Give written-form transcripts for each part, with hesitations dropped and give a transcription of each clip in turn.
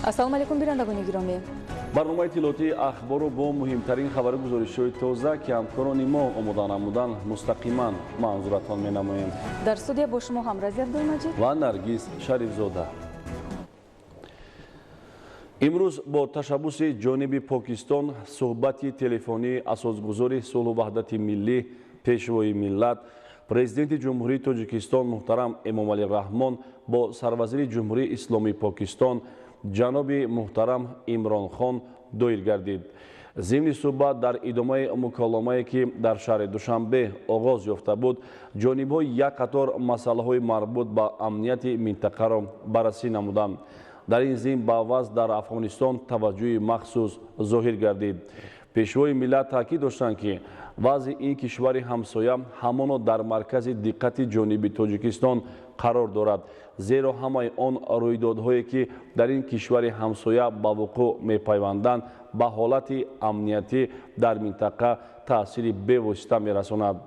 Ассалому алайкум, бинандагони гиромӣ. Барномаи иттилоотии ахборро бо муҳимтарин хабару гузоришҳои тоза, ки ҳамкорони мо омода намуданд, мустақиман манзуратон менамоем. Дар студия бо шумо Ҳамрази Абдулмаҷид ва Наргиз Шарифзода. Имрӯз бо ташаббуси ҷониби Покистон суҳбати телефонии асосгузори сулҳу ваҳдати миллӣ, пешвои миллат, президенти Ҷумҳурии Тоҷикистон муҳтарам Эмомалӣ Раҳмон бо сарвазири Ҷумҳурии Исломии Покистон ҷаноби муҳтарам Имрон Хон доир гардид. Зимни суҳбат дар идомаи муколамае, ки дар шаҳри Душанбе оғоз ёфта буд, ҷонибҳо як қатор масъалаҳои марбут ба амнияти минтақаро баррасӣ намуданд. Дар ин зимн ба вазъ дар Афғонистон таваҷҷӯҳи махсус зоҳир гардид. Пешвои миллат таъкид доштанд, ки вазъи ин кишвари ҳамсоя ҳамоно дар маркази диққати ҷониби Тоҷикистон қарор дорад, зеро ҳамаи он рӯйдодҳое, ки дар ин кишвари ҳамсоя ба вуқӯъ мепайванданд, ба ҳолати амниятӣ дар минтақа таъсири бевосита мерасонад.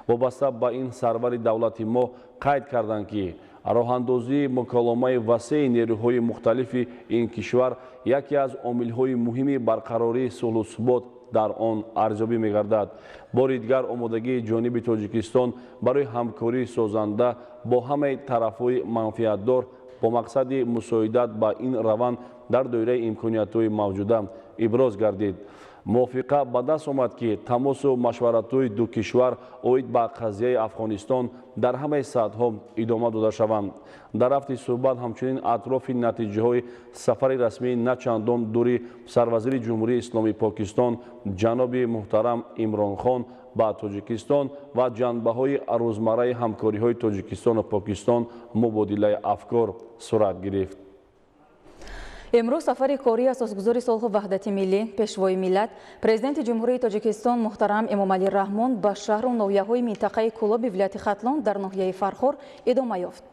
Вобаста ба ин сарвари давлати мо қайд карданд, ки роҳандозии муколамаи васеи нерӯҳои мухталифи ин кишвар яке аз омилҳои муҳими барқарории сулҳу субот дар он арзёбӣ мегардад. Бори дигар омодагии ҷониби Тоҷикистон барои ҳамкории созанда бо ҳамаи тарафҳои манфиатдор бо мақсади мусоидат ба ин раванд дар доираи имкониятҳои мавҷуда иброз гардид. Мувофиқа ба даст омад, ки тамосу машваратҳои ду кишвар оид ба қазияи Афғонистон дар ҳамаи сатҳҳо идома дода шаванд. Дар рафти суҳбат ҳамчунин атрофи натиҷаҳои сафари расмии начандон дури сарвазири Ҷумҳурии Исломии Покистон ҷаноби муҳтарам Имрон Хон ба Тоҷикистон ва ҷанбаҳои рӯзмарраи ҳамкориҳои Тоҷикистону Покистон мубодилаи афкор сурат гирифт. Имрӯз сафари кории асосгузори сулҳу ваҳдати миллӣ, пешвои миллат, президенти Ҷумҳурии Тоҷикистон муҳтарам Эмомалӣ Раҳмон ба шаҳру ноҳияҳои минтақаи Кӯлоби вилояти Хатлон дар ноҳияи Фархор идома ёфт.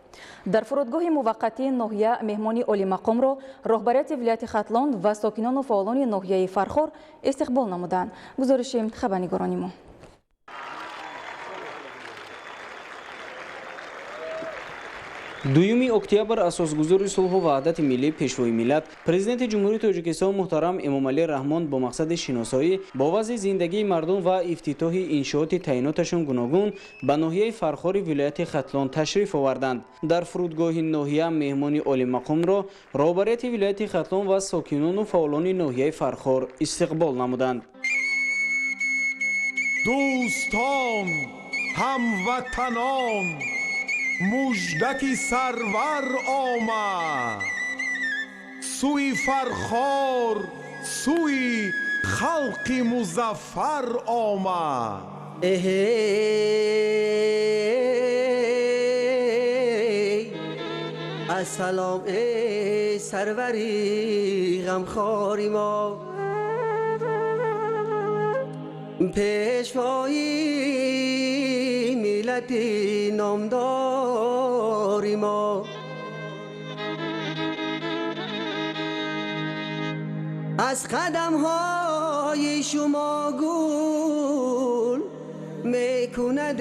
Дар фурудгоҳи муваққатии ноҳия меҳмони олимақомро роҳбарияти вилояти Хатлон ва сокинону фаъолони ноҳияи Фархор истиқбол намуданд. Гузориши хабарнигорони мо. Дуюми октябр асосгузори сулҳу ваҳдати миллӣ, пешвои миллат, президенти Ҷумҳурии Тоҷикистон муҳтарам Эмомалӣ Раҳмон бо мақсади шиносоӣ бо вазъи зиндагии мардум ва ифтитоҳи иншооти таъиноташон гуногун ба ноҳияи Фархори вилояти Хатлон ташриф оварданд. Дар фурудгоҳи ноҳия меҳмони олимақомро роҳбарияти вилояти Хатлон ва сокинону фаъолони ноҳияи Фархор истиқбол намуданд. Дӯстон, ҳамватанон, муждаки сарвар омад, сӯи Фархор, сӯи халқи музаффар омад. Ассалом, эй сарвари ғамхори мо, пешвои миллати номдори мо. Аз қадамҳои шумо гул мекунад,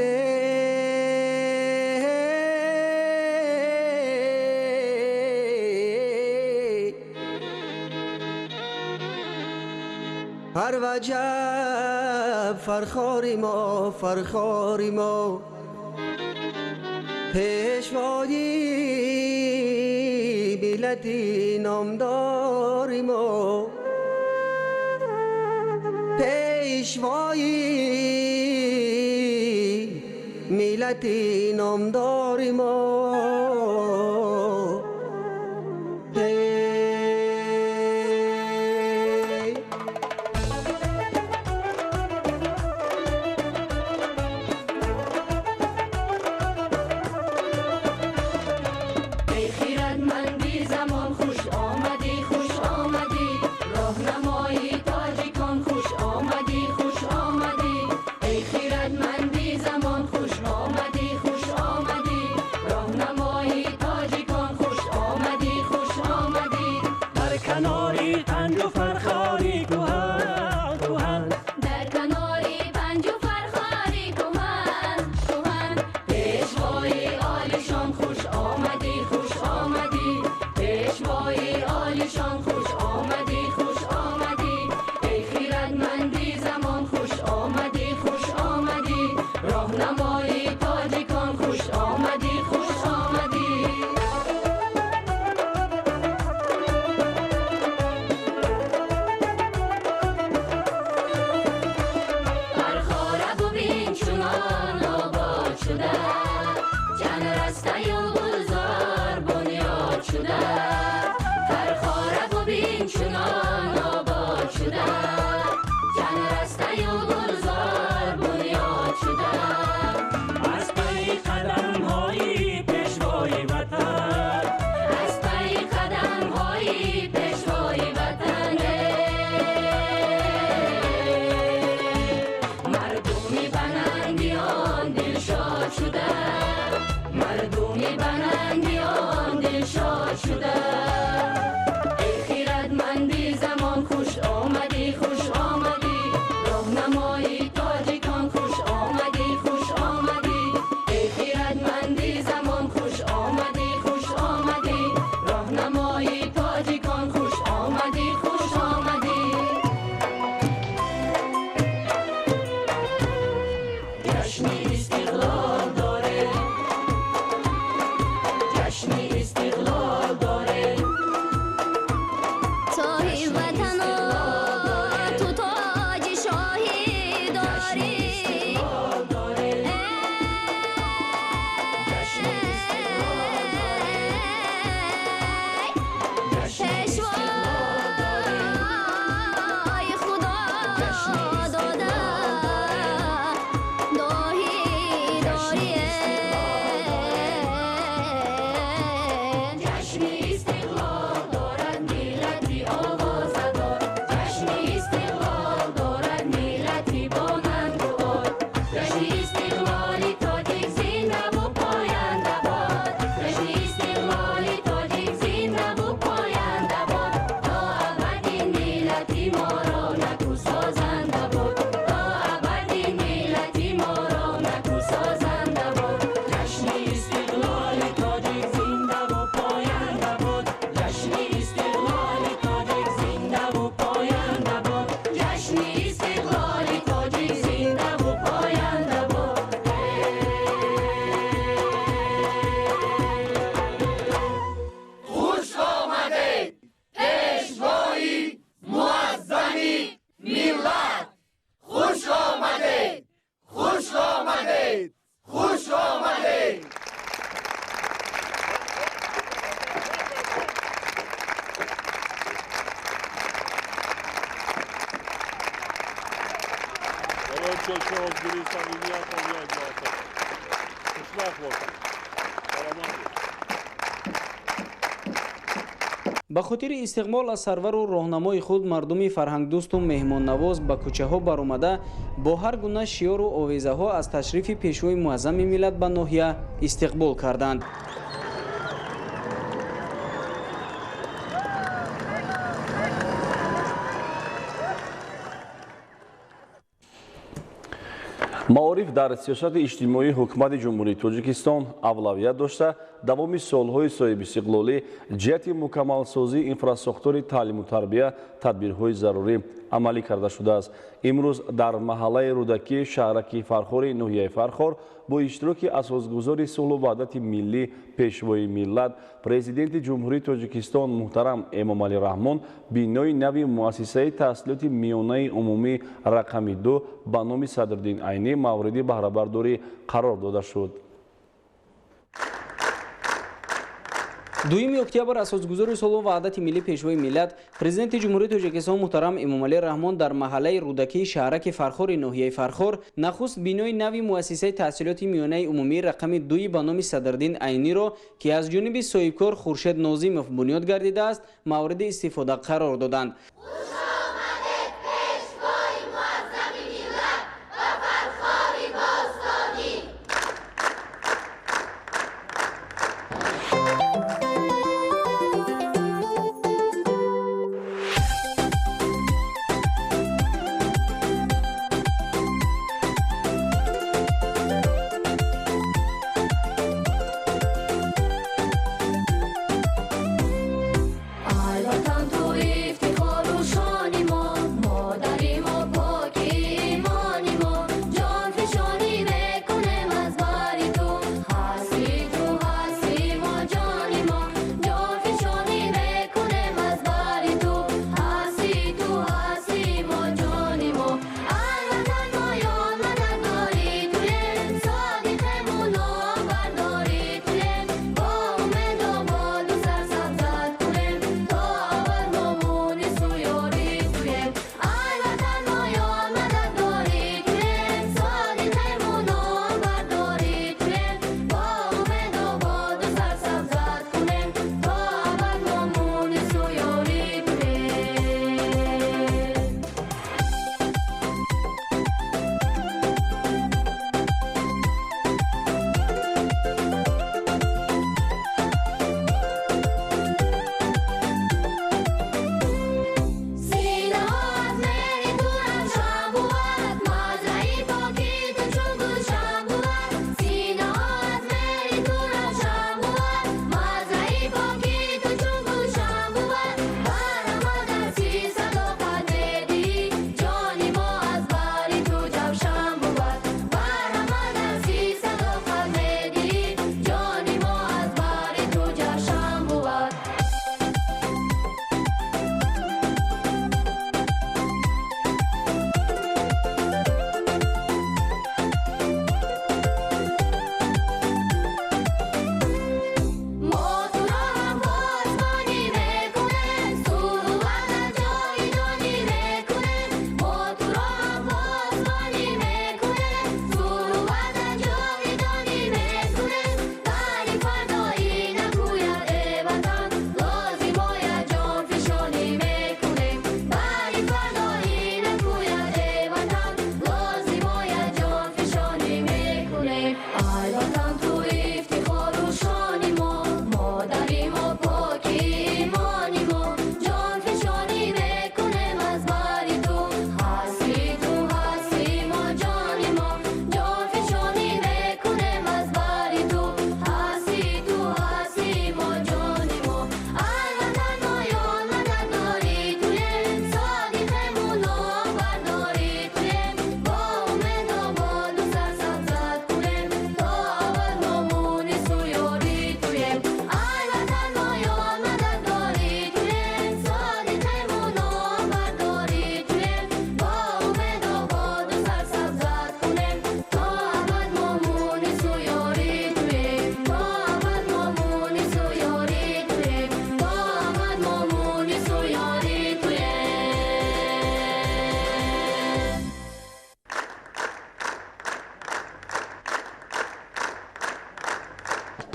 ҳар ваҷаб фархори мо, фархори мо, пешвои миллати номдори мо, пешвои миллати номдори мо. Хуш омадӣ, хуш омадӣ, роҳнамои тоҷикон. Роҳнамои тоҷикон хуш омадӣ, хуш омадӣ. Фархора бубин чунон обод шуда, чанд растаю гулзор бунёд шуда. Фархора бубин чунон обод шуда, чанд растаю гулзор бунёд шуда. Аз пайи қадамҳои пешвои ватан, аз пайи қадамҳои пешвои ватан, мардуми банангиён дилшод шуда, мардуми банангиён дилшод шуда. Эй хирадманди замон хуш омадӣ, хуш омадӣ. Роҳнамои тоҷикон хуш омадӣ, хуш омадӣ. Эй хирадманди замон хуш омадӣ, хуш омадӣ. Роҳнамои тоҷикон хуш омадӣ, хуш омадӣ. Ҷашни истиқлол дорем, ҷашни истиқлол дорем. Соҳиби ватану ту тоҷи шоҳӣ дорӣ. Пешвои Худо дода доҳӣ дорӣ. Ҷашни истиқлол дорад миллати овозадор, ҷашни истиқлол дорад миллати бонангу ор. Ҷашни истиқлоли тоҷик зиндаву поянда бод, ҷашни истиқлоли тоҷик зиндаву поянда бод. То абад ин миллати моро наку созанда бод, то абад ин миллати моро наку созанда бод. Ҷашни истиқлоли тоҷик зиндаву поянда бод, ҷашни истиқлоли тоҷик зиндаву поянда бод. Ҷашни истиқлоли тоҷик зиндаву поянда бод. Хуш омадед, пешвои муаззами миллат! Хуш омадед! Хуш омадед! Хуш омадед! Барои пешвозгирии самимиятон як маротаба. Хушбахт бошед. Саломат бошед. Ба хотири истиқбол аз сарвару роҳнамои худ мардуми фарҳангдӯсту меҳмоннавоз ба кӯчаҳо баромада бо ҳар гуна шиёру овезаҳо аз ташрифи пешвои муаззами миллат ба ноҳия истиқбол карданд. Маориф дар сиёсати иҷтимоии ҳукумати Ҷумҳурии Тоҷикистон авлавият дошта, давоми солҳои соҳибистиқлолӣ ҷиҳати мукаммалсозии инфрасохтори таълиму тарбия тадбирҳои зарурӣ амалӣ карда шудааст. Имрӯз дар маҳаллаи Рӯдакӣ, шаҳраки Фархори ноҳияи Фархор бо иштироки асосгузори сулҳу ваҳдати миллӣ, пешвои миллат, Президенти Ҷумҳурии Тоҷикистон муҳтарам Эмомалӣ Раҳмон бинои нави муассисаи таҳсилоти миёнаи умумӣ рақами 2 ба номи Садриддин Айнӣ мавриди баҳрабардорӣ қарор дода шуд. 2 октябр асосгузори сулҳу ваҳдати миллӣ, пешвои миллат, Президенти Ҷумҳурии Тоҷикистон муҳтарам Эмомалӣ Раҳмон дар маҳаллаи Рӯдакӣ, шаҳраки Фархори ноҳияи Фархор нахуст бинои нави муассисаи таҳсилоти миёнаи умумӣ рақами 2 ба номи Садриддин Айниро, ки аз ҷониби соҳибкор Хуршед Нозимов бунёд гардидааст, мавриди истифода қарор доданд. Ай ватан, ту ифтихору шон.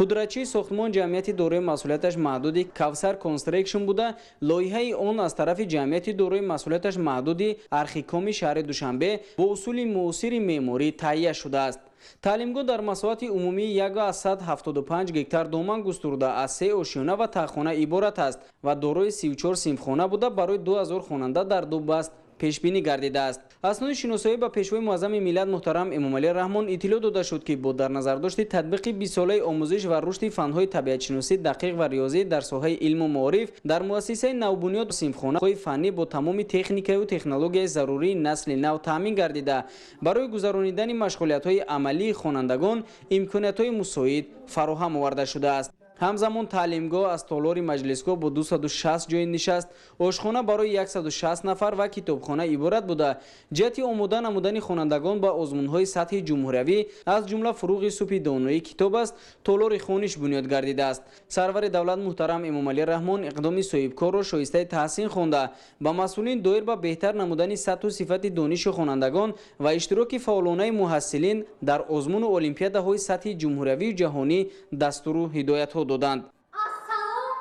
Пудрачии сохтмон ҷамъияти дорои масъулияташ маҳдуди Кавсар Констрекшн буда, лоиҳаи он аз тарафи ҷамъияти дорои масъулияташ маҳдуди Архикоми шаҳри Душанбе бо усули муосири меъморӣ таҳия шудааст. Таълимгоҳ дар масоҳати умумии 1,75 гектар доман густурда, аз се ошёна ва таххона иборат аст ва дорои 34 синфхона буда, барои 2000 хонанда дар ду баст пешбинӣ гардидааст. Аснои шиносоӣ ба Пешвои муаззами миллат муҳтарам Эмомалӣ Раҳмон иттилоъ дода шуд, ки бо дар назардошти татбиқи бистсолаи омӯзиш ва рушди фанҳои табиатшиносӣ, дақиқ ва риёзӣ дар соҳаи илму маориф, дар муассисаи навбунёд синфхонаҳои фаннӣ бо тамоми техникаю технологияи зарурии насли нав таъмин гардида, барои гузаронидани машғулиятҳои амалии хонандагон имкониятҳои мусоид фароҳам оварда шудааст. Ҳамзамон таълимгоҳ аз толори маҷлисгоҳ бо 260 ҷои нишаст, ошхона барои 160 нафар ва китобхона иборат буда, ҷиҳати омода намудани хонандагон ба озмунҳои сатҳи ҷумҳуриявӣ, аз ҷумла «Фуруғи субҳи доноӣ китоб аст», толори хониш бунёд гардидааст. Сарвари давлат муҳтарам Эмомалӣ Раҳмон иқдоми соҳибкорро шоистаи таҳсин хонда, ба масъулин доир ба беҳтар намудани сатҳу сифати дониши хонандагон ва иштироки фаъолонаи муҳассилин дар озмуну олимпиадаҳои сатҳи ҷумҳуриявию ҷаҳонӣ дастуру ҳидоятҳо доданд. Ассалом,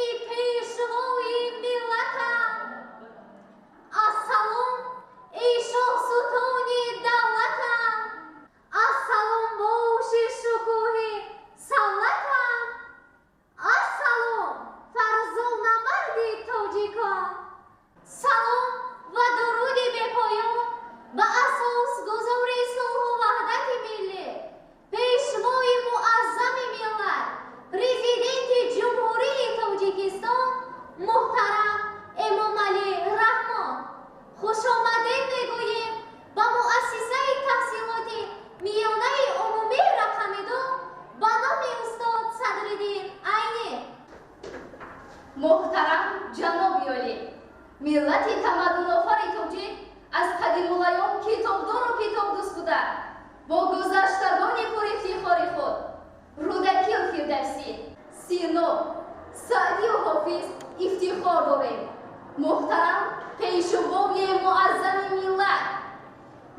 эй пешвои миллатам! Ассалом, эй шоҳсутуни давлатам! Ассалом, боши шукӯҳи савлатам! Ассалом, фарзонамарди тоҷикон! Салом ва дуруди бепоён ба асосгузори сулҳу ваҳдати миллӣ, Пешвои муаззами миллат, Президенти Ҷумҳурии Тоҷикистон муҳтарам Эмомалӣ Раҳмон. Хушомадед мегӯем ба муассисаи таҳсилоти миёнаи умумии рақами 2 ба номи устод Садриддин Айнӣ. Муҳтарам ҷаноби олӣ, миллати тамаддунофари тоҷик аз қадимулайём китобдору китобдӯст буда, бо гузаштагони пурифтихори худ Рӯдакию Фирдавсӣ, Сино, Саъдию Ҳофиз ифтихор дорем. Муҳтарам Пешвои муаззами миллат,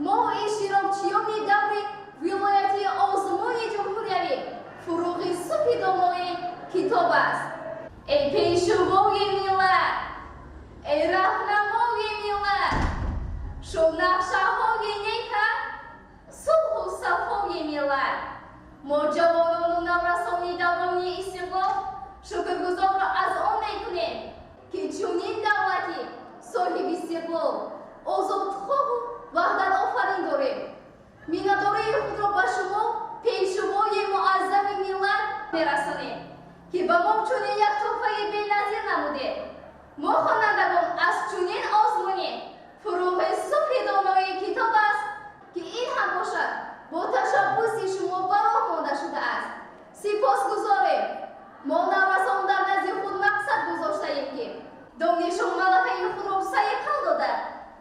мо иштирокчиёни даври вилояти озмуни ҷумҳуриявӣ «Фуруғи субҳи доноӣ китоб аст», эй Пешвои миллат, эй роҳнамои миллат, шунақшаҳои нека, сулҳу сафои миллат, мо ҷавонону наврасони даврони истиқлол шукргузорро аз он мекунем, ки чунин давлати соҳиби истиқлол, озодхоҳу ваҳдатофарин дорем. Миннатдории худро ба шумо, Пешвои муаззами миллат, мерасонем, ки ба мо чунин як тӯҳфаи беназир намудед. Мо хонандагон аз чунин озмуни «Фуруғи субҳи донои китоб аст», ки ин ҳам бошад бо ташаббуси шумо ба роҳ монда шудааст, сипосгузорем. Мо наврасон дар назди худ мақсад гузоштаем, ки донишу малакаи худро сайқал дода,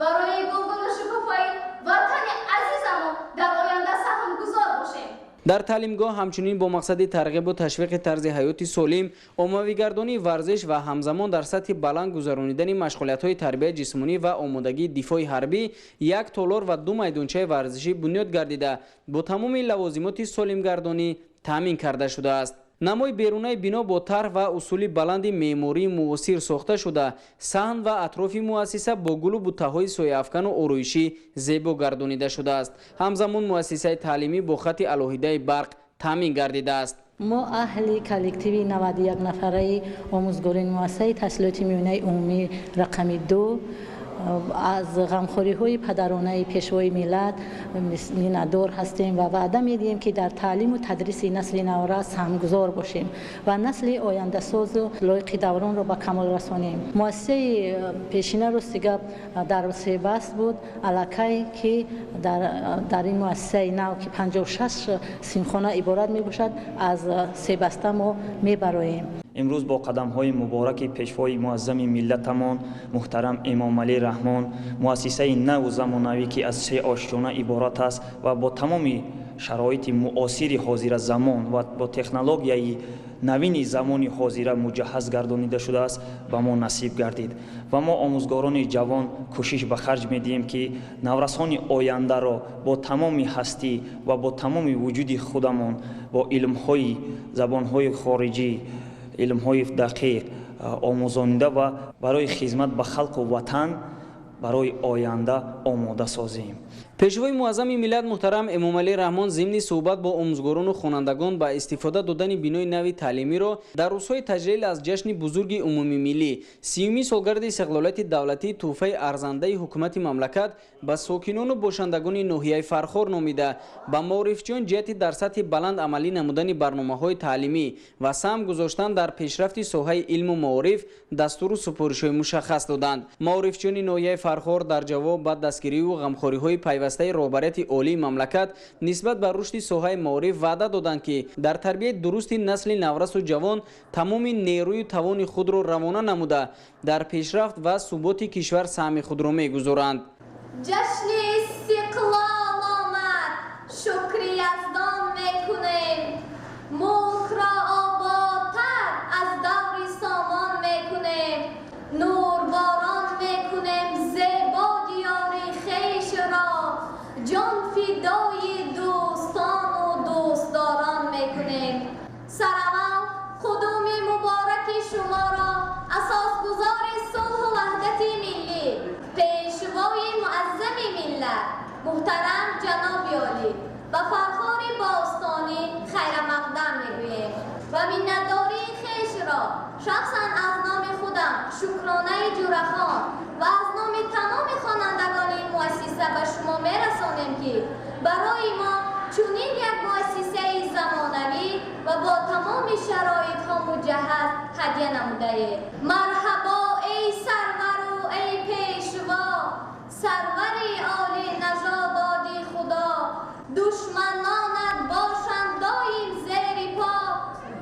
барои гулгуну шукуфои ватани азизамон дар оянда саҳмгузор бошем. Дар таълимгоҳ ҳамчунин бо мақсади тарғибу ташвиқи тарзи ҳаёти солим, оммавигардонии варзиш ва ҳамзамон дар сатҳи баланд гузаронидани машғулиятҳои тарбияи ҷисмонӣ ва омодагии дифои ҳарбӣ як толор ва ду майдончаи варзишӣ бунёд гардида, бо тамоми лавозимоти солимгардонӣ таъмин карда шудааст. Намои берунаи бино бо тарҳ ва усули баланди меъмории муосир сохта шуда, саҳн ва атрофи муассиса бо гулу буттаҳои сояафкану ороишӣ зебо гардонида шудааст. Ҳамзамон муассисаи таълимӣ бо хати алоҳидаи барқ таъмин гардидааст. Мо аҳли коллективи 91 нафараи омӯзгорони муассисаи таҳсилоти миёнаи умумӣ рақами 2 аз ғамхориҳои падаронаи Пешвои миллат миннатдор ҳастем ва ваъда медиҳем, ки дар таълиму тадриси насли наврас саҳмгузор бошем ва насли ояндасозу лоиқи давронро ба камол расонем. Муассисаи пешина, рости гап, дар себаст буд. Аллакай ки дар ин муассисаи нав, ки 56 синфхона иборат мебошад, аз себаста мо мебароем. Имрӯз бо қадамҳои мубораки Пешвои муаззами миллатамон муҳтарам Эмомалӣ Раҳмон муассисаи наву замонавӣ, ки аз се ошёна иборат аст ва бо тамоми Шароити муосири ҳозиразамон ва бо технологияи навини замони ҳозира муҷаҳҳаз гардонида шудааст, ба мо насиб гардид. Ва мо, омӯзгорони ҷавон, кӯшиш ба харҷ медиҳем, ки наврасони ояндаро бо тамоми ҳастӣ ва бо тамоми вуҷуди худамон бо илмҳои забонҳои хориҷӣ, илмҳои дақиқ омӯзонида ва барои хизмат ба халқу ватан, барои оянда омода созем. Пешвои муаззами миллат муҳтарам Эмомалӣ Раҳмон зимни суҳбат бо омӯзгорону хонандагон ба истифода додани бинои нави таълимиро дар рӯзҳои таҷлил аз ҷашни бузурги умумимиллӣ, 30-юми солгарди истиқлолияти давлатӣ, тӯҳфаи арзандаи ҳукумати мамлакат ба сокинону бошандагони ноҳияи Фархор номида, ба маорифчиён ҷиҳати дар сатҳи баланд амалӣ намудани барномаҳои таълимӣ ва саҳм гузоштан дар пешрафти соҳаи илму маориф дастуру супоришҳои мушаххас доданд. Маорифчиёни ноҳияи Фархор дар ҷавоб ба дастгириву ғамхориҳои пайвастаи роҳбарияти олии мамлакат нисбат ба рушди соҳаи маориф ваъда доданд, ки дар тарбияи дурусти насли наврасу ҷавон тамоми нерӯю тавони худро равона намуда, дар пешрафт ва суботи кишвар саҳми худро мегузоранд. Ҷашни истиқлол омад, шукри яздон мекунем, мулкро ободтар аз даври Сомон мекунем, нурборон мекунем зебо диёри хешро, ҷон фидои дӯстону дӯстдорон мекунем. Сараввал қудуми мубораки шуморо асосгузори сулҳу ваҳдати миллӣ, пешвои муаззами миллат муҳтарам ҷаноби олӣ ба Фархори бостонӣ хайрамақдам мегӯем ва миннатдории хешро шахсан аз номи худам, Шукронаи Ҷурахон, ва аз номи тамоми хонандагони ин муассиса ба шумо мерасонем, ки барои мо чунин як муассисаи замонавӣ ва бо тамоми шароитҳо муҷаҳҳаз ҳадя намудаед. Марҳабо, эй сарвару эй пешво, сарвари олӣ нажододи Худо, душманонат бошанд доим зери по,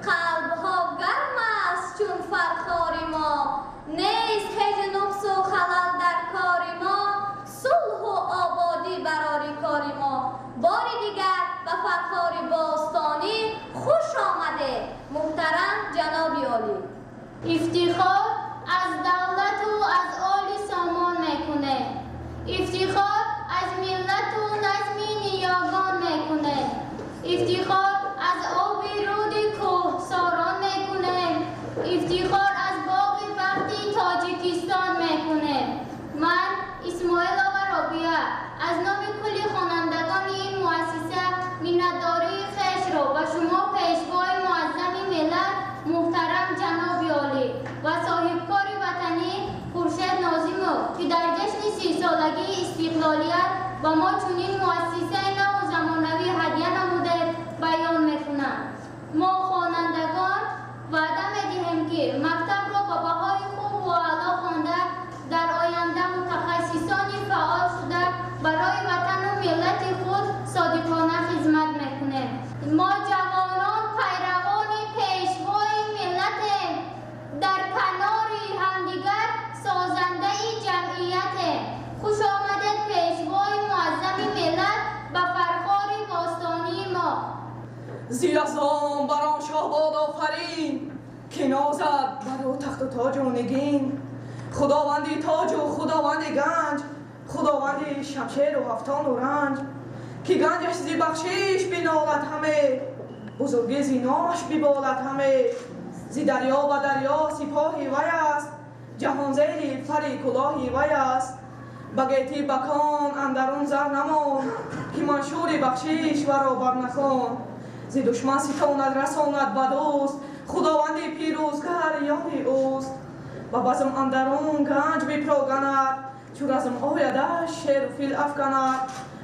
қалбҳо гарм аст чун Фархори мо, нест ҳеҷ нуқсу халал дар кори мо, сулҳу ободӣ барори кори мо. Бори дигар ба Фархори бостонӣ хуш омадед, муҳтарам ҷаноби олӣ. Ифтихор аз давлату аз оли Сомон мекунем, ифтихор аз миллату назми ниёгон мекунем, ифтихор аз оби руди кӯҳсорон мекунем, ифтихор аз боғи бахти Тоҷикистон мекунем. Ман, Исмоилова Робия, аз номи кулли хонандагони ин муассиса миннатдории хешро ба шумо, пешвои муаззами миллат муҳтарам ҷаноби олӣ ва соҳибкори ватанӣ Хуршед Нозимов, ки дар ҷашни 30-солагии истиқлолият ба мо чунин муассисаи наву замонавӣ ҳадя намудед, баён мекунам. Мо, хонандагон, ваъда медиҳем, ки мактабро ба баҳои хубу аъло хонда, дар оянда мутахассисони фаъол шуда, барои ватану миллати худ содиқона хизмат мекунем. Мо, ҷавонон, пайравони пешвои миллатем, дар канори ҳамдигар созандаи ҷамъиятем. Хуш омадед, пешвои муаззами миллат, ба Фархори бостонии мо. Зи яздон бар он шоҳ бод офарин, ки нозад бар ӯ тахту тоҷу нигин. Худованди тоҷу худованди ганҷ, худованди шамшеру ҳафтону ранҷ, ки ганҷаш зи бахшиш бинолад ҳаме, бузургӣ зи номаш биболад ҳаме. Зи дарё ба дарё сипоҳи вай аст, ҷаҳон зери фари кулоҳи вай аст. Ба гетӣ ба кон андарун зар намонд, ки маншури бахшиш варо барнахон. Зи душман ситонад, расонад ба дӯст, худованди пирӯзгар ёри ӯст. Ба базм андарун ганҷ бипроганад, чу разм оядаш шеру фил афканад.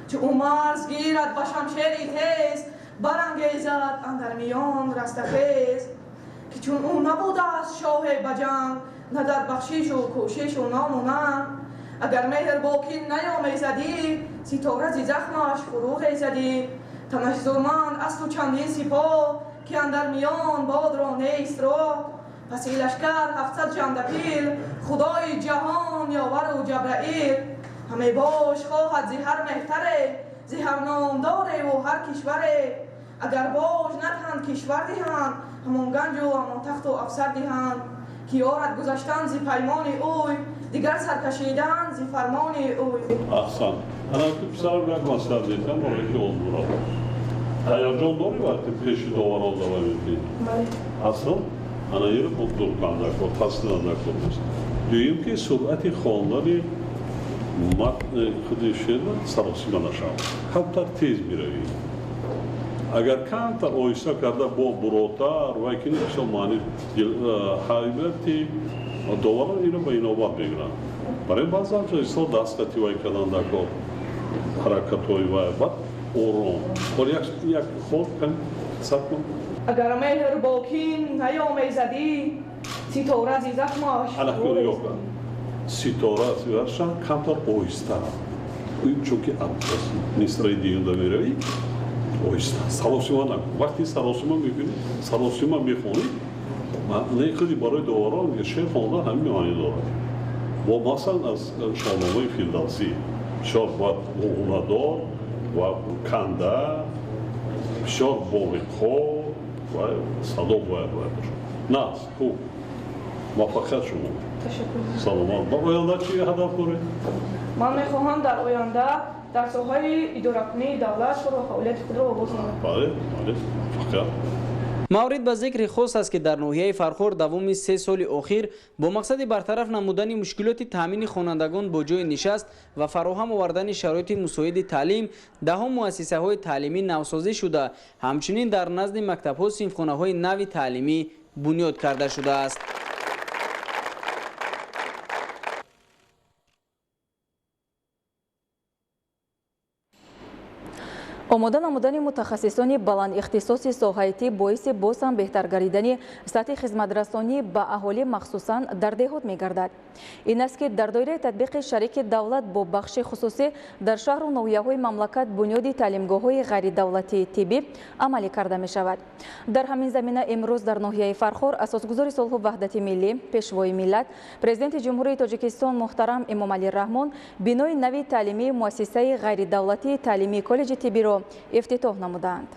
Чу ӯ марз гирад ба шамшери тез, барангезад андар миён растахез. Ки чун ӯ набудааст шоҳе ба ҷанг, на дар бахшишу кӯшишу ному нанг. Агар меҳр бо кин наёмезадӣ, ситора зи захмаш фурӯ резадӣ. Танаш зурманд асту чандин сипоҳ, ки андар миён бодро нест роҳ. Паси лашкар 700 ҷандапил, худои ҷаҳон ёвару Ҷабраил. Ҳаме бош хоҳад зи ҳар меҳтаре, зи ҳар номдореву ҳар кишваре. Агар боҷ надиҳанд, кишвар диҳанд, ҳамон ганҷу ҳамон тахту афсар диҳанд. Ки ёрад гузаштан зи паймони ӯй, дигар саркашидан зи фармони ӯй. Аҳсан. Ана ту писарам як маслиҳат медиҳам, роҳи озмура. Ҳаяҷон дорӣ вақте пеши доварон давай мекунӣ? Бале. Асл ана иро дур накун, таслим накун. Дуюм ки суръати хондани матни худи шеърро саросима нашав. Камтар тез миравӣ. Агар камтар оҳиста карда бо буротар вай кунӣ, бисёр маъни ҳайбати доварон ино ба инобат мегиранд. Барои баъзан ҷоисо даст қати вай кардан дакор, ҳаракатҳои вай, баъд ором. Ҳол як хол кан сабр кун. Агар меҳр бо кин наёмезадӣ, ситора зи захмаш Ана кун, нигоҳ кун. Ситора сигарша камтар оҳиста. Чунки мисраи дуюмда меравӣ, оҳиста. Саросима накун. Вақти саросима мекунӣ, саросима мехонӣ, маънии худи барои доварон шеър хондан ҳамин маъни дорад. Бо масалан аз Шоҳномаи Фирдавсӣ бисёр бояд ғуғунадор ва канда, бисёр бовиқор ва садо бояд бошад. Нас, хуб. Муваффақият шумо. Ташаккур. Саломат. Ба оянда чӣ ҳадаф доред? Ман мехоҳам дар оянда дар соҳаи идоракунии давлат кору фаъолияти худро оғоз намоям. Бале, бале, муваффақият. Маврид ба зикри хос аст, ки дар ноҳияи Фархор давоми 3 соли охир бо мақсади бартараф намудани мушкилоти таъмини хонандагон бо ҷойи нишаст ва фароҳам овардани шароити мусоиди таълим даҳо муассисаҳои таълимӣ навсозӣ шуда, ҳамчунин дар назди мактабҳо синфхонаҳои нави таълимӣ бунёд карда шудааст. Омода намудани мутахассисони баландихтисоси соҳаи тиб боиси боз ҳам беҳтар гардидани сатҳи хизматрасонӣ ба аҳолӣ, махсусан дар деҳот мегардад. Ин аст, ки дар доираи татбиқи шарики давлат бо бахши хусусӣ дар шаҳру ноҳияҳои мамлакат бунёди таълимгоҳҳои ғайридавлатии тиббӣ амалӣ карда мешавад. Дар ҳамин замина имрӯз дар ноҳияи Фархор асосгузори сулҳу ваҳдати миллӣ, пешвои миллат, президенти Ҷумҳурии Тоҷикистон муҳтарам Эмомалӣ Раҳмон бинои нави таълимии муассисаи ғайридавлатии таълимии коллеҷи тиббиро ифтитоҳ намуданд.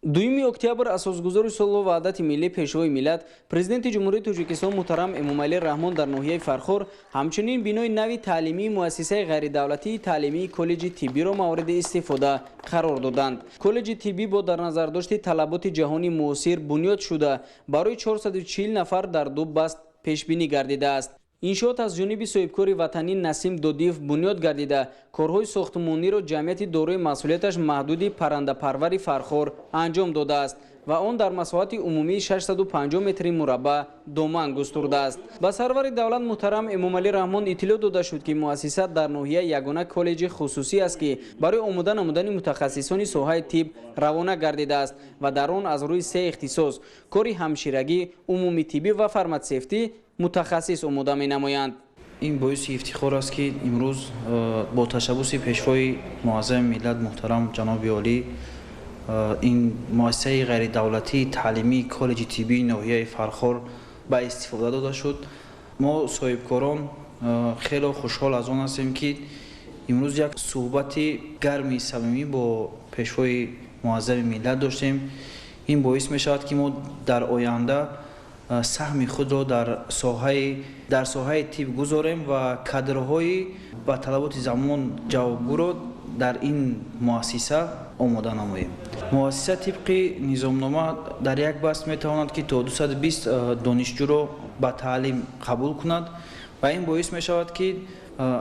2 октябр асосгузори сулҳу ваҳдати миллӣ, пешвои миллат, президенти Ҷумҳурии Тоҷикистон муҳтарам Эмомалӣ Раҳмон дар ноҳияи Фархор ҳамчунин бинои нави таълимии муассисаи ғайридавлатии таълимии коллеҷи тиббиро мавриди истифода қарор доданд. Коллеҷи тиббӣ бо дар назардошти талаботи ҷаҳони муосир бунёд шуда, барои 440 нафар дар 2 баст пешбинӣ гардидааст. Иншоот аз ҷониби соҳибкори ватанӣ Насим Додиев бунёд гардида, корҳои сохтмониро ҷамъияти дорои масъулияташ маҳдуди паррандапарвари Фархор анҷом додааст ва он дар масоҳати умумии 650 метри мураббаъ доман густурдааст. Ба сарвари давлат муҳтарам Эмомалӣ Раҳмон иттилоъ дода шуд, ки муассиса дар ноҳия ягона коллеҷи хусусӣ аст, ки барои омода намудани мутахассисони соҳаи тиб равона гардидааст ва дар он аз рӯи 3 ихтисос кори ҳамширагӣ, умумитиббӣ ва фарматсевтӣ мутахассис омода менамоянд. Ин боиси ифтихор аст, ки имрӯз бо ташаббуси пешвои муаззами миллат муҳтарам ҷаноби олӣ ин муассисаи ғайридавлатии таълимии коллеҷи тиббии ноҳияи Фархор ба истифода дода шуд. Мо соҳибкорон хело хушҳол аз он ҳастем, ки имрӯз як суҳбати гарми самимӣ бо пешвои муаззами миллат доштем. Ин боис мешавад, ки мо дар оянда саҳми худро дар соҳаи тиб гузорем ва кадрҳои ба талаботи замон ҷавобгӯро дар ин муассиса омода намоем. Муассиса тибқи низомнома дар як баст метавонад, ки то 220 донишҷӯро ба таълим қабул кунад ва ин боис мешавад, ки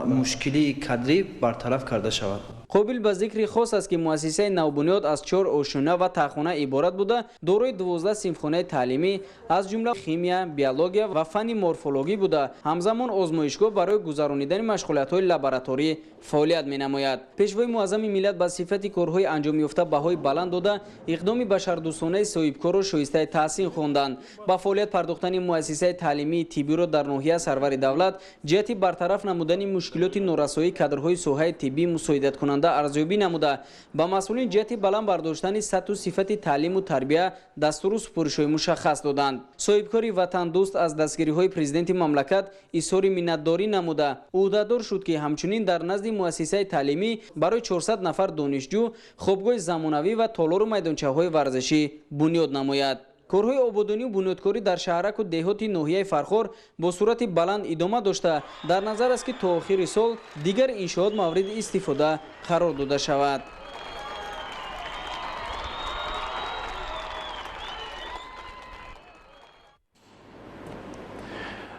мушкилии кадрӣ бартараф карда шавад. Қобил ба зикри хос аст, ки муассисаи навбунёд аз 4 ошёна ва таҳхона иборат буда, дорои 12 синфхонаи таълимӣ аз ҷумла химия, биология ва фанни морфологӣ буда, ҳамзамон озмоишгоҳ барои гузаронидани машғулиятҳои лабораторӣ фаъолият менамояд. Пешвои муаззами миллат ба сифати корҳои анҷомёфта баҳои баланд дода, иқдоми башардӯстонаи соҳибкорро шоистаи таҳсин хонданд. Ба фаъолият пардохтани муассисаи таълимии тиббиро дар ноҳия сарвари давлат ҷиҳати бартараф намудани мушкилоти норасоии кадрҳои соҳаи тиббӣ мусоидаткунанда қонеъкунанда арзёбӣ намуда, ба масъулин ҷиҳати баланд бардоштани сатҳу сифати таълиму тарбия дастуру супоришҳои мушаххас доданд. Соҳибкори ватандӯст аз дастгириҳои президенти мамлакат изҳори миннатдорӣ намуда, ӯҳдадор шуд, ки ҳамчунин дар назди муассисаи таълимӣ барои 400 нафар донишҷӯ хобгоҳи замонавӣ ва толору майдончаҳои варзишӣ бунёд намояд. Корҳои ободонию бунёдкорӣ дар шаҳраку деҳоти ноҳияи Фархор бо суръати баланд идома дошта, дар назар аст, ки то охири сол дигар иншоот мавриди истифода қарор дода шавад.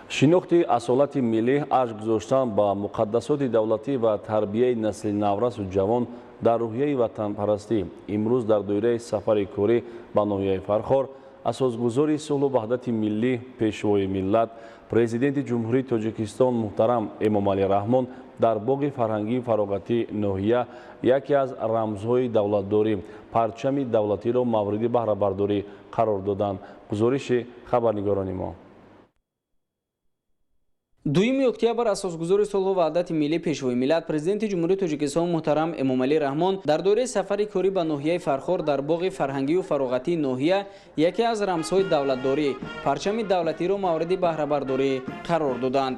Шинохти асолати миллӣ, арҷ гузоштан ба муқаддасоти давлатӣ ва тарбияи насли наврасу ҷавон дар рӯҳияи ватанпарастӣ имрӯз дар доираи сафари корӣ ба ноҳияи Фархор асосгузори сулҳу ваҳдати миллӣ, пешвои миллат, президенти Ҷумҳурии Тоҷикистон муҳтарам Эмомалӣ Раҳмон дар боғи фарҳангии фароғатии ноҳия яке аз рамзҳои давлатдорӣ, парчами давлатиро мавриди баҳрабардорӣ қарор доданд. Гузориши хабарнигорони мо. 2 октябр асосгузори сулҳу ваҳдати миллӣ, пешвои миллат, президенти Ҷумҳурии Тоҷикистон муҳтарам Эмомалӣ Раҳмон дар доираи сафари корӣ ба ноҳияи Фархор дар боғи фарҳангию фароғатии ноҳия яке аз рамзҳои давлатдорӣ, парчами давлатиро мавриди баҳрабардорӣ қарор доданд.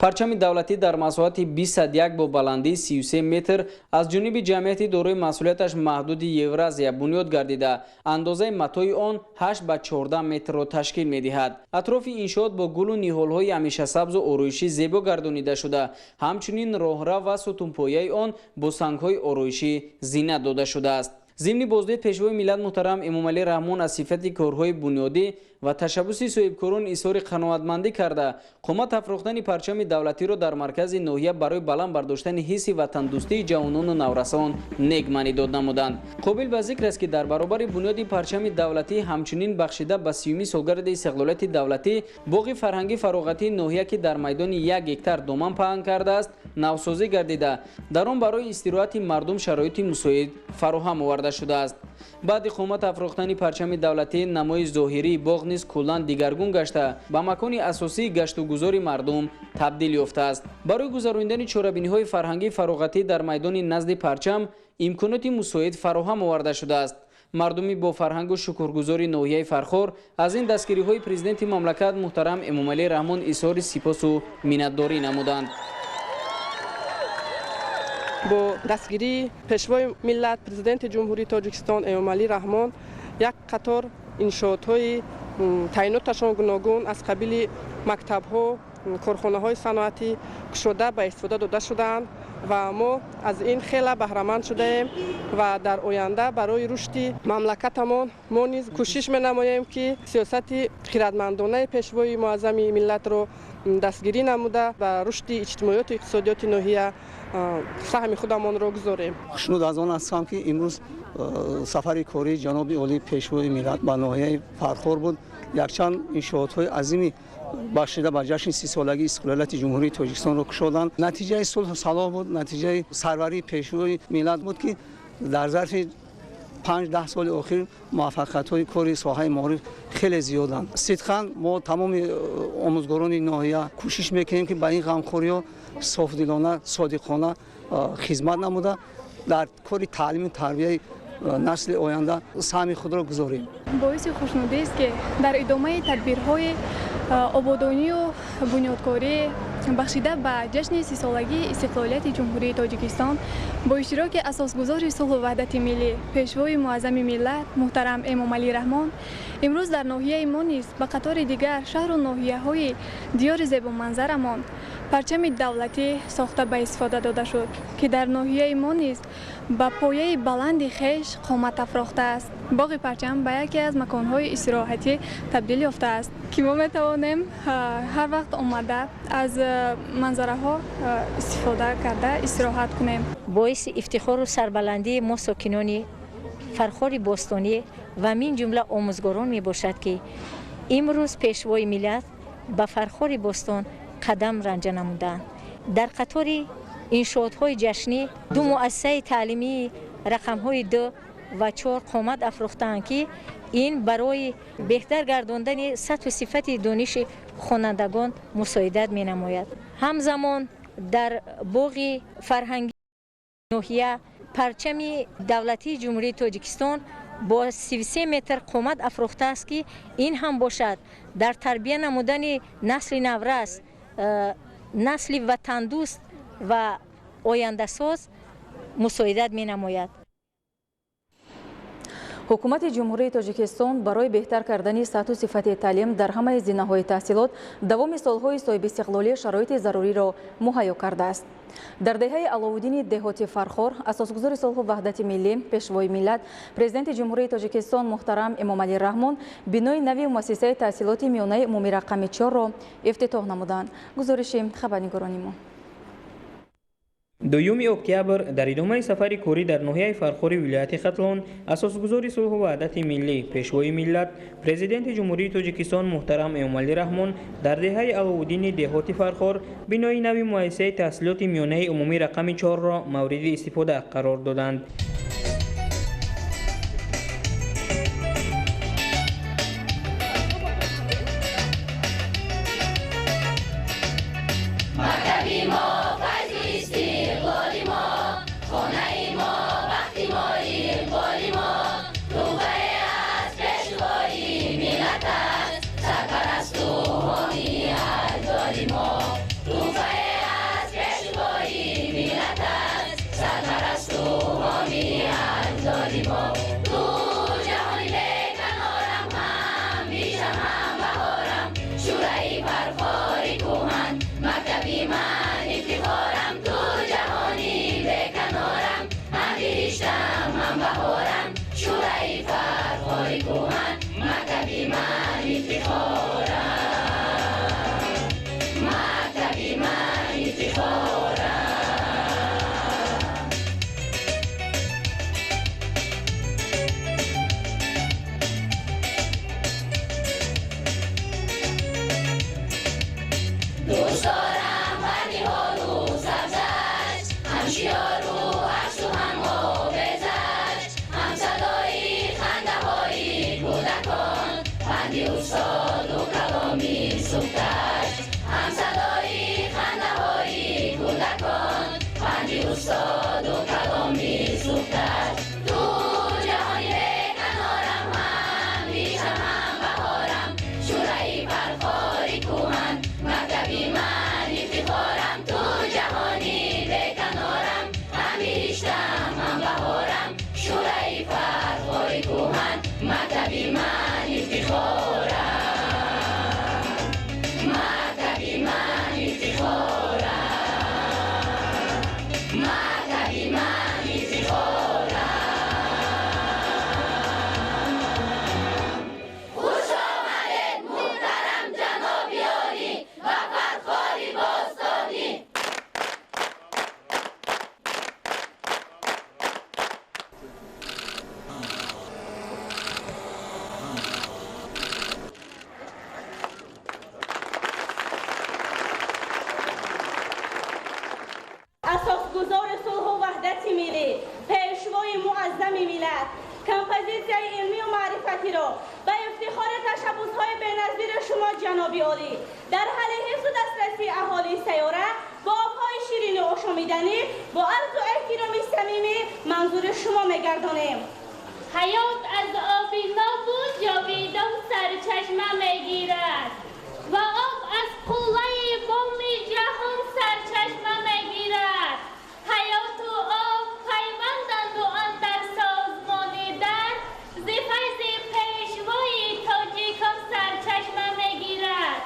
Парчами давлатӣ дар масоҳати 21 бо баландии 33 метр аз ҷониби ҷамъияти дорои масъулияташ маҳдуди Евразия бунёд гардида, андозаи матои он 8 ба 14 метрро ташкил медиҳад. Атрофи иншоот бо гулу ниҳолҳои ҳамешасабзу ороишӣ зебо гардонида шуда, ҳамчунин роҳрав ва сутунпояи он бо сангҳои ороишӣ зинат дода шудааст. Зимни боздид пешвои миллат муҳтарам Эмомалӣ Раҳмон аз сифати корҳои бунёдӣ ва ташаббуси соҳибкорон изҳори қаноатмандӣ карда, қомат афрохтани парчами давлатиро дар маркази ноҳия барои баланд бардоштани ҳисси ватандӯстии ҷавонону наврасон нек маънӣ дод намуданд. Қобил ба зикр аст, ки дар баробари бунёди парчами давлатӣ ҳамчунин бахшида ба 30-юми солгарди истиқлолияти давлатӣ боғи фарҳангӣ фароғатии ноҳия, ки дар майдони 1 гектар доман паҳн кардааст, навсозӣ гардида, дар он барои истироҳати мардум шароити мусоид фароҳам оварда шудааст. Баъди қомат афрохтани парчами давлатӣ намои зоҳирии боғ низ куллан дигаргун гашта, ба макони асосии гаштугузори мардум табдил ёфтааст. Барои гузаронидани чорабиниҳои фарҳангӣ фароғатӣ дар майдони назди парчам имконоти мусоид фароҳам оварда шудааст. Мардуми бо фарҳангу шукргузори ноҳияи Фархор аз ин дастгириҳои президенти мамлакат муҳтарам Эмомалӣ Раҳмон изҳори сипосу миннатдорӣ намуданд. Бо дастгирии Пешвои миллат, Президенти Ҷумҳурии Тоҷикистон Эмомалӣ Раҳмон як қатор иншоотҳои таъиноташон гуногун аз қабили мактабҳо, корхонаҳои саноатӣ кушода ба истифода дода шудаанд ва мо аз ин хеле баҳраманд шудаем ва дар оянда барои рушди мамлакатамон мо низ кӯшиш менамоем, ки сиёсати хиратмандонаи Пешвои муаззами миллатро дастгирӣ намуда, ба рушди иҷтимоиёту иқтисодиёти ноҳия саҳми худамонро гузорем. Хушнуд аз он ҳастам, ки имрӯз сафари кории ҷаноби олии Пешвои миллат ба ноҳияи Фархор буд. Якчанд иншоотҳои азими бахшида ба ҷашни 30-солагии истиқлолияти Ҷумҳурии Тоҷикистонро кушоданд. Натиҷаи сулҳу салоҳ буд, натиҷаи сарварии Пешвои миллат буд, ки дар зарфи 5-10 соли охир муваффақиятҳои кори соҳаи маориф хеле зиёданд. Сидқан мо тамоми омӯзгорони ноҳия кӯшиш мекунем, ки ба ин ғамхориҳо софдилона, содиқона хизмат намуда, дар кори таълиму тарбияи насли оянда саҳми худро гузорем. Боиси хушнудист, ки дар идомаи тадбирҳои ободонию бунёдкорӣ бахшида ба ҷашни 30-солагии истиқлолияти Ҷумҳурии Тоҷикистон бо иштироки асосгузори сулҳу ваҳдати миллӣ, Пешвои муаззами миллат муҳтарам Эмомалӣ Раҳмон имрӯз дар ноҳияи мо низ ба қатори дигар шаҳру ноҳияҳои диёри зебоманзарамон парчами давлатӣ сохта ба истифода дода шуд, ки дар ноҳияи мо низ ба пояи баланди хеш қомат афрохтааст. Боғи парчам ба яке аз маконҳои истироҳатӣ табдил ёфтааст, ки мо метавонем ҳар вақт омада аз манзараҳо истифода карда истироҳат кунем. Боиси ифтихору сарбаландии мо, сокинони Фархори бостонӣ ва мин ҷумла омӯзгорон мебошад, ки имрӯз Пешвои миллат ба Фархори бостон қадам ранҷа намуданд. Дар қатори иншоотҳои ҷашнӣ ду муассисаи таълимии рақамҳои 2 ва 4 қомат афрохтаанд, ки ин барои беҳтар гардондани сатҳу сифати дониши хонандагон мусоидат менамояд. Ҳамзамон дар боғи фарҳангии ноҳия парчами давлатии Ҷумҳурии Тоҷикистон бо 33 метр қомат афрохтааст, ки ин ҳам бошад дар тарбия намудани насли наврас, насли ватандӯст ва ояндасоз мусоидат менамояд. Ҳукумати Ҷумҳурии Тоҷикистон барои беҳтар кардани сатҳу сифати таълим дар ҳамаи зинаҳои таҳсилот давоми солҳои соҳибистиқлолӣ шароити заруриро муҳайё кардааст. Дар деҳаи Аловуддини деҳоти Фархор асосгузори сулҳу ваҳдати миллӣ, Пешвои миллат, Президенти Ҷумҳурии Тоҷикистон муҳтарам Эмомалӣ Раҳмон бинои нави муассисаи таҳсилоти миёнаи умумӣ рақами 4-ро ифтитоҳ намуданд. Гузориши хабарнигорони мо. 2 октябр дар идомаи сафари корӣ дар ноҳияи Фархори вилояти Хатлон асосгузори сулҳу ваҳдати миллӣ, Пешвои миллат, Президенти Ҷумҳурии Тоҷикистон муҳтарам Эмомалӣ Раҳмон дар деҳаи Аловуддини деҳоти Фархор бинои нави муассисаи таҳсилоти миёнаи умумӣ рақами 4-ро мавриди истифода қарор доданд. Сарпарасту ҳомии ифтихорам, мактаби ман ифтихорам. Дӯст дорам парниҳолу сабзаш, ҳам шиёру аршу ҳам овезаш, ҳам садои хандаҳои кӯдакон, панди устоду каломи сӯхташ, ҳам садои хандаҳои кӯдакон, панди устоду каломи сӯхташ. Ту ҷаҳони беканорам, ҳам биҳиштам, ҳам баҳорам, шӯраи Фархори кӯҳан, мактаби ман ифтихорам. Ту ҷаҳони беканорам, ҳам биҳиштам, ҳам баҳорам, шӯраи Фархори кӯҳан, мактаби ман ифтихорам, мактаби ман ифтихорам, мактаби ман ифтихорам. Хуш омадед, муҳтарам ҷаноби олӣ, ба Фархори бостонӣ. Асосгузори сулҳу ваҳдати миллӣ, пешвои муаззами миллат, композитсияи илмию маърифатиро ба ифтихори ташаббусҳои беназири шумо, ҷаноби олӣ, дар ҳалли ҳифзу дастрасии аҳолии сайёра бо обҳои ширину ошомиданӣ бо арзу эҳтироми самимӣ манзури шумо мегардонем. Ҳаёт аз оби нобу ҷовидон сарчашма мегирад ва об аз қуллаи боми ҷаҳон сарчашма мегирад. Ҳаёту об пайванданду андар созмони дар зи файзи пешвои тоҷикон сарчашма мегирад.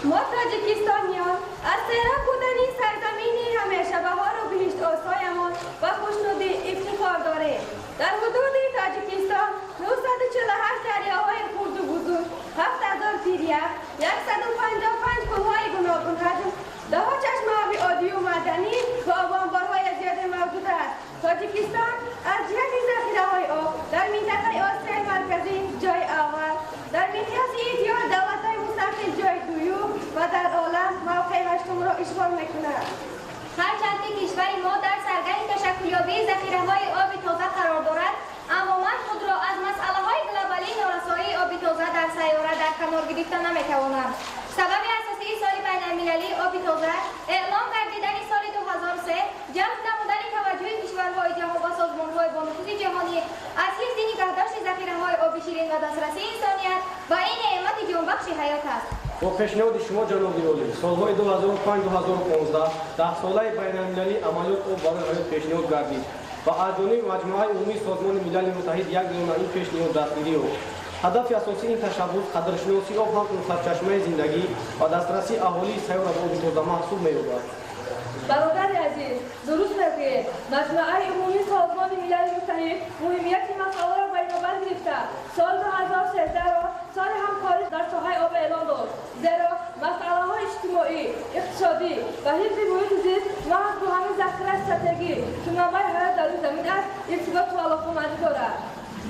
Мо тоҷикистониён аз сайра будани сарзамини ҳамешабаҳору биҳиштосоямон ба хушнудӣ ифтихор дорем. Дар ҳудуди Тоҷикистон 948 дарёҳои хурду бузург, 7000 пирях, 155 кӯлҳои гуногунҳаҷм, даҳо чашмаоби оддию маъданӣ ва обанборҳои зиёде мавҷуд аст. Тоҷикистон аз ҷиҳати захираҳои об дар минтақаи Осиёи Марказӣ ҷойи аввал, дар миқёси Иттиҳоди давлатҳои мустақил ҷойи дуюм ва дар олам мавқеи ҳаштумро ишғол мекунад. Ҳарчанд ки кишвари мо дар саргаҳи ташаккулёбии захираҳои оби тоза қарор дорад, аммо ман худро аз масъалаҳои глобалии норасоии оби тоза дар сайёра дар канор гирифта наметавонам. Сабаби асосии соли байналмилалии оби тоза эълон гардидани соли 2003, ҷалб намудани таваҷҷӯҳи кишварҳои ҷаҳон ва созмонҳои бонуфузи ҷаҳонӣ аз ҳифзи нигаҳдошти захираҳои оби ширин ва дастрасии инсоният ба ин неъмати ҷонбахши ҳаёт аст. Бо пешниҳоди шумо, ҷаноби олӣ, солҳои 2005-2015 даҳсолаи байналмилалии амалиёт об барои ҳаёт пешниҳод гардид ва аз ҷониби Маҷмӯаи умумии Созмони Милали Муттаҳид як миллион ин пешниҳод дастгирӣ ёфт. Ҳадафи асосии ин ташаббус қадршиносии об ҳамчун сарчашмаи зиндагӣ ва дастрасии аҳолии сайёра ба оби тоза маҳсуб меёбад. Бародари азиз, дуруст мегӯед, Маҷмӯаи умумии Созмони Милали Муттаҳид муҳимияти масъаларо ба инобат гирифта, соли 2013-ро соли ҳамкорӣ дар соҳаи об эълон дод, зеро масъалаҳои иҷтимоӣ, иқтисодӣ ва ҳифзи муҳити зист маҳз бо ҳамин захираи стратегӣ, ки манбаи ҳаёт дар рӯи замин аст, иртиботу алоқамандӣ дорад.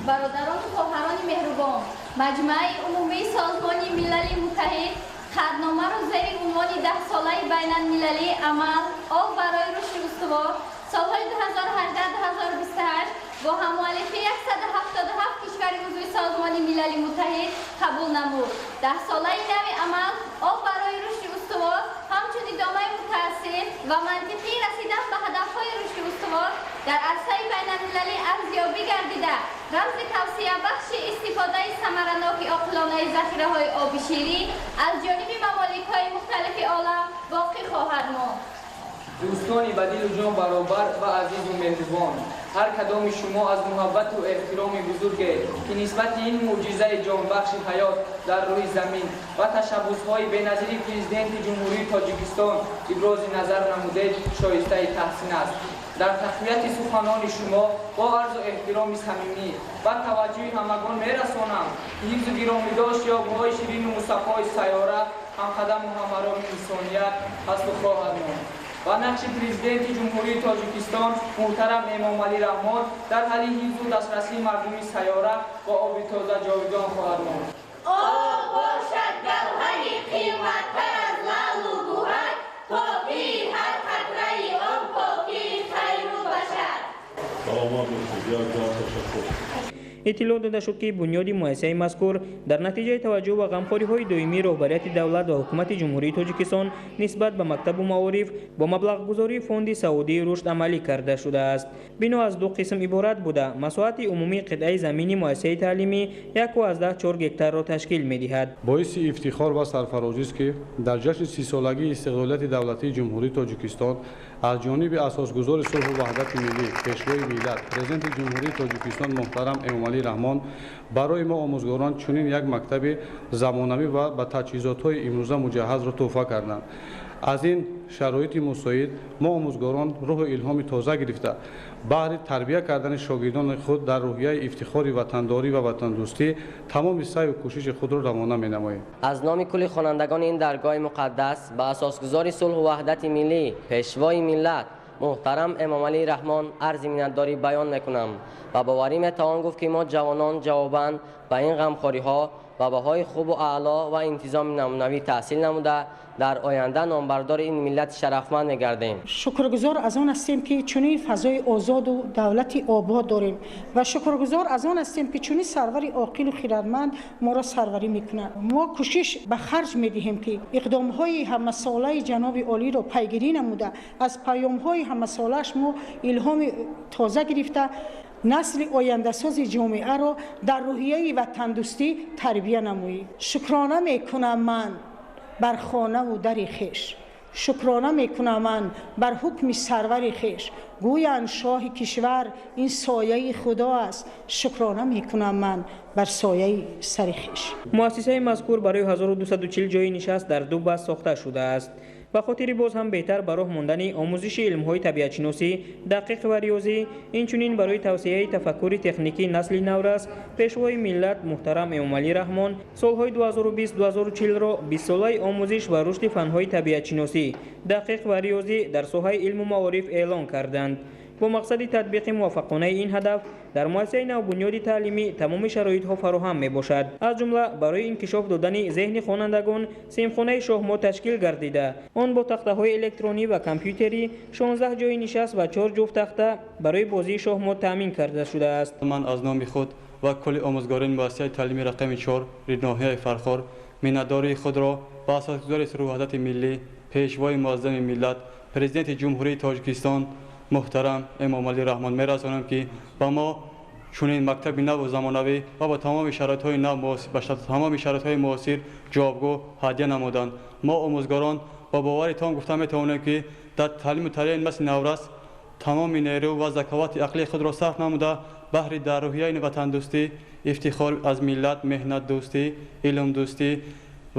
Бародарону хоҳарони меҳрубон, Маҷмӯаи умумии Созмони Милали Муттаҳид қатъномаро зери унвони даҳсолаи байналмилалии амал об барои рушди устувор солҳои 2018-2028 бо ҳаммуаллифии 177 кишвари узви Созмони Милали Муттаҳид қабул намуд. Даҳсолаи нави амал об барои рушди устувор ҳамчун идомаи мутаассир ва мантиқии расидан ба ҳадафҳои рушди устувор дар арсаи байналмилалӣ арзёбӣ гардида, рамзи тавсеабахши истифодаи самараноки оқилонаи захираҳои оби ширин аз ҷониби мамоликҳои мухталифи олам боқӣ хоҳад монд. Дӯстони ба дилу ҷон баробар ва азизу меҳрубон, ҳар кадоми шумо аз муҳаббату эҳтироми бузурге, ки нисбати ин мӯъҷизаи ҷонбахши ҳаёт дар рӯи замин ва ташаббусҳои беназири Президенти Ҷумҳурии Тоҷикистон ибрози назар намудед, шоистаи таҳсин аст. Дар тақвияти суханони шумо бо арзу эҳтироми самимӣ ва таваҷҷӯҳи ҳамагон мерасонам, ки ҳифзу гиромидошти обҳои ширину мусаффои сайёра ҳамқадаму ҳамароми инсоният ҳасту хоҳад монд ва нақши Президенти Ҷумҳурии Тоҷикистон муҳтарам Эмомалӣ Раҳмон дар ҳалли ҳифзу дастрасии мардуми сайёра бо оби тоза ҷовидон хоҳад монд. Об бошад гавҳари қиматтар аз лаълу гӯҳар, покии ҳар қатраи он покии хайру башар. Саломат бошед, як ҷаҳон ташаккур. Иттилоъ дода шуд, ки бунёди муассисаи мазкур дар натиҷаи таваҷҷӯҳ ба ғамхориҳои доимии роҳбарияти давлат ва ҳукумати Ҷумҳурии Тоҷикистон нисбат ба мактабу маориф бо маблағгузории Фонди Саудии рушд амалӣ карда шудааст. Бино аз ду қисм иборат буда, масоҳати умумии қитъаи замини муассисаи таълимӣ 1,4 гектарро ташкил медиҳад. Боиси ифтихор ва сарфарозист, ки дар ҷашни 30-солагии истиқлолияти давлатии Ҷумҳурии Тоҷикистон аз ҷониби асосгузори сулҳу ваҳдати миллӣ, Пешвои миллат, Президенти Ҷумҳурии Тоҷикистон муҳтарам Эмомалӣ Раҳмон барои мо омӯзгорон чунин як мактаби замонавӣ ва ба таҷҳизотҳои имрӯза муҷаҳҳазро тӯҳфа карданд. Аз ин шароити мусоид мо омӯзгорон рӯҳу илҳоми тоза гирифта, баҳри тарбия кардани шогирдони худ дар рӯҳияи ифтихори ватандорӣ ва ватандӯстӣ тамоми саъю кӯшиши худро равона менамоем. Аз номи кулли хонандагони ин даргоҳи муқаддас ба асосгузори сулҳу ваҳдати миллӣ, Пешвои миллат муҳтарам Эмомалӣ Раҳмон арзи миннатдорӣ баён мекунам ва боварӣ метавон гуфт, ки мо ҷавонон ҷавобан ба ин ғамхориҳо ба баҳои хубу аъло ва интизоми намунавӣ таҳсил намуда, дар оянда номбардори ин миллати шарафманд мегардем. Шукргузор аз он ҳастем, ки чунин фазои озоду давлати обод дорем ва шукргузор аз он ҳастем, ки чунин сарвари оқилу хирадманд моро сарварӣ мекунад. Мо кӯшиш ба харҷ медиҳем, ки иқдомҳои ҳамасолаи ҷаноби олиро пайгирӣ намуда, аз паёмҳои ҳамасолааш мо илҳоми тоза гирифта, насли ояндасози ҷомеаро дар рӯҳияи ватандӯстӣ тарбия намоем. Шукрона мекунам ман бар хонаву дари хеш, шукрона мекунам ман бар ҳукми сарвари хеш. Гӯянд шоҳи кишвар ин сояи худо аст, шукрона мекунам ман бар сояи сари хеш. Муассисаи мазкур барои 1240 ҷойи нишаст дар ду баст сохта шудааст. Ба хотири боз ҳам беҳтар ба роҳ мондани омӯзиши илмҳои табиатшиносӣ, дақиқ ва риёзӣ, инчунин барои тавсеяи тафаккури техникии насли наврас, Пешвои миллат муҳтарам Эмомалӣ Раҳмон солҳои 2020-2040-ро 20-солаи омӯзиш ва рушди фанҳои табиатшиносӣ, дақиқ ва риёзӣ дар соҳаи илму маориф эълон карданд. Бо мақсади татбиқи муваффақонаи ин ҳадаф дар муассисаи навбунёди таълимӣ тамоми шароитҳо фароҳам мебошад. Аз ҷумла барои инкишоф додани зеҳни хонандагон синфхонаи шоҳмот ташкил гардида, он бо тахтаҳои электронӣ ва компютерӣ, 16 ҷойи нишаст ва 4 ҷуфт тахта барои бозии шоҳмот таъмин карда шудааст. Ман аз номи худ ва кулли омӯзгорони муассисаи таълимии рақами 4 ноҳияи Фархор миннатдории худро ба асосгузори сулҳу ваҳдати миллӣ, Пешвои муаззами миллат, Президенти Ҷумҳурии Тоҷикистон муҳтарам Эмомалӣ Раҳмон мерасонам, ки ба мо чунин мактаби наву замонавӣ ва ба тамоми шароитҳои нав, ба тамоми шароитҳои муосир ҷавобгӯ ҳадя намуданд. Мо омӯзгорон бо бовари том гуфта метавонем, ки дар таълиму тарбияи насли наврас тамоми нерӯ ва заковати ақлии худро сарф намуда, баҳри дар рӯҳияи ватандӯстӣ, ифтихор аз миллат, меҳнатдӯстӣ, илмдӯстӣ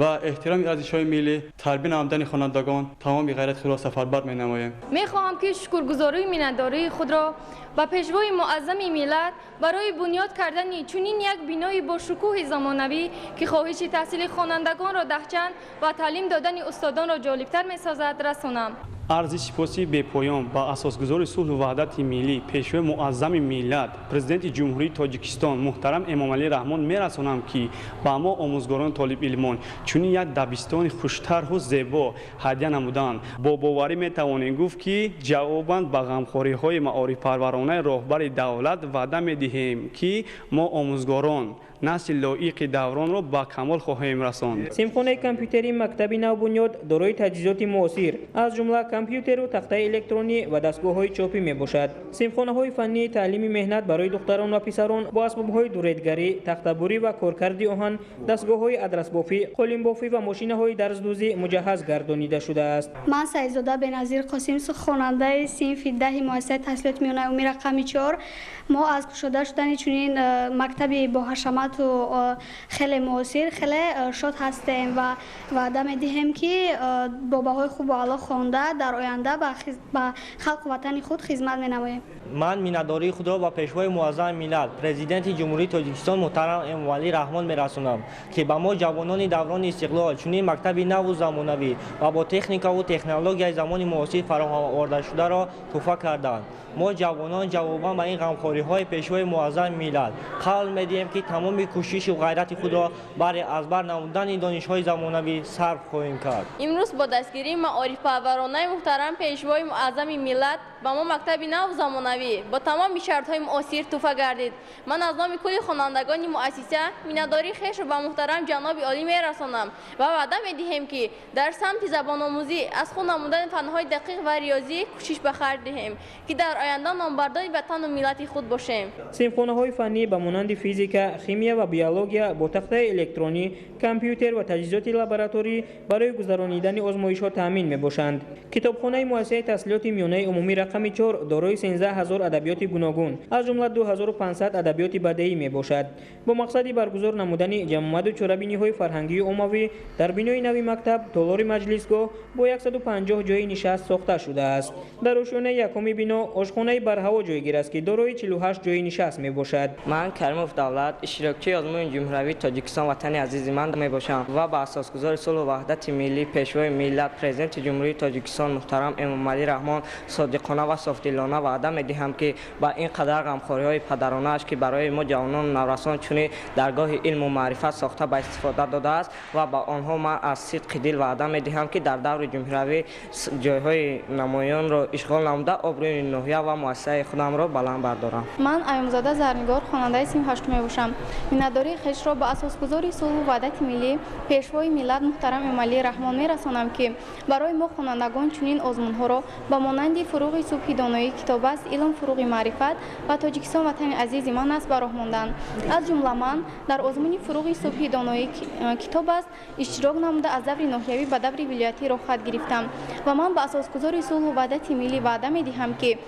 ва эҳтироми арзишҳои миллӣ тарбия намудани хонандагон тамоми ғайрати худро сафарбар менамоем. Мехоҳам, ки шукргузорию миннатдории худро ба Пешвои муаззами миллат барои бунёд кардани чунин як бинои бошукӯҳи замонавӣ, ки хоҳиши таҳсили хонандагонро даҳчанд ва таълим додани устодонро ҷолибтар месозад, расонам. Арзи сипоси бепоён ба асосгузори сулҳу ваҳдати миллӣ, Пешвои муаззами миллат, Президенти Ҷумҳурии Тоҷикистон муҳтарам Эмомалӣ Раҳмон мерасонам, ки ба мо омӯзгорони толибилмон чунин як дабистони хуштарҳу зебо ҳадя намуданд. Бо боварӣ метавонем гуфт, ки ҷавобан ба ғамхориҳои маорифпарваронаи роҳбари давлат ваъда медиҳем, ки мо омӯзгорон насли лоиқи давронро ба камол хоҳем расонд. Синфхонаи компютерии мактаби навбунёд дорои таҷҳизоти муосир, аз ҷумла компютеру тахтаи электронӣ ва дастгоҳҳои чопӣ мебошад. Синфхонаҳои фаннии таълими меҳнат барои духтарон ва писарон бо асбобҳои дуредгарӣ, тахтабурӣ ва коркарди оҳан, дастгоҳҳои адрасбофӣ, қолинбофӣ ва мошинаҳои дарздӯзӣ муҷаҳҳаз гардонида шудааст. Ман Саидзода Беназир Қосим, хонандаи синфи 10 муассисаи таҳсилоти миёнаи умумӣ рақами 4. Мо аз кушода шудани чунин мактаби боҳашамат санъату хеле муосир хеле шод ҳастем ва ваъда медиҳем, ки бо баҳои хубу аъло хонда, дар оянда ба халқу ватани худ хизмат менамоем. Ман миннатдории худро ба Пешвои Муаззами миллат, Президенти Ҷумҳурии Тоҷикистон муҳтарам Эмомалӣ Раҳмон мерасонам, ки ба мо, ҷавонони даврони истиқлол, чунин мактаби наву замонавӣ ва бо техникаву технологияи замони муосир фароҳам овардашударо туҳфа карданд. Мо, ҷавонон, ҷавобан ба ин ғамхориҳои Пешвои Муаззами миллат қавл медиҳем, ки тамоми кӯшишу ғайрати худро барои аз бар намудани донишҳои замонавӣ сарф хоҳем кард. Имрӯз бо дастгирии маорифпарваронаи муҳтарам Пешвои Муаззами миллат ба мо мактаби наву замонавӣ бо тамоми шартҳои муосир туҳфа гардид. Ман аз номи кулли хонандагони муассиса миннатдории хешро ба муҳтарам ҷаноби олӣ мерасонам ва ваъда медиҳем, ки дар самти забономӯзӣ, аз худ намудани фанҳои дақиқ ва риёзӣ кӯшиш ба харҷ диҳем, ки дар оянда номбардори ватану миллати худ бошем. Синфхонаҳои фаннӣ ба монанди физика, химия ва биология бо тахтаи электронӣ, компютер ва таҷҳизоти лабораторӣ барои гузаронидани озмоишҳо таъмин мебошанд. Китобхонаи муассисаи таҳсилоти миёнаи умумӣ рақами 4 дорои 13 ҳазор адабиёти гуногун, аз ҷумла 2500 адабиёти бадеӣ мебошад. Бо мақсади баргузор намудани ҷамъомаду чорабиниҳои фарҳангию оммавӣ дар бинои нави мактаб толори маҷлисгоҳ бо 150 ҷойи нишаст сохта шудааст. Дар ошёнаи якуми бино ошхонаи барҳаво ҷойгир аст, ки дорои 48 ҷойи нишаст мебошад. Ман, Каримов Давлат, иштирокчии озмуни ҷумҳуриявии «Тоҷикистон ватани азизи ман» мебошам ва ба асосгузори сулҳу ваҳдати миллӣ, Пешвои миллат, Президенти Ҷумҳурии Тоҷикистон муҳтарам Эмомалӣ Раҳмон содиқона ва софдилона ваъда медиҳам, ки ба ин қадар ғамхориҳои падаронааш, ки барои мо, ҷавонону наврасон, чунин даргоҳи илму маърифат сохта ба истифода додааст, ва ба онҳо ман аз сидқи дил ваъда медиҳам, ки дар даври ҷумҳуриявӣ ҷойҳои намоёнро ишғол намуда, обрӯи ноҳия ва муассисаи худамро баланд бардорам. Ман, Аюмзода Зарнигор, хонандаи синфи ҳаштум мебошам. Миннатдории хешро ба асосгузори сулҳу ваҳдати миллӣ, Пешвои миллат муҳтарам Эмомалӣ Раҳмон мерасонам, ки барои мо, хонандагон, чунин озмунҳоро ба монанди «Фуруғи субҳи доноӣ китоб аст», «Илм фуруғи маърифат» ва «Тоҷикистон ватани азизи ман аст» ба роҳ монданд. Аз ҷумла ман дар озмуни «Фуруғи субҳи доноӣ китоб аст» иштирок намуда, аз даври ноҳиявӣ ба даври вилоятӣ роҳхат гирифтам ва ман ба асосгузори сулҳу ваҳдати миллӣ ваъда медиҳам, ки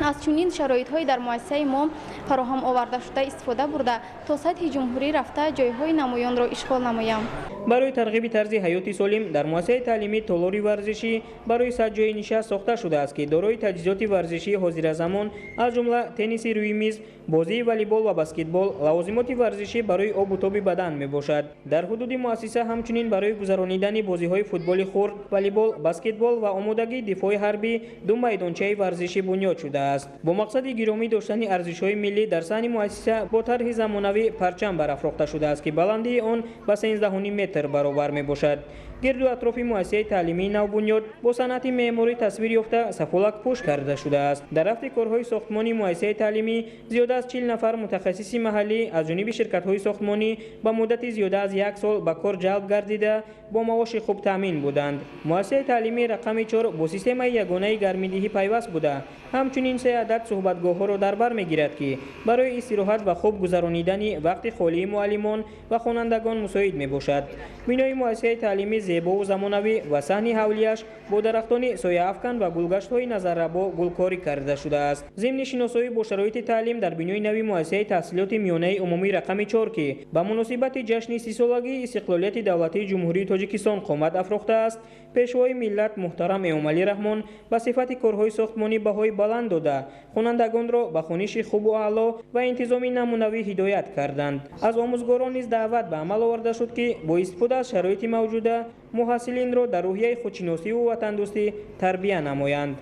аз чунин шароитҳои дар муассисаи мо фароҳам овардашуда истифода бурда, то сатҳи ҷумҳурӣ рафта, ҷойҳои намоёнро ишғол намоям. Барои тарғиби тарзи ҳаёти солим дар муассисаи таълимӣ толори варзишӣ барои 100 ҷойи нишаст сохта шудааст, ки дорои таҷҳизоти варзишии ҳозиразамон, аз ҷумла тенниси рӯи миз, бозии волейбол ва баскетбол, лавозимоти варзишӣ барои обу тоби бадан мебошад. Дар ҳудуди муассиса ҳамчунин барои гузаронидани бозиҳои футболи хурд, волейбол, баскетбол ва омодагии дифои ҳарбӣ ду майдончаи варзишӣ бунёд шудааст. Бо мақсади гиромӣ доштани арзишҳои миллӣ дар саҳни муассиса бо тарҳи замонавӣ парчам барафрохта шудааст, ки баландии он ба 13,5 метр баробар мебошад. Гирду атрофи муассисаи таълимии навбунёд бо санъати меъморӣ тасвир ёфта, сафолакпӯш карда шудааст. Дар рафти корҳои сохтмонии муассисаи таълимӣ зиёда аз 40 нафар мутахассиси маҳаллӣ аз ҷониби ширкатҳои сохтмонӣ ба муддати зиёда аз як сол ба кор ҷалб гардида, бо маоши хуб таъмин буданд. Муассисаи таълимии рақами 4 бо системаи ягонаи гармидиҳӣ пайваст буда, ҳамчунин се адад суҳбатгоҳҳоро дар бар мегирад, ки барои истироҳат ва хуб гузаронидани вақти холии муаллимон ва хонандагон мусоид мебошад. Бинои муассисаи таълимӣ зебову замонавӣ ва саҳни ҳавлияш бо дарахтони сояафкан ва гулгаштҳои назаррабо гулкорӣ карда шудааст. Зимни шиносоӣ бо шароити таълим дар бинои нави муассисаи таҳсилоти миёнаи умумӣ рақами 4, ки ба муносибати ҷашни 30-солагии истиқлолияти давлатии Ҷумҳурии Тоҷикистон қомат афрохтааст, Пешвои миллат муҳтарам Эмомалӣ Раҳмон ба сифати корҳои сохтмонӣ баҳои баланд дода, хонандагонро ба хониши хубу аъло ва интизоми намунавӣ ҳидоят карданд. Аз омӯзгорон низ даъват ба амал оварда шуд, ки бо истифода аз шароити мавҷуда муҳассилинро дар рӯҳияи худшиносиву ватандӯстӣ тарбия намоянд.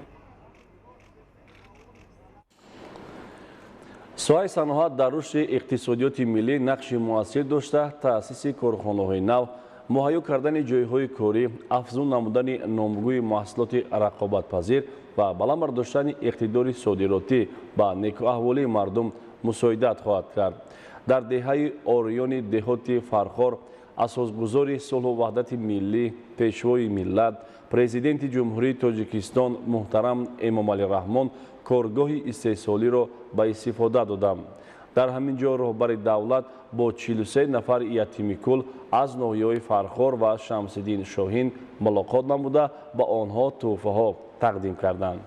Соҳаи саноат дар рушди иқтисодиёти миллӣ нақши муассир дошта, таъсиси корхонаҳои нав, муҳайё кардани ҷойҳои корӣ, афзун намудани номгӯи маҳсулоти рақобатпазир ва баланд бардоштани иқтидори содиротӣ ба некӯаҳволии мардум мусоидат хоҳад кард. Дар деҳаи Ориёни деҳоти Фархор асосгузори сулҳу ваҳдати миллӣ, Пешвои миллат, Президенти Ҷумҳурии Тоҷикистон муҳтарам Эмомалӣ Раҳмон коргоҳи истеҳсолиро ба истифода доданд. Дар ҳамин ҷо роҳбари давлат бо 43 нафар ятимикул аз ноҳияҳои Фархор ва Шамсиддин Шоҳин мулоқот намуда, ба онҳо тӯҳфаҳо тақдим карданд.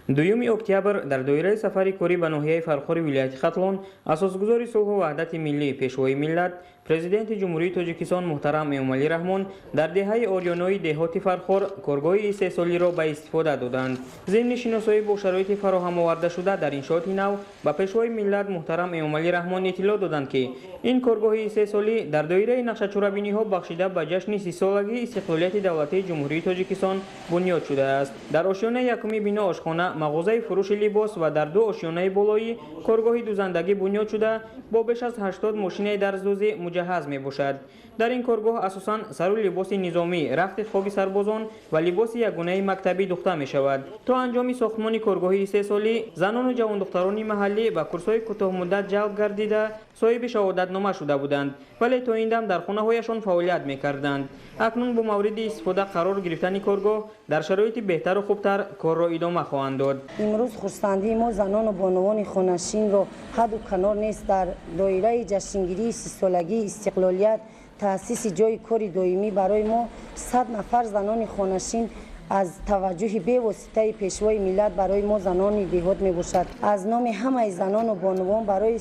2 октябр дар доираи сафари корӣ ба ноҳияи Фархори вилояти Хатлон асосгузори сулҳу ваҳдати миллӣ, Пешвои миллат, Президенти Ҷумҳурии Тоҷикистон муҳтарам Эмомалӣ Раҳмон дар деҳаи Орёнои деҳоти Фархор коргоҳи истеҳсолиро ба истифода доданд. Зимни шиносоӣ бо шароити фароҳам овардашуда дар иншооти нав ба Пешвои миллат муҳтарам Эмомалӣ Раҳмон иттилоъ доданд, ки ин коргоҳи истеҳсолӣ дар доираи нақшачорабиниҳо бахшида ба ҷашни 30-солагии истиқлолияти давлатии Ҷумҳурии Тоҷикистон бунёд шудааст. Дар ошёнаи якуми бино ошхона, мағозаи фурӯши либос ва дар ду ошёнаи болоӣ коргоҳи дузандагӣ бунёд шуда, бо беш аз 80 мошинаи дарздӯзӣ муҷаҳҳаз мебошад. Дар ин коргоҳ асосан сару либоси низомӣ, рахти хоби сарбозон ва либоси ягонаи мактабӣ духта мешавад. То анҷоми сохтмони коргоҳи истеҳсолӣ занону ҷавондухтарони маҳаллӣ ба курсҳои кӯтоҳмуддат ҷалб гардида, соҳиби шаҳодатнома шуда буданд, вале то ин дам дар хонаҳояшон фаъолият мекарданд. Акнун бо мавриди истифода қарор гирифтани коргоҳ дар шароити беҳтару хубтар корро идома хоҳанд дод. Имрӯз хурсандии мо занону бонувони хонашинро ҳадду канор нест. Дар доираи ҷашнгирии 30-солагии истиқлолият таъсиси ҷойи кори доимӣ барои мо 100 нафар занони хонашин аз таваҷҷӯҳи бевоситаи Пешвои миллат барои мо занони деҳот мебошад. Аз номи ҳамаи занону бонувон барои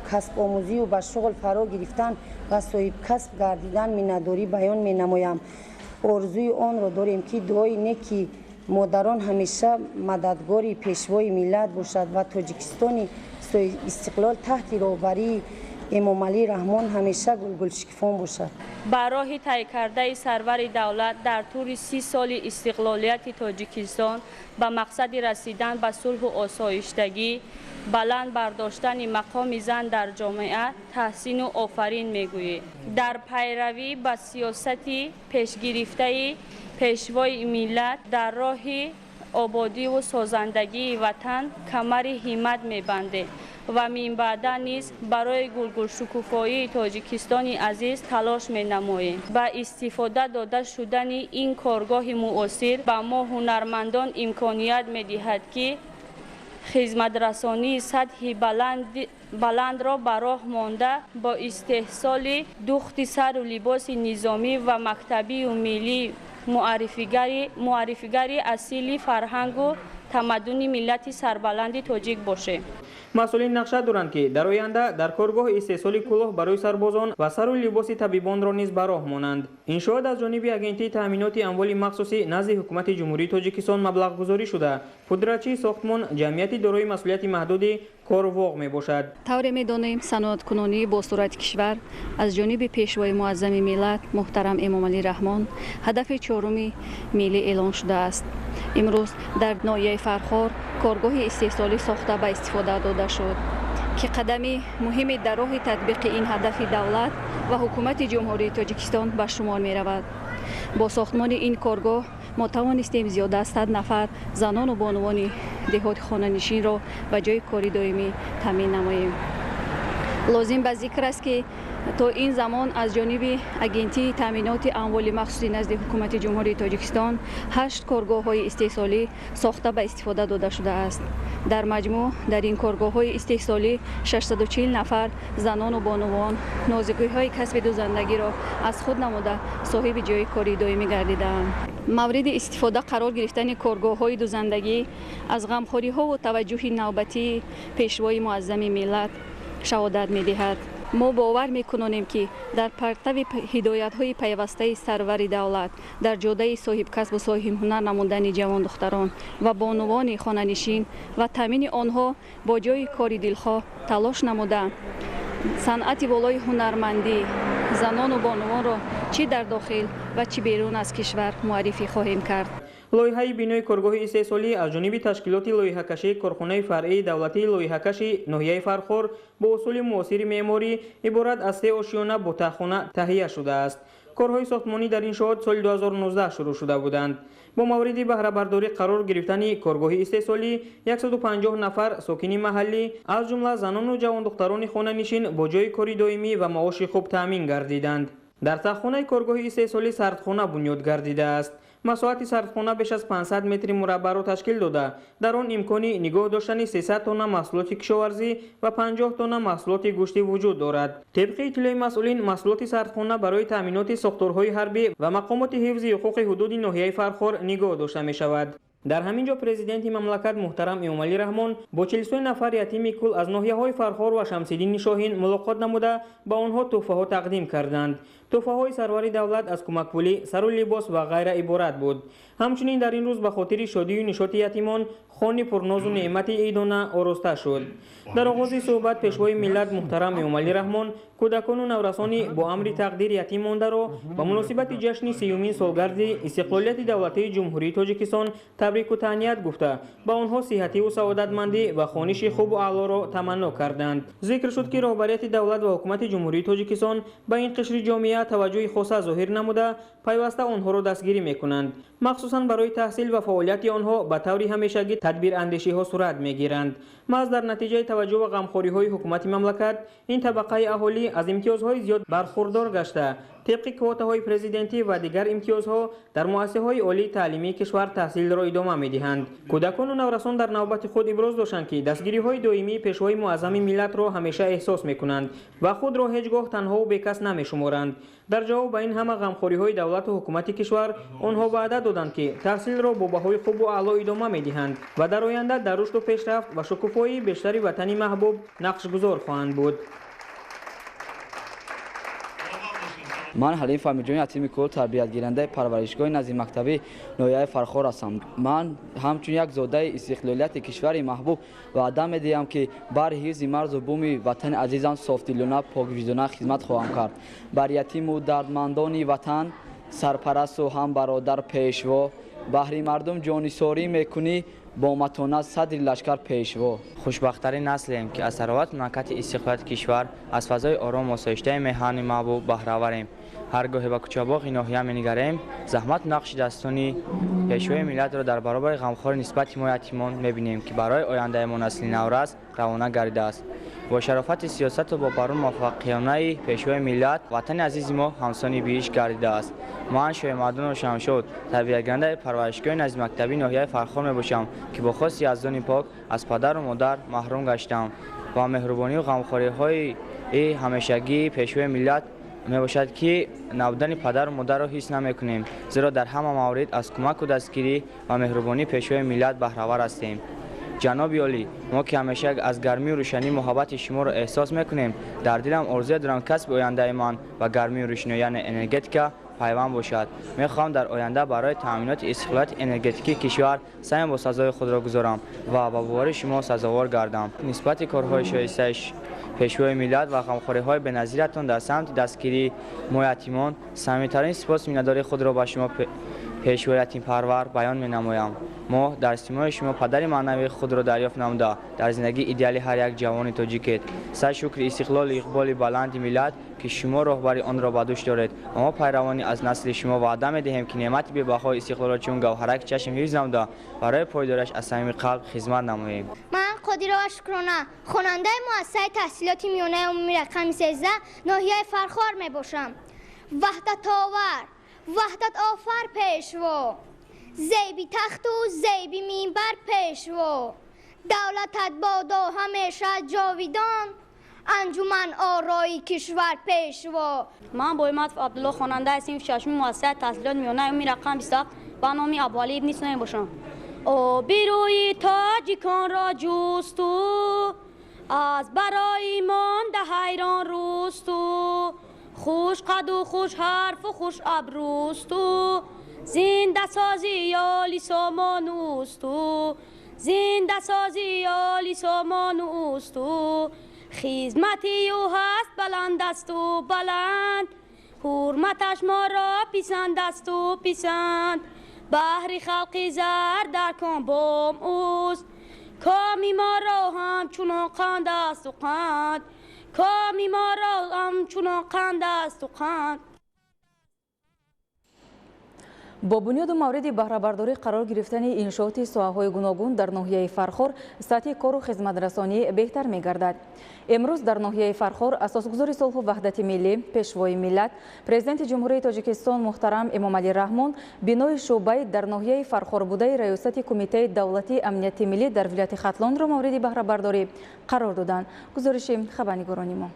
касбомӯзию ба шуғл фаро гирифтан ва соҳибкасб гардидан миннатдорӣ баён менамоям. Орзуи онро дорем, ки дуои неки модарон ҳамеша мададгори Пешвои миллат бошад ва Тоҷикистони соҳибистиқлол таҳти роҳбарии Эмомалӣ Раҳмон ҳамеша гулгулшикифон бошад. Ба роҳи тай кардаи сарвари давлат дар тӯли 30 соли истиқлолияти Тоҷикистон ба мақсади расидан ба сулҳу осоиштагӣ, баланд бардоштани мақоми зан дар ҷомеа таҳсину офарин мегӯем. Дар пайравӣ ба сиёсати пешгирифтаи Пешвои миллат дар роҳи ободиву созандагии ватан камари ҳиммат мебандем ва минбаъда низ барои гулгулшукуфоии Тоҷикистони азиз талош менамоем. Ба истифода дода шудани ин коргоҳи муосир ба мо ҳунармандон имконият медиҳад, ки хизматрасонии сатҳи баландро ба роҳ монда, бо истеҳсоли духти сару либоси низомӣ ва мактабию миллӣ муаррифигари асили фарҳангу тамаддуни миллати сарбаланди тоҷик бошем. Масъулин нақша доранд, ки дар оянда дар коргоҳ истеҳсоли кӯлоҳ барои сарбозон ва сару либоси табибонро низ ба роҳ монанд. Иншоот аз ҷониби Агентии таъминоти амволи махсусӣ назди Ҳукумати Ҷумҳурии Тоҷикистон маблағгузорӣ шуда, пудрачии сохтмон ҷамъияти дорои масъулияти маҳдуди Корвоғ мебошад. Тавре медонем, саноаткунонии босуръати кишвар аз ҷониби Пешвои муаззами миллат муҳтарам Эмомалӣ Раҳмон ҳадафи чоруми миллӣ эълон шудааст. Имрӯз дар ноҳияи Фархор коргоҳи истеҳсолӣ сохта ба истифода дода шуд, ки қадами муҳиме дар роҳи татбиқи ин ҳадафи давлат ва Ҳукумати Ҷумҳурии Тоҷикистон ба шумор меравад. Бо сохтмони ин коргоҳ мо тавонистем зиёда аз 100 нафар занону бонувони деҳоти хонанишинро ба ҷойи кори доимӣ таъмин намоем. Лозим ба зикр аст, ки то ин замон аз ҷониби Агентии таъминоти амволи махсуси назди Ҳукумати Ҷумҳурии Тоҷикистон 8 коргоҳҳои истеҳсолӣ сохта ба истифода дода шудааст. Дар маҷмӯъ дар ин коргоҳҳои истеҳсолӣ 640 нафар занону бонувон нозикиҳои касби дузандагиро аз худ намуда, соҳиби ҷойи кори доимӣ гардидаанд. Мавриди истифода қарор гирифтани коргоҳҳои дузандагӣ аз ғамхориҳову таваҷҷӯҳи навбатии Пешвои муаззами миллат шаҳодат медиҳад. Мо бовар мекунонем, ки дар партави ҳидоятҳои пайвастаи сарвари давлат дар ҷодаи соҳибкасбу соҳибҳунар намудани ҷавондухтарон ва бонувони хонанишин ва таъмини онҳо бо ҷойи кори дилхоҳ талош намуда, санъати волои ҳунармандӣ занону бонувонро чӣ дар дохил ва чӣ берун аз кишвар муаррифӣ хоҳем кард. Лоиҳаи бинои коргоҳи истеҳсолӣ аз ҷониби ташкилоти лоиҳакашии корхонаи фаръии давлатии лоиҳакаши ноҳияи Фархор бо усули муосири меъморӣ иборат аз 3 ошёна бо таҳхона таҳия шудааст. Корҳои сохтмонӣ дар иншоот соли 2019 шурӯъ шуда буданд. Бо мавриди баҳрабардорӣ қарор гирифтани коргоҳи истеҳсолӣ 150 нафар сокини маҳаллӣ, аз ҷумла занону ҷавондухтарони хонанишин бо ҷойи кори доимӣ ва маоши хуб таъмин гардиданд. Дар таҳхонаи коргоҳи истеҳсолӣ сардхона бунёд гардидааст. Масоҳати сардхона беш аз 500 метри мураббаъро ташкил дода, дар он имкони нигоҳ доштани 300 тонна маҳсулоти кишоварзӣ ва 50 тонна маҳсулоти гӯштӣ вуҷуд дорад. Тибқи иттилои масъулин, маҳсулоти сардхона барои таъминоти сохторҳои ҳарбӣ ва мақомоти ҳифзи ҳуқуқи ҳудуди ноҳияи Фархор нигоҳ дошта мешавад. Дар ҳамин ҷо президенти мамлакат муҳтарам Эмомалӣ Раҳмон бо 43 нафар ятими кул аз ноҳияҳои Фархор ва Шамсиддини Шоҳин мулоқот намуда, ба онҳо тӯҳфаҳо тақдим карданд. Тӯҳфаҳои сарвари давлат аз кӯмакпулӣ, сару либос ва ғайра иборат буд. Ҳамчунин дар ин рӯз ба хотири шодию нишоти ятимон хони пурнозу неъмати идона ороста шуд. Дар оғози суҳбат пешвои миллат муҳтарам Эмомалӣ Раҳмон кӯдакону наврасони бо амри тақдир ятим мондаро ба муносибати ҷашни 30-умин солгарди истиқлолияти давлатии Ҷумҳурии Тоҷикистон табрику таҳният гуфта, ба онҳо сиҳативу саодатмандӣ ва хониши хубу аълоро таманно карданд. Зикр шуд, ки роҳбарияти давлат ва ҳукумати Ҷумҳурии Тоҷикистон ба ин қишри ҷомеа таваҷҷӯҳи хоса зоҳир намуда, пайваста онҳоро дастгирӣ мекунанд. Махсусан барои таҳсил ва фаъолияти онҳо ба таври ҳамешагӣ тадбирандешиҳо сурат мегиранд. Маҳз дар натиҷаи таваҷҷӯҳ ва ғамхориҳои ҳукумати мамлакат ин табақаи аҳолӣ аз имтиёзҳои зиёд бархурдор гашта, тибқи квотаҳои президентӣ ва дигар имтиёзҳо дар муассисаҳои олии таълимии кишвар таҳсилро идома медиҳанд. Кӯдакону наврасон дар навбати худ иброз доштанд, ки дастгириҳои доимии пешвои муаззами миллатро ҳамеша эҳсос мекунанд ва худро ҳеҷ гоҳ танҳову бекас намешуморанд. Дар ҷавоб ба ин ҳама ғамхориҳои давлату ҳукумати кишвар онҳо ваъда доданд, ки таҳсилро бо баҳои хубу аъло идома медиҳанд ва дар оянда дар рушду пешрафт ва шукуфоии бештари ватани маҳбуб нақшгузор хоҳанд буд. Ман Ҳалим Фамиҷон, ятими кул, тарбиятгирандаи парваришгоҳи назди мактабии ноҳияи Фархор ҳастам. Ман ҳамчун як зодаи истиқлолияти кишвари маҳбуб ваъда медиҳам, ки барои ҳифзи марзу буми ватани азизам софдилона, поквиҷдона хизмат хоҳам кард. Бар ятиму дардмандони ватан сарпарасту ҳам бародар пешво, баҳри мардум ҷонисорӣ мекунӣ, бо матонат садри лашкар пешво. Хушбахттарин наслем, ки аз саровату манакати истиқлолияти кишвар, аз фазои орому осоиштаи меҳани маҳбуб баҳраварем. Ҳар гоҳе ба кӯчабоғи ноҳия менигарем, заҳмату нақши дастони пешвои миллатро дар баробари ғамхори нисбати мо ятимон мебинем, ки барои ояндаи мо насли наврас равона гардидааст. Бо шарофати сиёсату бо барун муваффақиёнаи пешвои миллат ватани азизи мо ҳамсони биҳишт гардидааст. Ман Шоҳимардону Шамшод, тарбиятгирандаи парваришгоҳи назди мактабии ноҳияи Фархор мебошам, ки бо хости Яздони пок аз падару модар маҳрум гаштам ва меҳрубонию ғамхориҳои ҳамешагии пешвои миллат мебошад, ки набудани падару модарро ҳис намекунем, зеро дар ҳама маврид аз кӯмаку дастгирӣ ва меҳрубонии пешвои миллат баҳравар ҳастем. Ҷаноби олӣ, мо ки ҳамеша аз гармию рӯшании муҳаббати шуморо эҳсос мекунем, дар дилам орзуе дорам, касби ояндаи ман ба гармию рӯшанӣ, яъне энергетика пайванд бошад. Мехоҳам дар оянда барои таъминоти истиқлолияти энергетикии кишвар саҳми босазои худро гузорам ва ба бовари шумо сазовор гардам. Нисбати корҳои шоистаи пешвои миллат ва ғамхориҳои беназиратон дар самти дастгирии мо ятимон самимитарин сипосу миннатдории худро ба шумо пешвои ятимпарвар баён менамоям. Мо дар симои шумо падари маънавии худро дарёфт намуда, дар зиндагии идеали ҳар як ҷавони тоҷикед. Сад шукри истиқлолу иқболи баланди миллат, ки шумо роҳбари онро ба дӯш доред. Мо пайравони аз насли шумо ваъда медиҳем, ки неъмати бебаҳои истиқлолро чун гавҳараки чашм ҳифз намуда, барои пойдориаш аз самими қалб хизмат намоем. Ман Қодирова Шукрона, хонандаи муассисаи таҳсилоти миёнаи умумии рақами 13 ноҳияи Фархор мебошам. Ваҳдатовар, ваҳдатофар пешво, зеби тахту зеби минбар пешво, давлатат бодо ҳамеша ҷовидон, анҷуман орои кишвар пешво. Ман Боиматов Абдулло, хонандаи синфи шашуми муассисаи таҳсилоти миёнаи умумии рақами 27 ба номи Абуалӣ ибни Сино мебошам. Обирӯи тоҷиконро ҷусту, аз барои монда ҳайрон рӯсту, хушқаду хушҳарфу хушабрӯсту, зиндасози ёли сомонӯсту, зиндасози ёли сомонӯсту, хизмати ӯ ҳаст баландасту баланд, ҳурматаш моро писандасту писанд, баҳри халқи зар дар кон бом ӯст, коми моро ҳамчунон қанд асту қанд, коми моро ҳамчунон қанд асту қанд. Бо бунёду мавриди баҳрабардорӣ қарор гирифтани иншооти соҳаҳои гуногун дар ноҳияи Фархор сатҳи кору хизматрасонӣ беҳтар мегардад. Имрӯз дар ноҳияи Фархор асосгузори сулҳу ваҳдати миллӣ, пешвои миллат, президенти Ҷумҳурии Тоҷикистон муҳтарам Эмомалӣ Раҳмон бинои шӯъбаи дар ноҳияи Фархор будаи раёсати Кумитаи давлатии амнияти миллӣ дар вилояти Хатлонро мавриди баҳрабардорӣ қарор доданд. Гузориши хабарнигорони мо.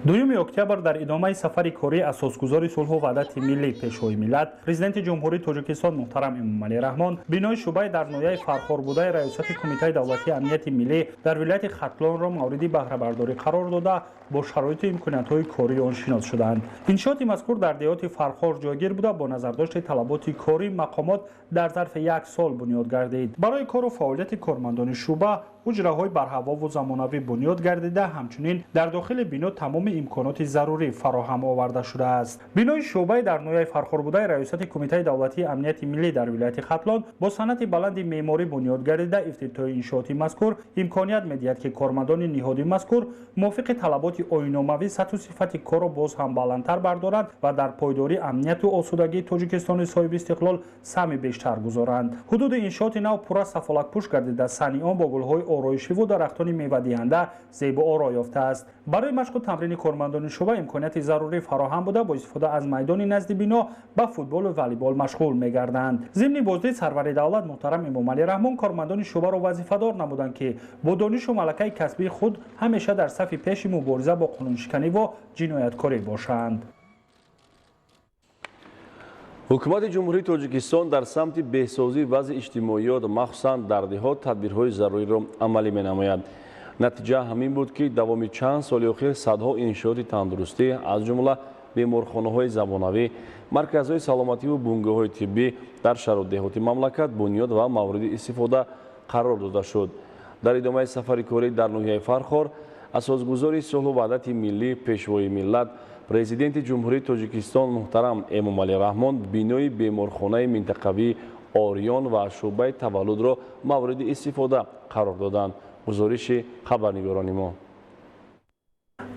Дуюми октябр дар идомаи сафари кории асосгузори сулҳу ваҳдати миллӣ, Пешвои миллат, Президенти Ҷумҳурии Тоҷикистон муҳтарам Эмомалӣ Раҳмон бинои шӯъбаи дар ноҳияи Фархор будаи Раёсати Кумитаи давлатии амнияти миллӣ дар вилояти Хатлонро мавриди баҳрабардорӣ қарор дода, бо шароиту имкониятҳои кории он шинос шуданд. Иншооти мазкур дар деҳоти Фархор ҷойгир буда, бо назардошти талаботи кории мақомот дар зарфи як сол бунёд гардид. Барои кору фаъолияти кормандони шӯъба ҳуҷраҳои барҳавову замонавӣ бунёд гардида, ҳамчунин дар дохили бино тамоми имконоти зарурӣ фароҳам оварда шудааст. Бинои шӯъбаи дар ноҳияи Фархор будаи Раёсати Кумитаи давлатии амнияти миллӣ дар вилояти Хатлон бо санъати баланди меъморӣ бунёд гардида, ифтитоҳи иншооти мазкур имконият медиҳад, ки кормандони ниҳоди мазкур мувофиқи талаботи оинномавӣ сатҳу сифати корро боз ҳам баландтар бардоранд ва дар пойдории амнияту осудагии Тоҷикистони соҳиби истиқлол саҳми бештар гузоранд. Ҳудуди иншооти нав пурра сафолакпӯш гардида, саҳни он бо гулҳои ороишиву дарахтони мевадиҳанда зебу оро ёфтааст. Барои машқу тамрини кормандони шӯъба имконияти зарурӣ фароҳам буда, бо истифода аз майдони назди бино ба футболу волейбол машғул мегарданд. Зимни боздид сарвари давлат муҳтарам Эмомалӣ Раҳмон кормандони шӯъбаро вазифадор намуданд, ки бо донишу малакаи касбии худ ҳамеша дар сафи пеши мубориза бо қонуншиканӣ ва ҷинояткорӣ бошанд. Ҳукумати Ҷумҳурии Тоҷикистон дар самти беҳсозии вазъи иҷтимоиёт, махсусан дар деҳот, тадбирҳои заруриро амалӣ менамояд. Натиҷа ҳамин буд, ки давоми чанд соли охир садҳо иншооти тандурустӣ, аз ҷумла беморхонаҳои замонавӣ, марказҳои саломативу бунгоҳҳои тиббӣ дар шаҳру деҳоти мамлакат бунёд ва мавриди истифода қарор дода шуд. Дар идомаи сафари корӣ дар ноҳияи Фархор асосгузори сулҳу ваҳдати миллӣ, Пешвои миллат, Президенти Ҷумҳурии Тоҷикистон муҳтарам Эмомалӣ Раҳмон бинои беморхонаи минтақавии Ориён ва шӯъбаи таваллудро мавриди истифода қарор доданд. Гузориши хабарнигорони мо.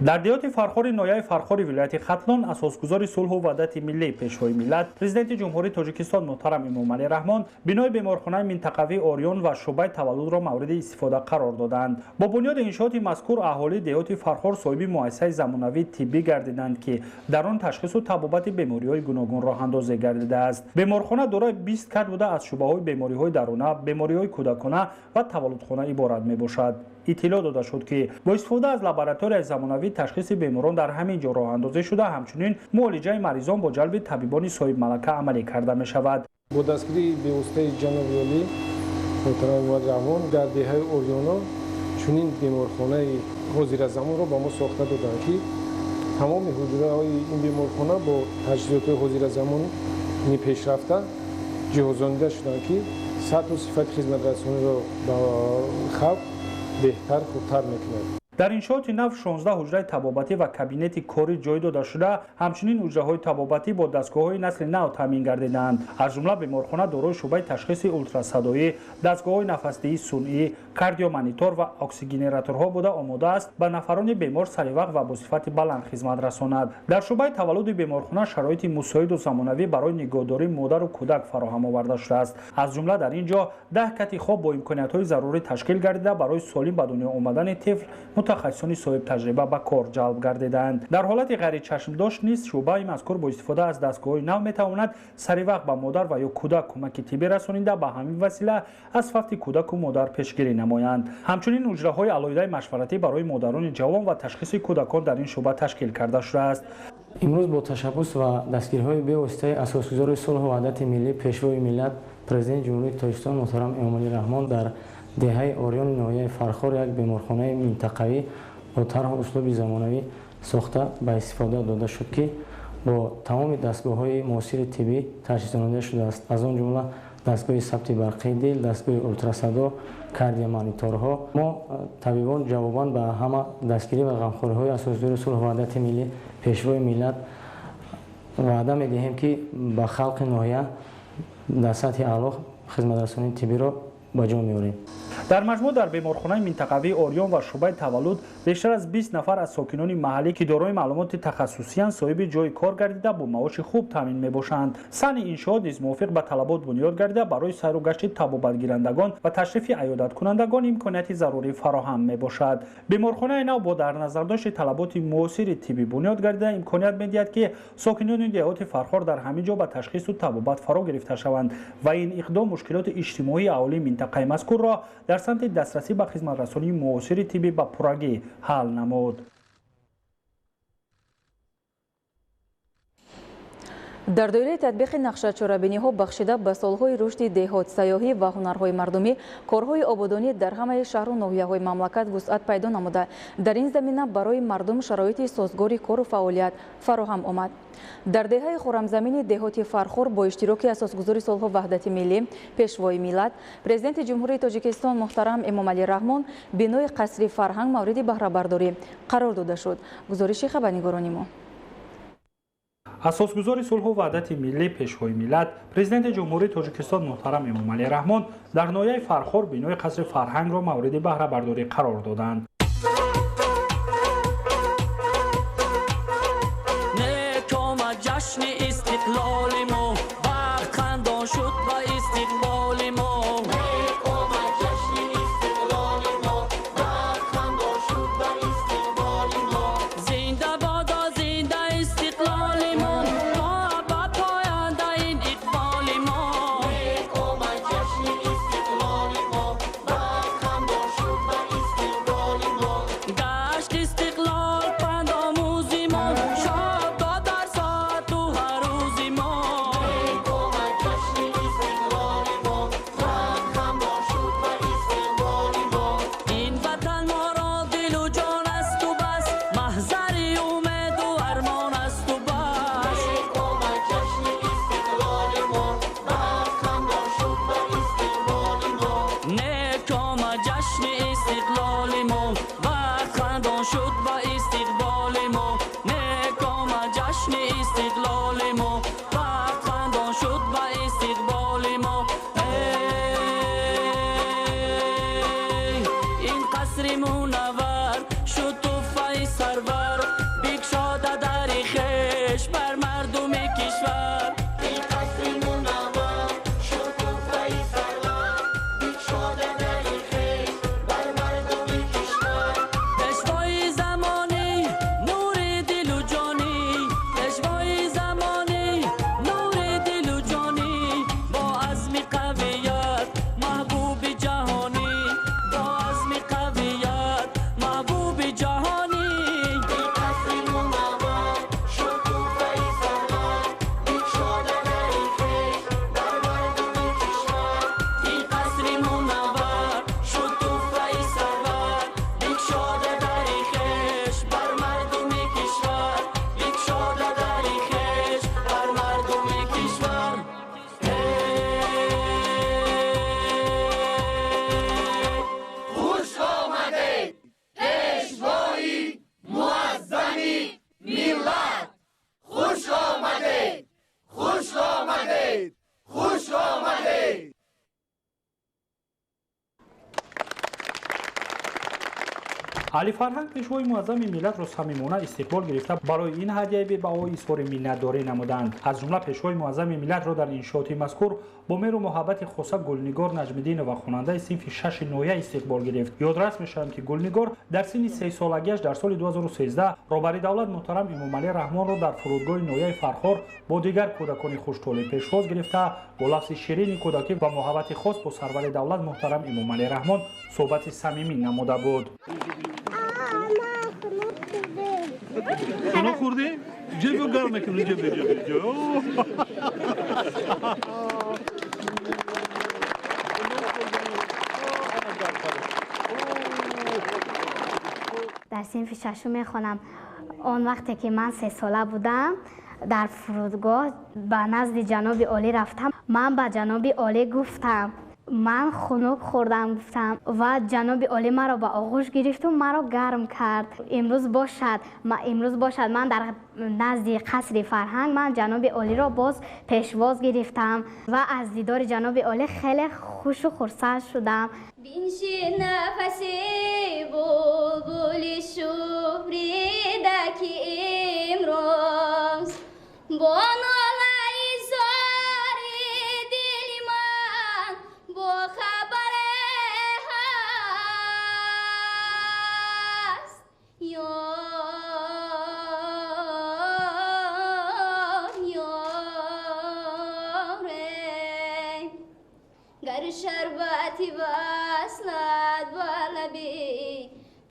Дар деҳоти Фархори ноҳияи Фархори вилояти Хатлон асосгузори сулҳу ваҳдати миллӣ, Пешвои миллат, Президенти Ҷумҳурии Тоҷикистон муҳтарам Эмомалӣ Раҳмон бинои беморхонаи минтақавии Ориён ва шӯъбаи таваллудро мавриди истифода қарор доданд. Бо бунёди иншооти мазкур аҳолии деҳоти Фархор соҳиби муассисаи замонавии тиббӣ гардиданд, ки дар он ташхису табобати бемориҳои гуногун роҳандозӣ гардидааст. Беморхона дорои 20 кат буда, аз шӯъбаҳои бемориҳои даруна, бемориҳои кӯдакона ва таваллудхона иборат мебошад. Иттилоъ дода шуд, ки бо истифода аз лабораторияи замонавӣ ташхиси беморон дар ҳамин ҷо роҳандозӣ шуда, ҳамчунин муолиҷаи маризон бо ҷалби табибони соҳибмалака амалӣ карда мешавад. Бо дастгирии бевоситаи ҷаноби олӣ муҳтарам Эмомалӣ Раҳмон дар деҳаи Ориёно чунин беморхонаи ҳозиразамонро ба мо сохта доданд, ки тамоми ҳуҷраҳои ин беморхона бо таҷҳизотҳои ҳозиразамони пешрафта ҷиҳозонида шуданд, ки сатҳу сифати хизматрасониро ба халқ беҳтар, хубтар мекунад. Дар иншооти нав 16 ҳуҷраи табобатӣ ва кабинети корӣ ҷой дода шуда, ҳамчунин ҳуҷраҳои табобатӣ бо дастгоҳҳои насли нав таъмин гардидаанд. Аз ҷумла беморхона дорои шӯъбаи ташхиси ултрасадоӣ, дастгоҳҳои нафасдиҳии сунъӣ, кардиомонитор ва оксигенераторҳо буда, омода аст ба нафарони бемор саривақт ва бо сифати баланд хизмат расонад. Дар шӯъбаи таваллуди беморхона шароити мусоиду замонавӣ барои нигоҳдории модару кӯдак фароҳам оварда шудааст. Аз ҷумла дар ин ҷо 10 кати хоб бо имкониятҳои зарурӣ ташкил гардида, барои солим ба дунё омадани тифл мутахассисони соҳибтаҷриба ба кор ҷалб гардидаанд. Дар ҳолати ғайричашмдошт низ шӯъбаи мазкур бо истифода аз дастгоҳҳои нав метавонад саривақт ба модар ва ё кӯдак кӯмаки тиббӣ расонида, ба ҳамин васила аз фавти кӯдаку модар пешгирӣ намоянд. Ҳамчунин ҳуҷраҳои алоҳидаи машваратӣ барои модарони ҷавон ва ташхиси кӯдакон дар ин шӯъба ташкил карда шудааст. Имрӯз бо ташаббус ва дастгириҳои бевоситаи асосгузори сулҳу ваҳдати миллӣ, Пешвои миллат, Президенти Ҷумҳурии Тоҷикистон муҳтарам Эмомалӣ Раҳмон дар деҳаи Ориёни ноҳияи Фархор як беморхонаи минтақавӣ бо тарҳу услуби замонавӣ сохта ба истифода дода шуд, ки бо тамоми дастгоҳҳои муосири тиббӣ таҷҳизонида шудааст. Аз он ҷумла дастгоҳи сабти барқии дил, дастгоҳи ултрасадо, кардиомониторҳо. Мо табибон ҷавобан ба ҳама дастгирӣ ва ғамхориҳои асосгузори сулҳу ваҳдати миллӣ, Пешвои миллат ваъда медиҳем, ки ба халқи ноҳия дар сатҳи аъло хизматрасонии тиббиро ба ҷо меорем. Дар маҷмӯъ дар беморхонаи минтақавии Ориён ва шӯъбаи таваллуд бештар аз 20 нафар аз сокинони маҳаллӣ, ки дорои маълумоти тахассусиянд, соҳиби ҷойи кор гардида, бо маоши хуб таъмин мебошанд. Саҳни иншоот низ мувофиқ ба талабот бунёд гардида, барои сайру гашти табобатгирандагон ва ташрифи аёдаткунандагон имконияти зарурӣ фароҳам мебошад. Беморхонаи нав бо дар назардошти талаботи муосири тиббӣ бунёд гардида, имконият медиҳад, ки сокинони деҳоти Фархор дар ҳамин ҷо ба ташхису табобат фаро гирифта шаванд ва ин иқдом мушкилоти иҷтимоии аҳолии минтақаи мазкурро дар самти дастрасӣ ба хизматрасонии муосири тиббӣ ба пуррагӣ ҳал намуд. Дар доираи татбиқи нақша чорабиниҳо бахшида ба солҳои рушди деҳот, сайёҳӣ ва ҳунарҳои мардумӣ, корҳои ободонӣ дар ҳамаи шаҳру ноҳияҳои мамлакат вусъат пайдо намуда. Дар ин замина барои мардум шароити созгори кору фаъолият фароҳам омад. Дар деҳаи Хӯрамзамини деҳоти Фархор бо иштироки асосгузори сулҳу ваҳдати миллӣ, Пешвои миллат, Президенти Ҷумҳурии Тоҷикистон муҳтарам Эмомалӣ Раҳмон бинои қасри фарҳанг мавриди баҳрабардорӣ қарор дода шуд. Гузориши хабарнигорони мо. Асосгузори сулҳу ваҳдати миллӣ, Пешвои миллат, Президенти Ҷумҳурии Тоҷикистон муҳтарам Эмомалӣ Раҳмон дар ноҳияи Фархор бинои қасри фарҳангро мавриди баҳрабардорӣ қарор доданд. Нек омад ҷашни истиқлоли мо, бахт хандон шуд ба истиқболи мо. Нек омад ҷашни истиқлоли мо, бахт хандон шуд ба истиқболи мо. Зинда бодо зинда истиқлоли мо, то абад поянда ин иқболи мо. Нек омад ҷашни истиқлоли мо, бахт хандон шуд ба истиқболи мо. Гашт истиқлол пандомӯзи мо, шод дод дар соату ҳар рӯзи мо. Нек омад ҷашни истиқлоли мо, бахт хандон шуд ба истиқболи мо. Ин ватан моро дилу ҷон асту бас, маҳзари умеду армон асту бас. Нек омад ҷашни истиқлоли мо, бахт хандон шуд ба истиқболи мо. Нек омад ҷашни истиқлоли мо, бахт хандон шуд ба истиқболи мо. Нек омад ҷашни истиқлоли мо, бахт хандон шуд ба истиқболи мо. Эй, ин қасри мунаввар шуд туҳфаи сарвар, бикшода дари хеш бар мардуми кишвар. Ин қасри мунаввар шуд туҳфаи сарвар, бикшода дари хеш бар мардуми кишвар. Пешвои замонӣ, нури дилу ҷонӣ, пешвои замонӣ, нури дилу ҷонӣ, бо азми қавият маҳбуби ҷаҳонӣ, бо азми қавият маҳбуби ҷаҳонӣ. Ин қасри мунаввар шуд туҳфаи сарвар, бикшода дари хеш бар мардуми кишвар. Ин қасри мунаввар шуд туҳфаи сарвар, бикшода дари хеш бар мардуми кишвар, бикшода дари хеш бар мардуми кишвар. Хуш омадед, Пешвои муаззами миллат! Хуш омадед! Хуш омадед! Хуш омадед! Аҳли фарҳанг Пешвои муаззами миллатро самимона истиқбол гирифта, барои ин ҳадияи бебаҳо изҳори миннатдорӣ намуданд. Аз ҷумла Пешвои муаззами миллатро дар иншооти мазкур бо меҳру муҳаббати хоса Гулнигор Наҷмиддинова, хонандаи синфи шаши ноҳия, истиқбол гирифт. Ёдрас мешавем, ки Гулнигор дар синни сесолагиаш дар соли 2013 роҳбари давлат муҳтарам Эмомалӣ Раҳмонро дар фурудгоҳи ноҳияи Фархор бо дигар кӯдакони хуштолеъ пешвоз гирифта, бо лафзи ширини кӯдакӣ ва муҳаббати хос бо сарвари давлат муҳтарам Эмомалӣ Раҳмон суҳбати самимӣ намуда буд. Хунук хӯрдем? Ҷеб гарм мекунем, ҷеб ҷеб ҷеб. Дар синфи шашум мехонам. Он вақте ки ман сесола будам, дар фурудгоҳ ба назди ҷаноби олӣ рафтам. Ман ба ҷаноби олӣ гуфтам, ман хунук хӯрдам, гуфтам, ва ҷаноби олӣ маро ба оғӯш гирифту маро гарм кард. Имрӯз бошад, ман дар назди қасри фарҳанг ман ҷаноби олиро боз пешвоз гирифтам ва аз дидори ҷаноби олӣ хеле хушу хурсанд шудам. Бинши нафаси булбули шӯрида, ки имрӯз бо нолаи зори дили ман бо хабаре ҳаст. Ёр, ёре, гар шарбати васлат ба лаби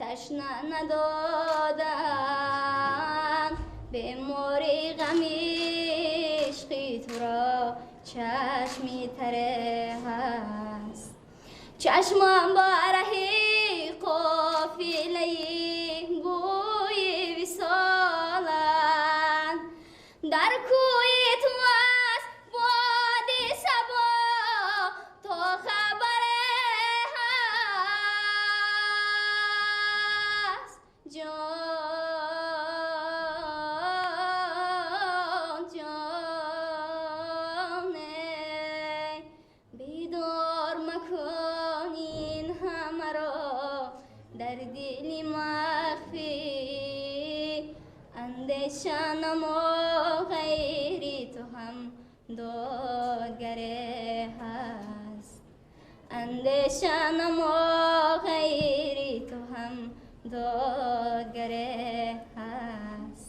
ташна надоданд, бемори ғами ишқи Чашми таре ҳаст. Чашмам ба раҳи қофилаи бӯи висоланд. Дар кӯи ту аст боди сабо то хабаре ҳаст. Ҷон, ҷон, эй, бедор макун ин ҳамаро дар дили махфӣ. Андеша намо ғайри ту ҳам додгаре ҳаст. Андеша намо ғайри ту ҳам додгаре ҳаст.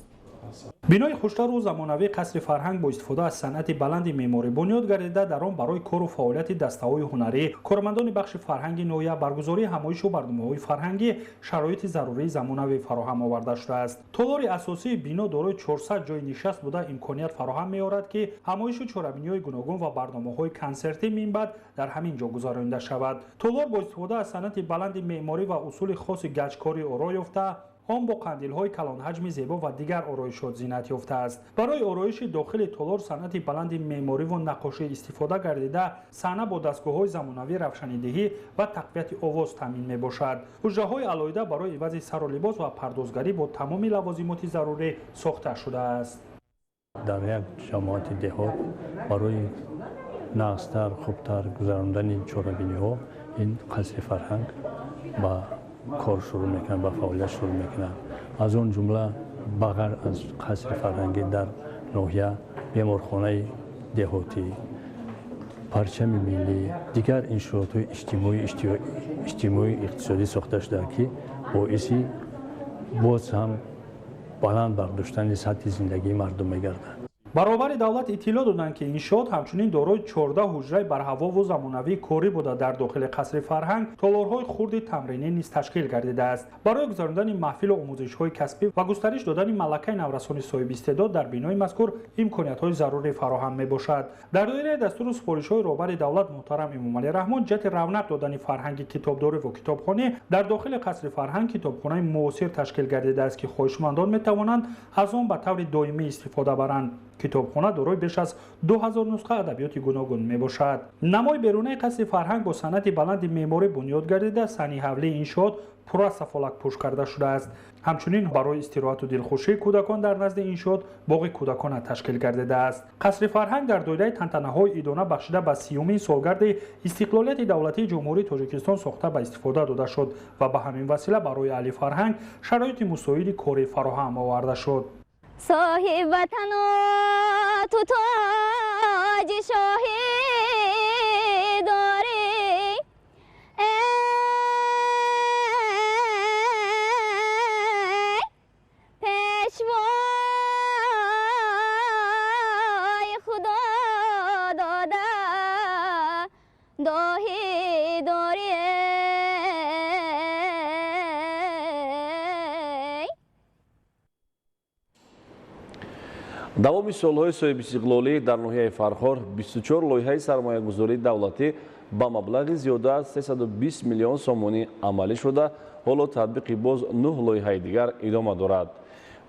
Бинои хуштару замонавии қасри фарҳанг бо истифода аз санъати баланди меъморӣ бунёд гардида, дар он барои кору фаъолияти дастаҳои ҳунарӣ, кормандони бахши фарҳанги ноҳия, баргузории ҳамоишу барномаҳои фарҳангӣ шароити зарурии замонавӣ фароҳам оварда шудааст. Толори асосии бино дорои 400 ҷойи нишаст буда, имконият фароҳам меорад, ки ҳамоишу чорабиниҳои гуногун ва барномаҳои консертӣ минбаъд дар ҳамин ҷо гузаронида шавад. Толор бо истифода аз санъати баланди меъморӣ ва усули хоси гаҷкорӣ оро ёфта, он бо қандилҳои калонҳаҷми зебо ва дигар ороишот зинат ёфтааст. Барои ороиши дохили толор санъати баланди меъмориву наққошӣ истифода гардида, саҳна бо дастгоҳҳои замонавии равшанидиҳӣ ва тақвияти овоз таъмин мебошад. Ҳуҷраҳои алоҳида барои ивази сару либос ва пардозгарӣ бо тамоми лавозимоти зарурӣ сохта шудааст. Дар як ҷамоати деҳот барои нағзтар, хубтар гузарондани чорабиниҳо ин қасри фарҳанг ба кор шурӯъ мекунанд, ба фаъолият шурӯъ мекунанд. Аз он ҷумла ба ғайр аз қасри фарҳангӣ дар ноҳия беморхонаи деҳотӣ, парчами миллӣ, дигар иншоотҳои иҷтимоӣ иқтисодӣ сохта шудаанд, ки боиси боз ҳам баланд бардоштани сатҳи зиндагии мардум мегарданд. Баробари давлат иттилоъ доданд, ки иншоот ҳамчунин дорои 14 ҳуҷраи барҳавову замонавии корӣ буда, дар дохили қасри фарҳанг толорҳои хурди тамринӣ низ ташкил гардидааст. Барои гузарондани маҳфилу омӯзишҳои касбӣ ва густариш додани малакаи наврасони соҳибистеъдод дар бинои мазкур имкониятҳои зарурӣ фароҳам мебошад. Дар доираи дастуру супоришҳои роҳбари давлат муҳтарам Эмомалӣ Раҳмон ҷиҳати равнақ додани фарҳанги китобдорӣ ва китобхонӣ дар дохили қасри фарҳанг китобхонаи муосир ташкил гардидааст, ки хоҳишмандон метавонанд аз он ба таври доимӣ истифода баранд. Китобхона дорои беш аз 2000 нусха адабиёти гуногун мебошад. Намои берунаи қасри фарҳанг бо санъати баланди меъморӣ бунёд гардида, саҳни ҳавлии иншоот пурра сафолакпӯш карда шудааст. Ҳамчунин барои истироҳату дилхушии кӯдакон дар назди иншоот боғи кӯдакона ташкил гардидааст. Қасри фарҳанг дар доираи тантанаҳои идона бахшида ба 30-умин солгарди истиқлолияти давлатии Ҷумҳурии Тоҷикистон сохта ба истифода дода шуд ва ба ҳамин васила барои аҳли фарҳанг шароити мусоиди корӣ фароҳам оварда шуд. Соҳиб ватану ту тоҷи шоҳӣ дорӣ, эй пешвои Худо дода доҳӣ дорӣ. Давоми солҳои соҳибистиқлолӣ дар ноҳияи Фархор 24 лоиҳаи сармоягузории давлатӣ ба маблағи зиёда аз 320 миллион сомонӣ амалӣ шуда, ҳоло татбиқи боз 9 лоиҳаи дигар идома дорад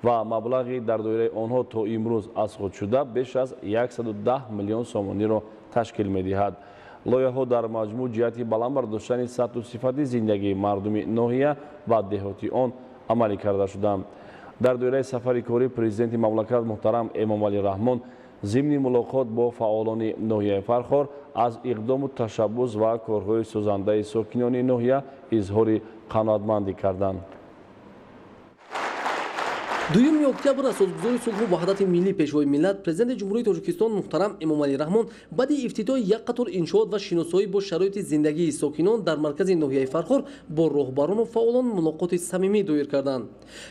ва маблағи дар доираи онҳо то имрӯз аз худ шуда беш аз 110 миллион сомониро ташкил медиҳад. Лоиҳаҳо дар маҷмӯъ ҷиҳати баланд бардоштани сатҳу сифати зиндагии мардуми ноҳия ва деҳоти он амалӣ карда шуданд. Дар доираи сафари корӣ президенти мамлакат муҳтарам Эмомалӣ Раҳмон зимни мулоқот бо фаъолони ноҳияи Фархор аз иқдому ташаббус ва корҳои созандаи сокинони ноҳия изҳори қаноатмандӣ карданд. Дуюми октябр асосгузори сулҳу ваҳдати миллӣ, пешвои миллат, президенти Ҷумҳурии Тоҷикистон муҳтарам Эмомалӣ Раҳмон баъди ифтитоҳи як қатор иншоот ва шиносоӣ бо шароити зиндагии сокинон дар маркази ноҳияи Фархор бо роҳбарону фаъолон мулоқоти самимӣ доир карданд.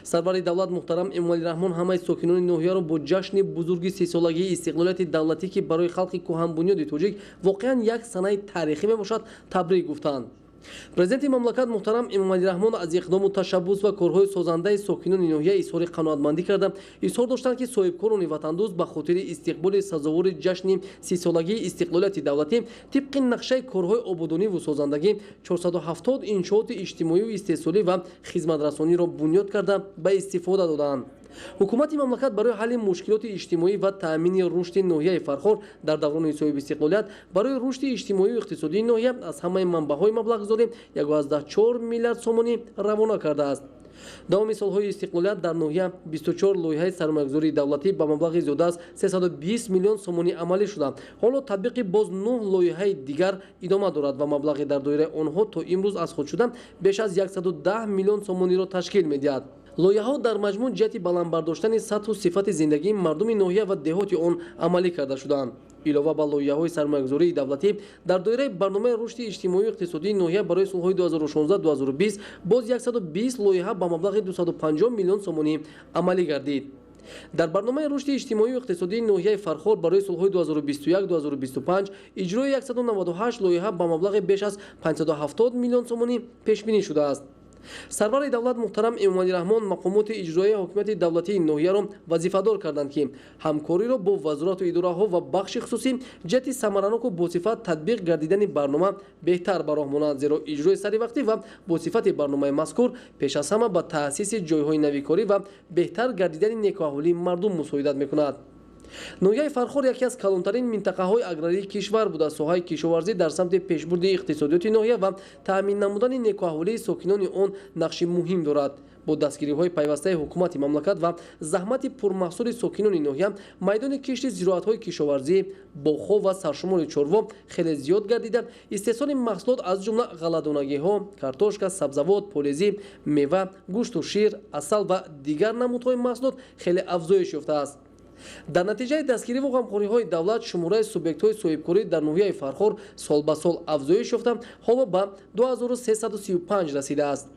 Сарвари давлат муҳтарам Эмомалӣ Раҳмон ҳамаи сокинони ноҳияро бо ҷашни бузурги сесолагии истиқлолияти давлатӣ, ки барои халқи кӯҳанбунёди тоҷик воқеан як санаи таърихӣ мебошад, табрик гуфтанд. Президенти мамлакат муҳтарам Эмомалӣ Раҳмон аз иқдому ташаббус ва корҳои созандаи сокинони ноҳия изҳори қаноатмандӣ карда, изҳор доштанд, ки соҳибкорони ватандӯст ба хотири истиқболи сазовори ҷашни 30-солагии истиқлолияти давлатӣ тибқи нақшаи корҳои ободониву созандагӣ 470 иншооти иҷтимоию истеҳсолӣ ва хизматрасониро бунёд карда ба истифода додаанд. Ҳукумати мамлакат барои ҳалли мушкилоти иҷтимоӣ ва таъмини рушди ноҳияи Фархор дар даврони соҳибистиқлолият барои рушди иҷтимоию иқтисодии ноҳия аз ҳамаи манбаъҳои маблағгузорӣ 1,4 миллиард сомонӣ равона кардааст. Давоми солҳои истиқлолият дар ноҳия 24 лоиҳаи сармоягузории давлатӣ ба маблағи зиёда аз 320 миллион сомонӣ амалӣ шуда, ҳоло татбиқи боз 9 лоиҳаи дигар идома дорад ва маблағи дар доираи онҳо то имрӯз аз худ шуда беш аз 110 миллион сомониро ташкил медиҳад. Лоиҳаҳо дар маҷмӯъ ҷиҳати баланд бардоштани сатҳу сифати зиндагии мардуми ноҳия ва деҳоти он амалӣ карда шудаанд. Илова ба лоиҳаҳои сармоягузории давлатӣ дар доираи барномаи рушди иҷтимоию иқтисодии ноҳия барои солҳои 2016-2020 боз 120 лоиҳа ба маблағи 250 миллион сомонӣ амалӣ гардид. Дар барномаи рушди иҷтимоию иқтисодии ноҳияи Фархор барои солҳои 2021-2025 иҷрои 198 лоиҳа ба маблағи беш аз 570 миллион сомонӣ пешбинӣ шудааст. Сарвари давлат муҳтарам Эмомалӣ Раҳмон мақомоти иҷроияи ҳокимияти давлатии ноҳияро вазифадор карданд, ки ҳамкориро бо вазорату идораҳо ва бахши хусусӣ ҷиҳати самараноку босифат татбиқ гардидани барнома беҳтар ба роҳ монанд, зеро иҷрои саривақтӣ ва босифати барномаи мазкур пеш аз ҳама ба таъсиси ҷойҳои навикорӣ ва беҳтар гардидани некуаҳволии мардум мусоидат мекунад. Ноҳияи Фархор яке аз калонтарин минтақаҳои аграрии кишвар буда, соҳаи кишоварзӣ дар самти пешбурди иқтисодиёти ноҳия ва таъмин намудани некуаҳволии сокинони он нақши муҳим дорад. Бо дастгириҳои пайвастаи ҳукумати мамлакат ва заҳмати пурмаҳсули сокинони ноҳия майдони кишти зироатҳои кишоварзӣ, боғҳо ва саршумори чорво хеле зиёд гардида, истеҳсоли маҳсулот аз ҷумла ғалладонагиҳо, картошка, сабзавот, полезӣ, мева, гӯшту шир, асал ва дигар намудҳои маҳсулот хеле афзоиш ёфтааст. Дар натиҷаи дастгириву ғамхориҳои давлат шумораи субъектҳои соҳибкорӣ дар ноҳияи Фархор сол ба сол афзоиш ёфта, ҳоло ба 2335 расидааст.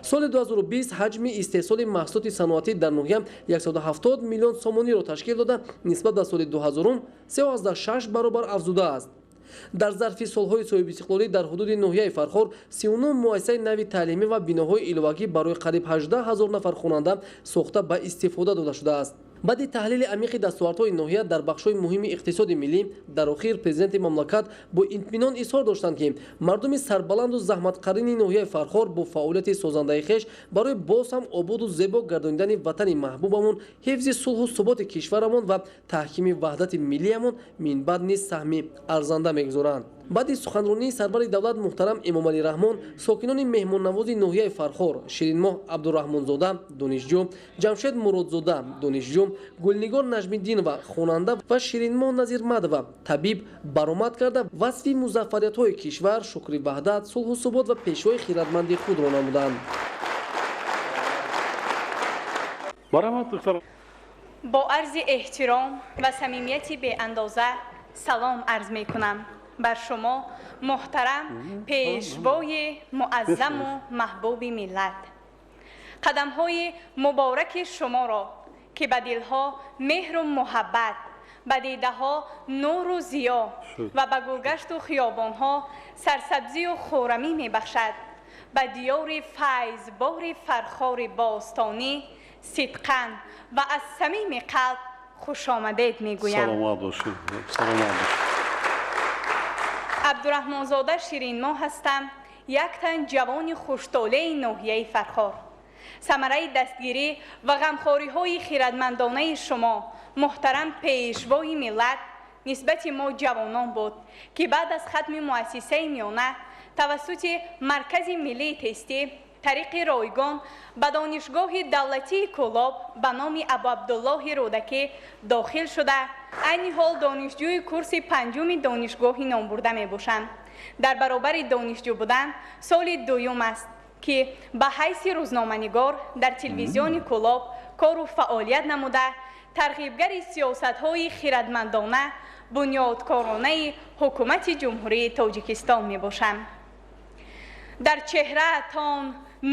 Соли 2020 ҳаҷми истеҳсоли маҳсулоти саноатӣ дар ноҳия 170 миллион сомониро ташкил дода, нисбат ба соли 2000 3,6 баробар афзудааст. Дар зарфи солҳои соҳибистиқлолӣ дар ҳудуди ноҳияи Фархор 39 муассисаи нави таълимӣ ва биноҳои иловагӣ барои қариб 18 ҳазор нафар хонанда сохта ба истифода дода шудааст. Баъди таҳлили амиқи дастовардҳои ноҳия дар бахшҳои муҳими иқтисоди миллӣ, дар охир президенти мамлакат бо итминон изҳор доштанд, ки мардуми сарбаланду заҳматқарини ноҳияи Фархор бо фаъолияти созандаи хеш барои боз ҳам ободу зебо гардонидани ватани маҳбубамон, ҳифзи сулҳу суботи кишварамон ва таҳкими ваҳдати миллиямон минбаъд низ саҳми арзанда мегузоранд. Баъди суханронии сарвари давлат муҳтарам Эмомалӣ Раҳмон сокинони меҳмоннавози ноҳияи Фархор Ширинмоҳ Абдураҳмонзода донишҷӯ, Ҷамшед Муродзода донишҷӯ, Гулнигор Наҷмиддинова хонанда ва Ширинмоҳ Назирмадова табиб баромад карда, васфи музаффариятҳои кишвар, шукри ваҳдат, сулҳу субот ва пешвои хиратманди худро намуданд. Бо арзи эҳтиром ва самимияти беандоза салом арз мекунам бар шумо муҳтарам пешвои муаззаму маҳбуби миллат. Қадамҳои мубораки шуморо, ки ба дилҳо меҳру муҳаббат, ба дидаҳо нуру зиё ва ба гулгашту хиёбонҳо сарсабзию хӯрамӣ мебахшад, ба диёри файзбори Фархори бостонӣ сидқан ва аз самими қалб хушомадед мегӯям. Саломат бошед, саломат бошед. Абдураҳмонзода Ширинмоҳ ҳастам, як тан ҷавони хуштолеи ноҳияи Фархор. Самараи дастгирӣ ва ғамхориҳои хиратмандонаи шумо муҳтарам пешвои миллат нисбати мо ҷавонон буд, ки баъд аз хатми муассисаи миёна тавассути Маркази миллии тестӣ тариқи ройгон ба Донишгоҳи давлатии Кӯлоб ба номи Абуабдуллоҳи Рӯдакӣ дохил шуда, айни ҳол донишҷӯи курси панҷуми донишгоҳи номбурда мебошам. Дар баробари донишҷӯ будан соли дуюм аст, ки ба ҳайси рӯзноманигор дар телевизиони Кӯлоб кору фаъолият намуда, тарғибгари сиёсатҳои хиратмандона бунёдкоронаи ҳукумати Ҷумҳурии Тоҷикистон мебошам. Дар чеҳраатон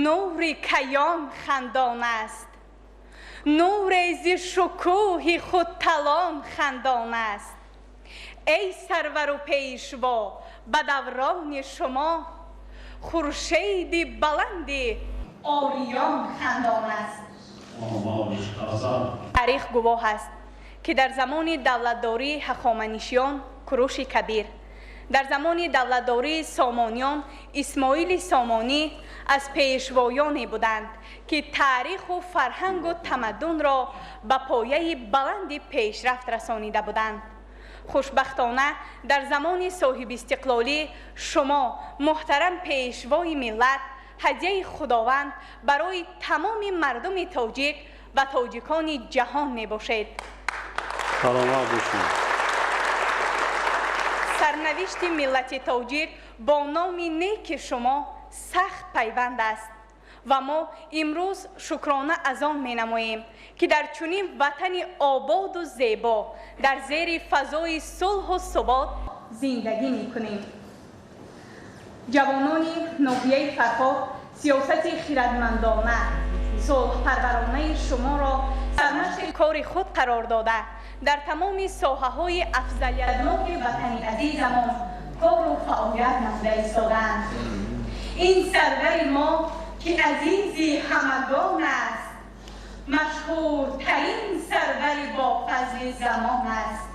нури каён хандон аст, нуре зи шукӯҳи худталон хандон аст. Эй сарвару пешво, ба даврони шумо Хуршеди баланди Ориён хандон аст. Таърих гувоҳ аст, ки дар замони давлатдории Ҳахоманишиён Куруши Кабир, дар замони давлатдории Сомониён Исмоили Сомонӣ аз пешвоёне буданд, ки таъриху фарҳангу тамаддунро ба пояи баланди пешрафт расонида буданд. Хушбахтона, дар замони соҳибистиқлолӣ шумо, муҳтарам Пешвои миллат, ҳадияи Худованд барои тамоми мардуми тоҷик ва тоҷикони ҷаҳон мебошед. Саломат бошед. Сарнавишти миллати тоҷик бо номи неки шумо сахт пайванд аст ва мо имрӯз шукрона аз он менамоем, ки дар чунин ватани ободу зебо, дар зери фазои сулҳу субот зиндагӣ мекунем. Ҷавонони ноҳияи Фархор сиёсати хирадмандона, сулҳпарваронаи шуморо сармашқи кори худ қарор дода, дар тамоми соҳаҳои афзалиятноки ватани азизамон кору фаъолият намуда истодаанд. Ин сарвари мо, ки азизи ҳамагон аст, машҳуртарин сарвари бофазли замон аст.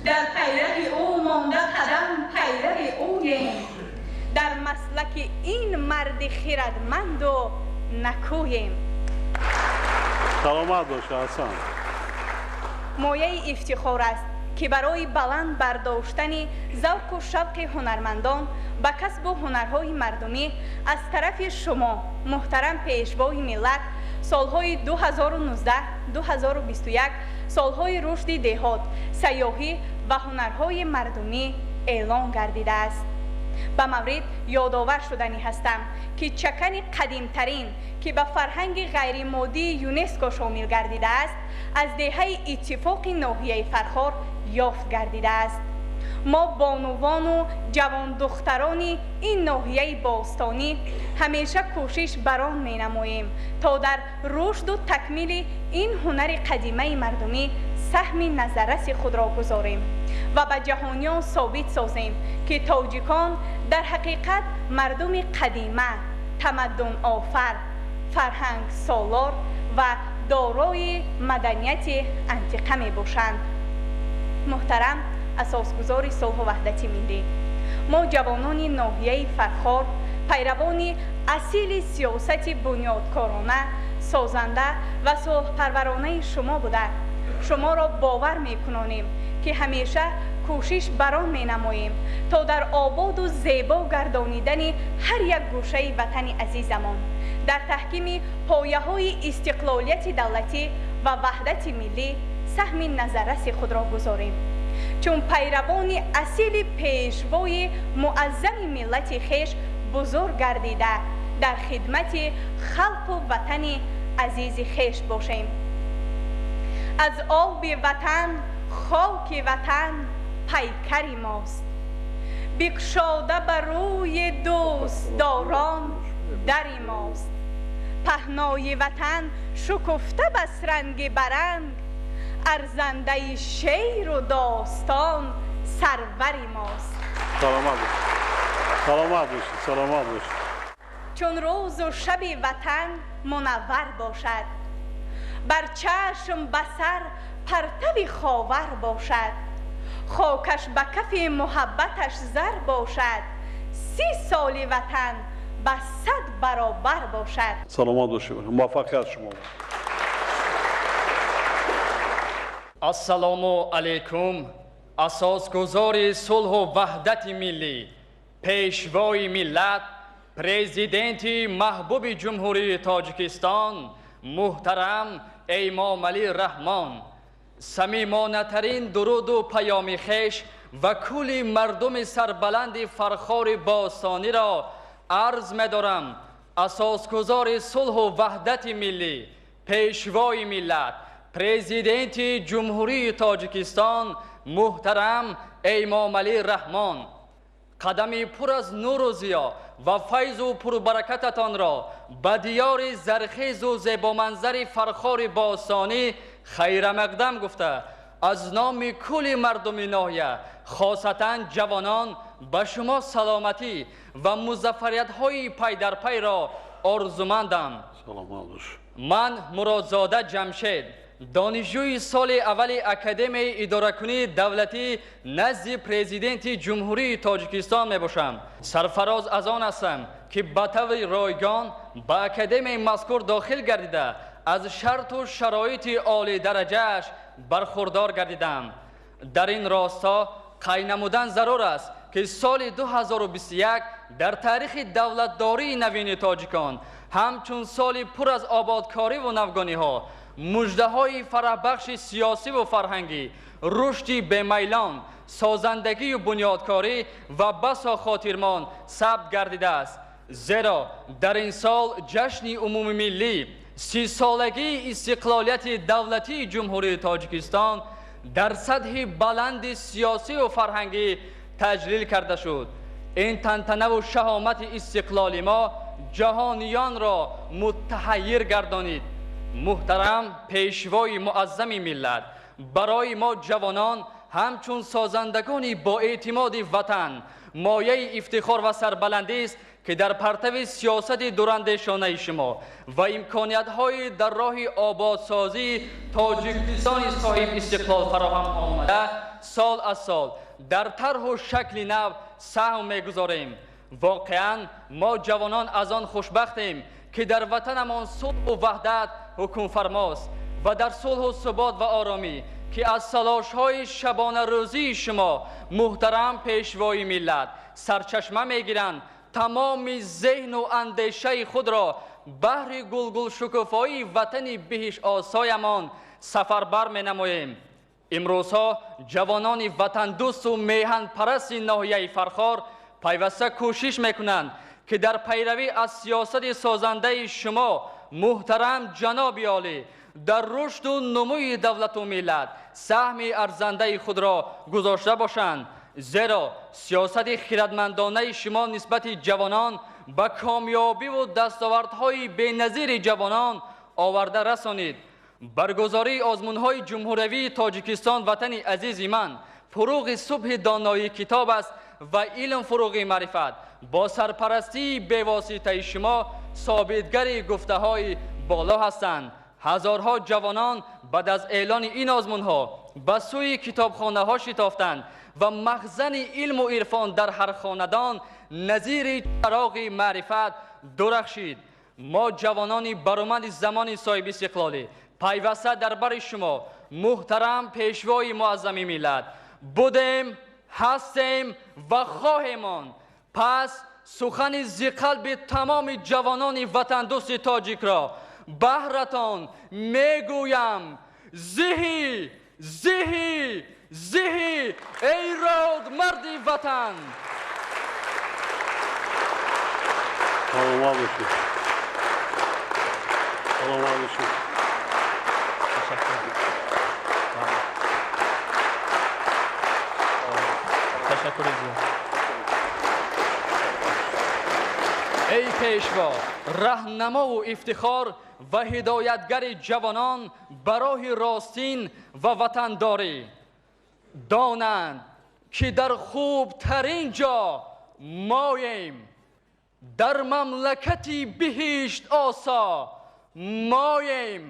Дар пайрави ӯ монда қадам, пайрави ӯем, дар маслаки ин марди хирадманду накӯем. Саломат боша, Ҳасан. Мояи ифтихор аст, ки барои баланд бардоштани завқу шавқи ҳунармандон ба касбу ҳунарҳои мардумӣ аз тарафи шумо, муҳтарам Пешвои миллат, солҳои 2019-2021 солҳои рушди деҳот, сайёҳӣ ва ҳунарҳои мардумӣ эълон гардидааст. Ба маврид ёдовар шуданӣ ҳастам, ки чакани қадимтарин, ки ба фарҳанги ғайримоддии ЮНЕСКО шомил гардидааст, аз деҳаи Иттифоқи ноҳияи Фархор ёфт гардидааст. Мо, бонувону ҷавондухтарони ин ноҳияи бостонӣ, ҳамеша кӯшиш бар он менамоем, то дар рушду такмили ин ҳунари қадимаи мардумӣ саҳми назарраси худро гузорем ва ба ҷаҳониён собит созем, ки тоҷикон дар ҳақиқат мардуми қадима, тамаддунофар, фарҳангсолор ва дорои маданияти антиқа мебошанд. Муҳтарам асосгузори сулҳу ваҳдати миллӣ, мо, ҷавонони ноҳияи Фархор, пайравони асили сиёсати бунёдкорона, созанда ва сулҳпарваронаи шумо буда, шуморо бовар мекунонем, ки ҳамеша кӯшиш бар он менамоем, то дар ободу зебо гардонидани ҳар як гӯшаи ватани азизамон, дар таҳкими пояҳои истиқлолияти давлатӣ ва ваҳдати миллӣ саҳми назарраси худро гузорем, чун пайравони асили пешвои муаззами миллати хеш бузург гардида, дар хидмати халқу ватани азизи хеш бошем. Аз оби ватан, хоки ватан пайкари мост, бикушода ба рӯи дӯстдорон дари мост. Паҳнои ватан шукуфта бас ранги баранг, арзандаи шеъру достон сарвари мост. Саломат бошед, саломат бошед, саломат бошед. Чун рӯзу шаби ватан мунаввар бошад, бар чашм ба сар партави ховар бошад, хокаш ба кафи муҳаббаташ зар бошад, 30 соли ватан ба 100 баробар бошад. Саломат бошед, муваффақият шумо. Ассалому алайкум, асосгузори сулҳу ваҳдати миллӣ, пешвои миллат, президенти маҳбуби Ҷумҳурии Тоҷикистон муҳтарам Эмомалӣ Раҳмон. Самимонатарин дуруду паёми хеш ва кулли мардуми сарбаланди Фархори бостониро арз медорам. Асосгузори сулҳу ваҳдати миллӣ, пешвои миллат, президенти Ҷумҳурии Тоҷикистон муҳтарам Эмомалӣ Раҳмон, қадами пур аз нуру зиё ва файзу пурбаракататонро ба диёри зархезу зебоманзари Фархори бостонӣ хайрамақдам гуфта, аз номи кулли мардуми ноҳия, хосатан ҷавонон, ба шумо саломатӣ ва музаффариятҳои пайдарпайро орзумандам. Саломат бош. Ман Муродзода Ҷамшед, донишҷӯи соли аввали Академияи идоракунии давлатӣ назди Президенти Ҷумҳурии Тоҷикистон мебошам. Сарфароз аз он ҳастам, ки ба таври ройгон ба академияи мазкур дохил гардида, аз шарту шароити олидараҷааш бархурдор гардидам. Дар ин росто қайд намудан зарур аст, ки соли 2021 дар таърихи давлатдории навини тоҷикон ҳамчун соли пур аз ободкориву навгониҳо, муждаҳои фараҳбахши сиёсиву фарҳангӣ, рушди бемайлон, созандагию бунёдкорӣ ва басо хотирмон сабт гардидааст. Зеро дар ин сол ҷашни умумимиллӣ, 30-солагии истиқлолияти давлатии Ҷумҳурии Тоҷикистон дар сатҳи баланди сиёсиву фарҳангӣ таҷлил карда шуд. Ин тантанаву шаҳомати истиқлоли мо ҷаҳониёнро муттаҳаййир гардонид. Муҳтарам Пешвои муаззами миллат, барои мо ҷавонон ҳамчун созандагони боэътимоди ватан мояи ифтихор ва сарбаландист, ки дар партави сиёсати дурандешонаи шумо ва имкониятҳои дар роҳи ободсозии Тоҷикистони соҳиб истиқлол фароҳам омада, сол аз сол дар тарҳу шакли нав саҳм мегузорем. Воқеан мо ҷавонон аз он хушбахтем, ки дар ватанамон сулҳу ваҳдат ҳукмфармост ва дар сулҳу субот ва оромӣ, ки аз талошҳои шабонарӯзии шумо, муҳтарам Пешвои миллат, сарчашма мегиранд, тамоми зеҳну андешаи худро баҳри гулгулшукуфоии ватани биҳиштосоямон сафарбар менамоем. Имрӯзҳо ҷавонони ватандӯсту меҳанпарасти ноҳияи Фархор пайваста кӯшиш мекунанд, ки дар пайравӣ аз сиёсати созандаи шумо, муҳтарам ҷаноби олӣ, дар рушду нумӯи давлату миллат саҳми арзандаи худро гузошта бошанд. Зеро сиёсати хирадмандонаи шумо нисбати ҷавонон ба комёбиву дастовардҳои беназири ҷавонон оварда расонид. Баргузории озмунҳои ҷумҳуриявии Тоҷикистон «Ватани азизи ман», фуруғи субҳи доноии китоб аст ва илм фуруғи маърифат бо сарпарастии бевоситаи шумо собитгари гуфтаҳои боло ҳастанд. Ҳазорҳо ҷавонон баъд аз эълони ин озмунҳо ба сӯи китобхонаҳо шитофтанд ва махзани илму ирфон дар ҳар хонадон назири чароғи маърифат дурахшид. Мо ҷавонони баромади замони соҳибистиқлолӣ пайваста дар бари шумо, муҳтарам Пешвои муаззами миллат, будем, ҳастем ва хоҳем монд. Пас сухани зиқалби тамоми ҷавонони ватандӯсти тоҷикро баҳратон мегӯям: зиҳӣ, зиҳӣ, зиҳӣ, эй родмарди ватан! Саломат бошед. Саломат бошед. Ташаккур. Эй Пешво, раҳнамову ифтихор ва ҳидоятгари ҷавонон ба роҳи ростин ва ватандорӣ, донанд, ки дар хубтарин ҷо моем, дар мамлакати биҳишт осо моем.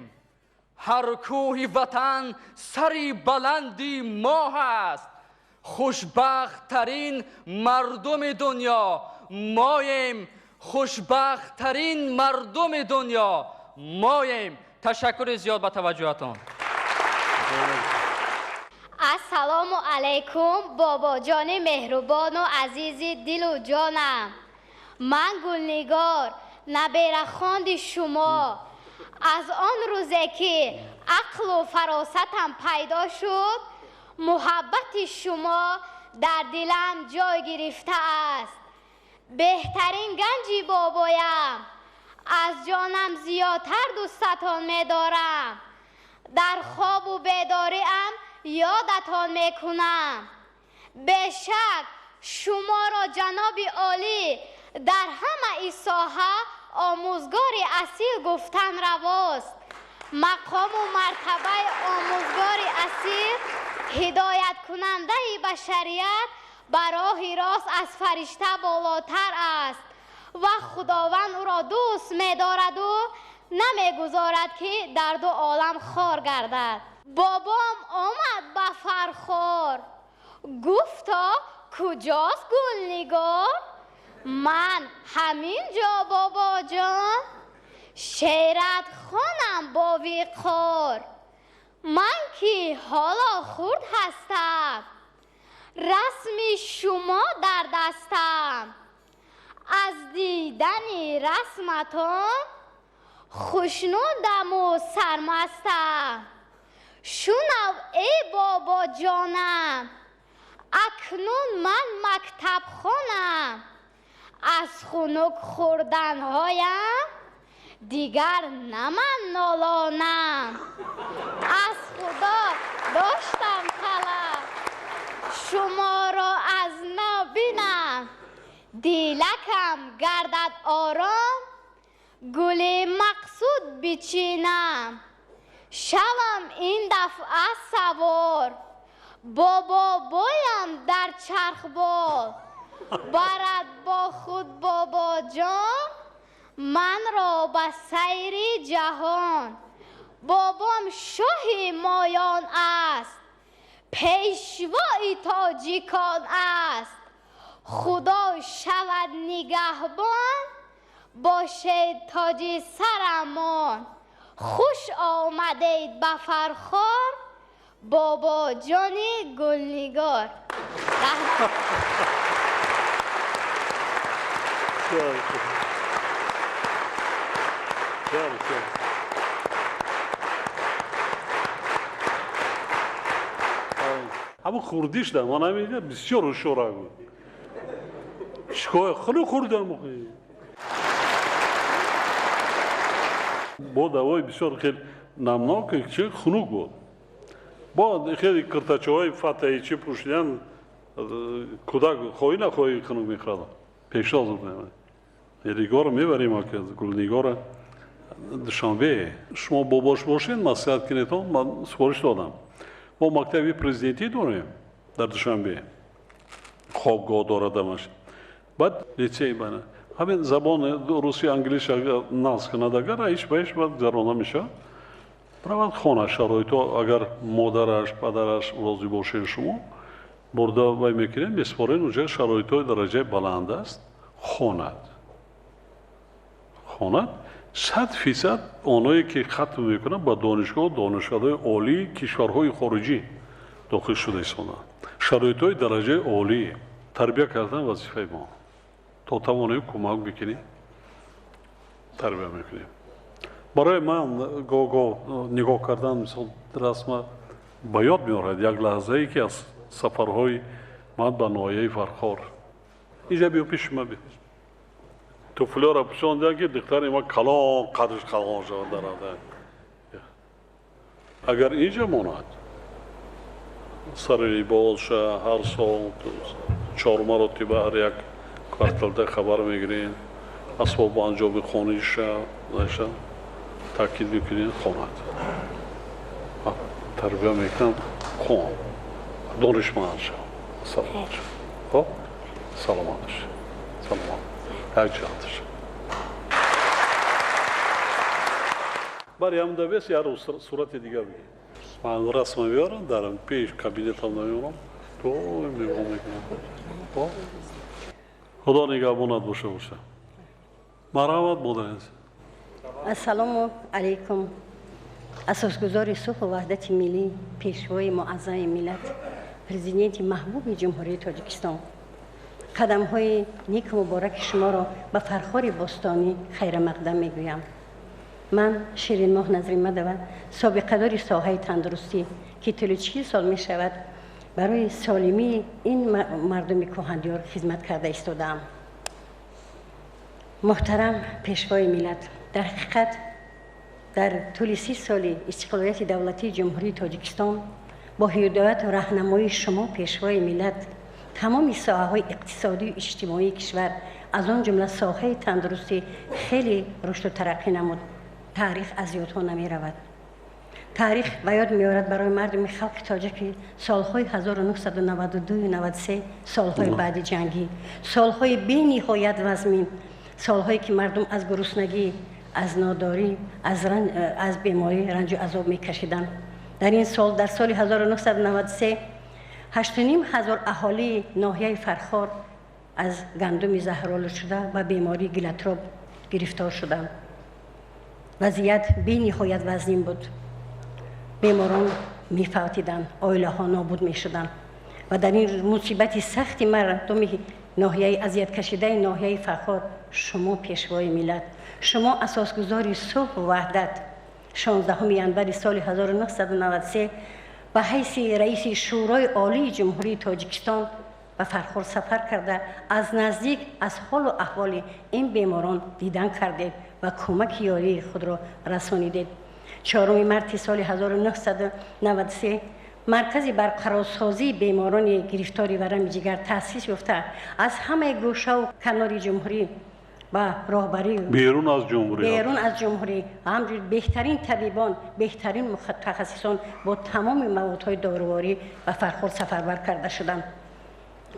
Ҳар кӯҳи ватан сари баланди мо ҳаст, хушбахттарин мардуми дунё моем, хушбахттарин мардуми дунё моем. Ташаккури зиёд ба таваҷҷӯҳатон. Ассалому алайкум, бобоҷони меҳрубону азизи дилу ҷонам. Ман Гулнигор, наберахонди шумо. Аз он рӯзе ки ақлу фаросатам пайдо шуд, муҳаббати шумо дар дилам ҷой гирифтааст. Беҳтарин ганҷи бобоям, аз ҷонам зиёдтар дӯстатон медорам. Дар хобу бедориам ёдатон мекунам. Бешак шуморо ҷаноби олӣ дар ҳамаи соҳа омӯзгори асил гуфтан равост. Мақому мартабаи омӯзгори асил, ҳидояткунандаи башарият Ба роҳи рост аз фаришта болотар аст ва Худованд ӯро дӯст медораду намегузорад, ки дар ду олам хор гардад. Бобом омад ба Фархор, гуфто: куҷост Гулнигор? Ман ҳамин ҷо, бобоҷон, шеърат хонам бо виқор. Ман ки ҳоло хурд ҳастам, расми шумо дар дастам. Аз дидани расматон хушнудаму сармастам. Шунав, эй бобоҷонам, акнун ман мактабхонам. Аз хунук хӯрданҳоям дигар на ман нолонам. Аз Худо доштам талаб, шуморо аз нав бинам. Дилакам гардад ором, гули мақсуд бичинам. Шавам ин дафъа савор бо бобоям дар чархбол. Барад бо худ бобоҷон манро ба сайри ҷаҳон. Бобом шоҳи моён аст, пешвои тоҷикон аст. Худо шавад нигаҳбон, бошед тоҷи сарамон. Хуш омадед ба Фархор, бобоҷони Гулнигор. Ҳамун хурдиш да ман ҳамин бисёр ҳушёра буд. Чикор хеле хурдам. Бо давои бисёр хеле намнок, чи хунук буд. Бо хеле киртачаҳои фатаи чи пӯшидан, кӯдак хоҳӣ нахоҳӣ хунук мехӯрад. Пешвоз бурдем. Нигора мебарем, Гулнигора Душанбе. Шумо бобош бошед, маслиҳат кунедон, ман супориш додам. Мо мактаби президентӣ дорем дар Душанбе. Хобгоҳ дорад амаш. Баъд литсей бана. Ҳамин забони руси, англис нағз кунад агар, ҳеч ба ҳеч баъд гузаронда мешавад. Равад хона, шароито агар модараш, падараш розӣ бошед, шумо бурда вай мекунед, месупоред, уҷа шароитҳои дараҷаи баланд аст, хонад. Хонад 100% оное ки хатм мекунанд ба донишгоҳ, донишкадаҳои олии кишварҳои хориҷӣ дохил шуда истоданд. Шароитҳои дараҷаи олӣ тарбия кардан вазифаи мо. То тавонем кӯмак бикунем, тарбия мекунем. Барои ман гоҳ-гоҳ нигоҳ кардан, мисол, расма ба ёд меорад як лаҳзае ки аз сафарҳои ман ба ноҳияи Фархор. Инҷа биё пеши ман, биё. Туфлиёро пӯшондиям ки духтари ман калон, қадриш калон шавад дар ада. Агар инҷа монад, сари либосша ҳар сол 4 маротиба ҳар як кварталда хабар мегирем, асбобу анҷоми хониша таъкид мекунем, хонад. Тарбия мекунам, хон, донишманд шав, саломат шав. Хоб, саломат шав, саломат. Якҷиҳат шав. Бари ҳам давес як сурати дигар бигир. Ман расма меорам, дар пеш кабинетам намеорам, доим нигоҳ мекунам. Худо нигаҳбонат боша боша. Марҳамат, модари азиз. Ассалому алайкум. Асосгузори сулҳу ваҳдати миллӣ, пешвои муаззами миллат, президенти маҳбуби Ҷумҳурии Тоҷикистон. Қадамҳои неку мубораки шуморо ба Фархори бостонӣ хайрамақдам мегӯям. Ман Ширинмоҳ Назримадова, собиқадори соҳаи тандурустӣ, ки тӯли 40 сол мешавад барои солимии ин мардуми кӯҳандиёр хизмат карда истодаам. Муҳтарам пешвои миллат, дар ҳақиқат дар тӯли 30 соли истиқлолияти давлатии Ҷумҳурии Тоҷикистон бо ҳидояту раҳнамоии шумо, пешвои миллат, тамоми соҳаҳои иқтисодию иҷтимоии кишвар, аз он ҷумла соҳаи тандурустӣ, хеле рушду тараққӣ намуд. Таърих аз ёдҳо намеравад. Таърих ба ёд меорад барои мардуми халқи тоҷики солҳои 1992-93, солҳои баъди ҷангӣ, солҳои бениҳоят вазмин, солҳое ки мардум аз гуруснагӣ, аз нодорӣ, аз беморӣ ранҷу азоб мекашиданд. Дар ин сол, дар соли 1993, 8,5 ҳазор аҳолии ноҳияи Фархор аз гандуми заҳролуд шуда ба бемории гилатроб гирифтор шуданд. Вазъият бениҳоят вазнин буд. Беморон мефавтиданд, оилаҳо нобуд мешуданд ва дар ин мусибати сахти мардуми ноҳияи азияткашидаи ноҳияи Фархор шумо, Пешвои миллат, шумо, асосгузори сулҳу ваҳдат, 16 январи соли 1993 ба ҳайси раиси Шӯрои Олии Ҷумҳурии Тоҷикистон ба Фархор сафар карда, аз наздик аз ҳолу аҳволи ин беморон дидан кардед ва кӯмаки ёрии худро расонидед. 4 марти соли 1993 маркази барқарорсозии беморони гирифтори варами ҷигар таъсис ёфта, аз ҳамаи гӯшаву канори ҷумҳурӣ ба роҳбарӣ берун аз ҷумҳурӣ, берун аз ҷумҳурӣ ҳамчун беҳтарин табибон, беҳтарин мутахассисон бо тамоми маводҳои доруворӣ ба Фархор сафарбар карда шуданд.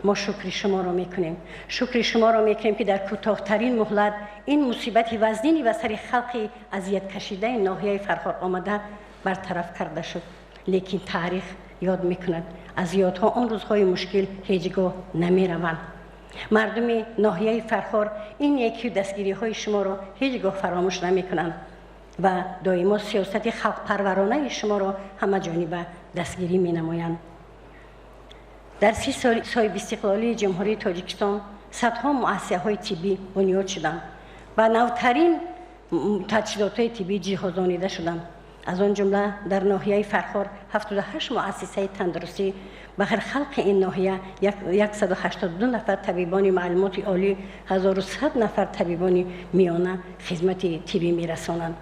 Мо шукри шуморо мекунем, шукри шуморо мекунем, ки дар кӯтоҳтарин муҳлат ин мусибати вазнини ба сари халқи азияткашидаи ноҳияи Фархор омада бартараф карда шуд. Лекин таърих ёд мекунад, аз ёдҳо он рӯзҳои мушкил ҳеҷ гоҳ намераванд. Мардуми ноҳияи Фархор ин некию дастгириҳои шуморо ҳеҷ гоҳ фаромӯш намекунанд ва доимо сиёсати халқпарваронаи шуморо ҳамаҷониба дастгирӣ менамоянд. Дар 30 соли соҳибистиқлолии Ҷумҳурии Тоҷикистон садҳо муассисаҳои тиббӣ бунёд шуданд, ба навтарин таҷҳизотҳои тиббӣ ҷиҳозонида шуданд. Аз он ҷумла дар ноҳияи Фархор 78 муассисаи тандурустӣ ба халқи ин ноҳия 182 нафар табибони маълумоти олӣ, 1100 нафар табибони миёна хизмати тиббӣ мерасонанд.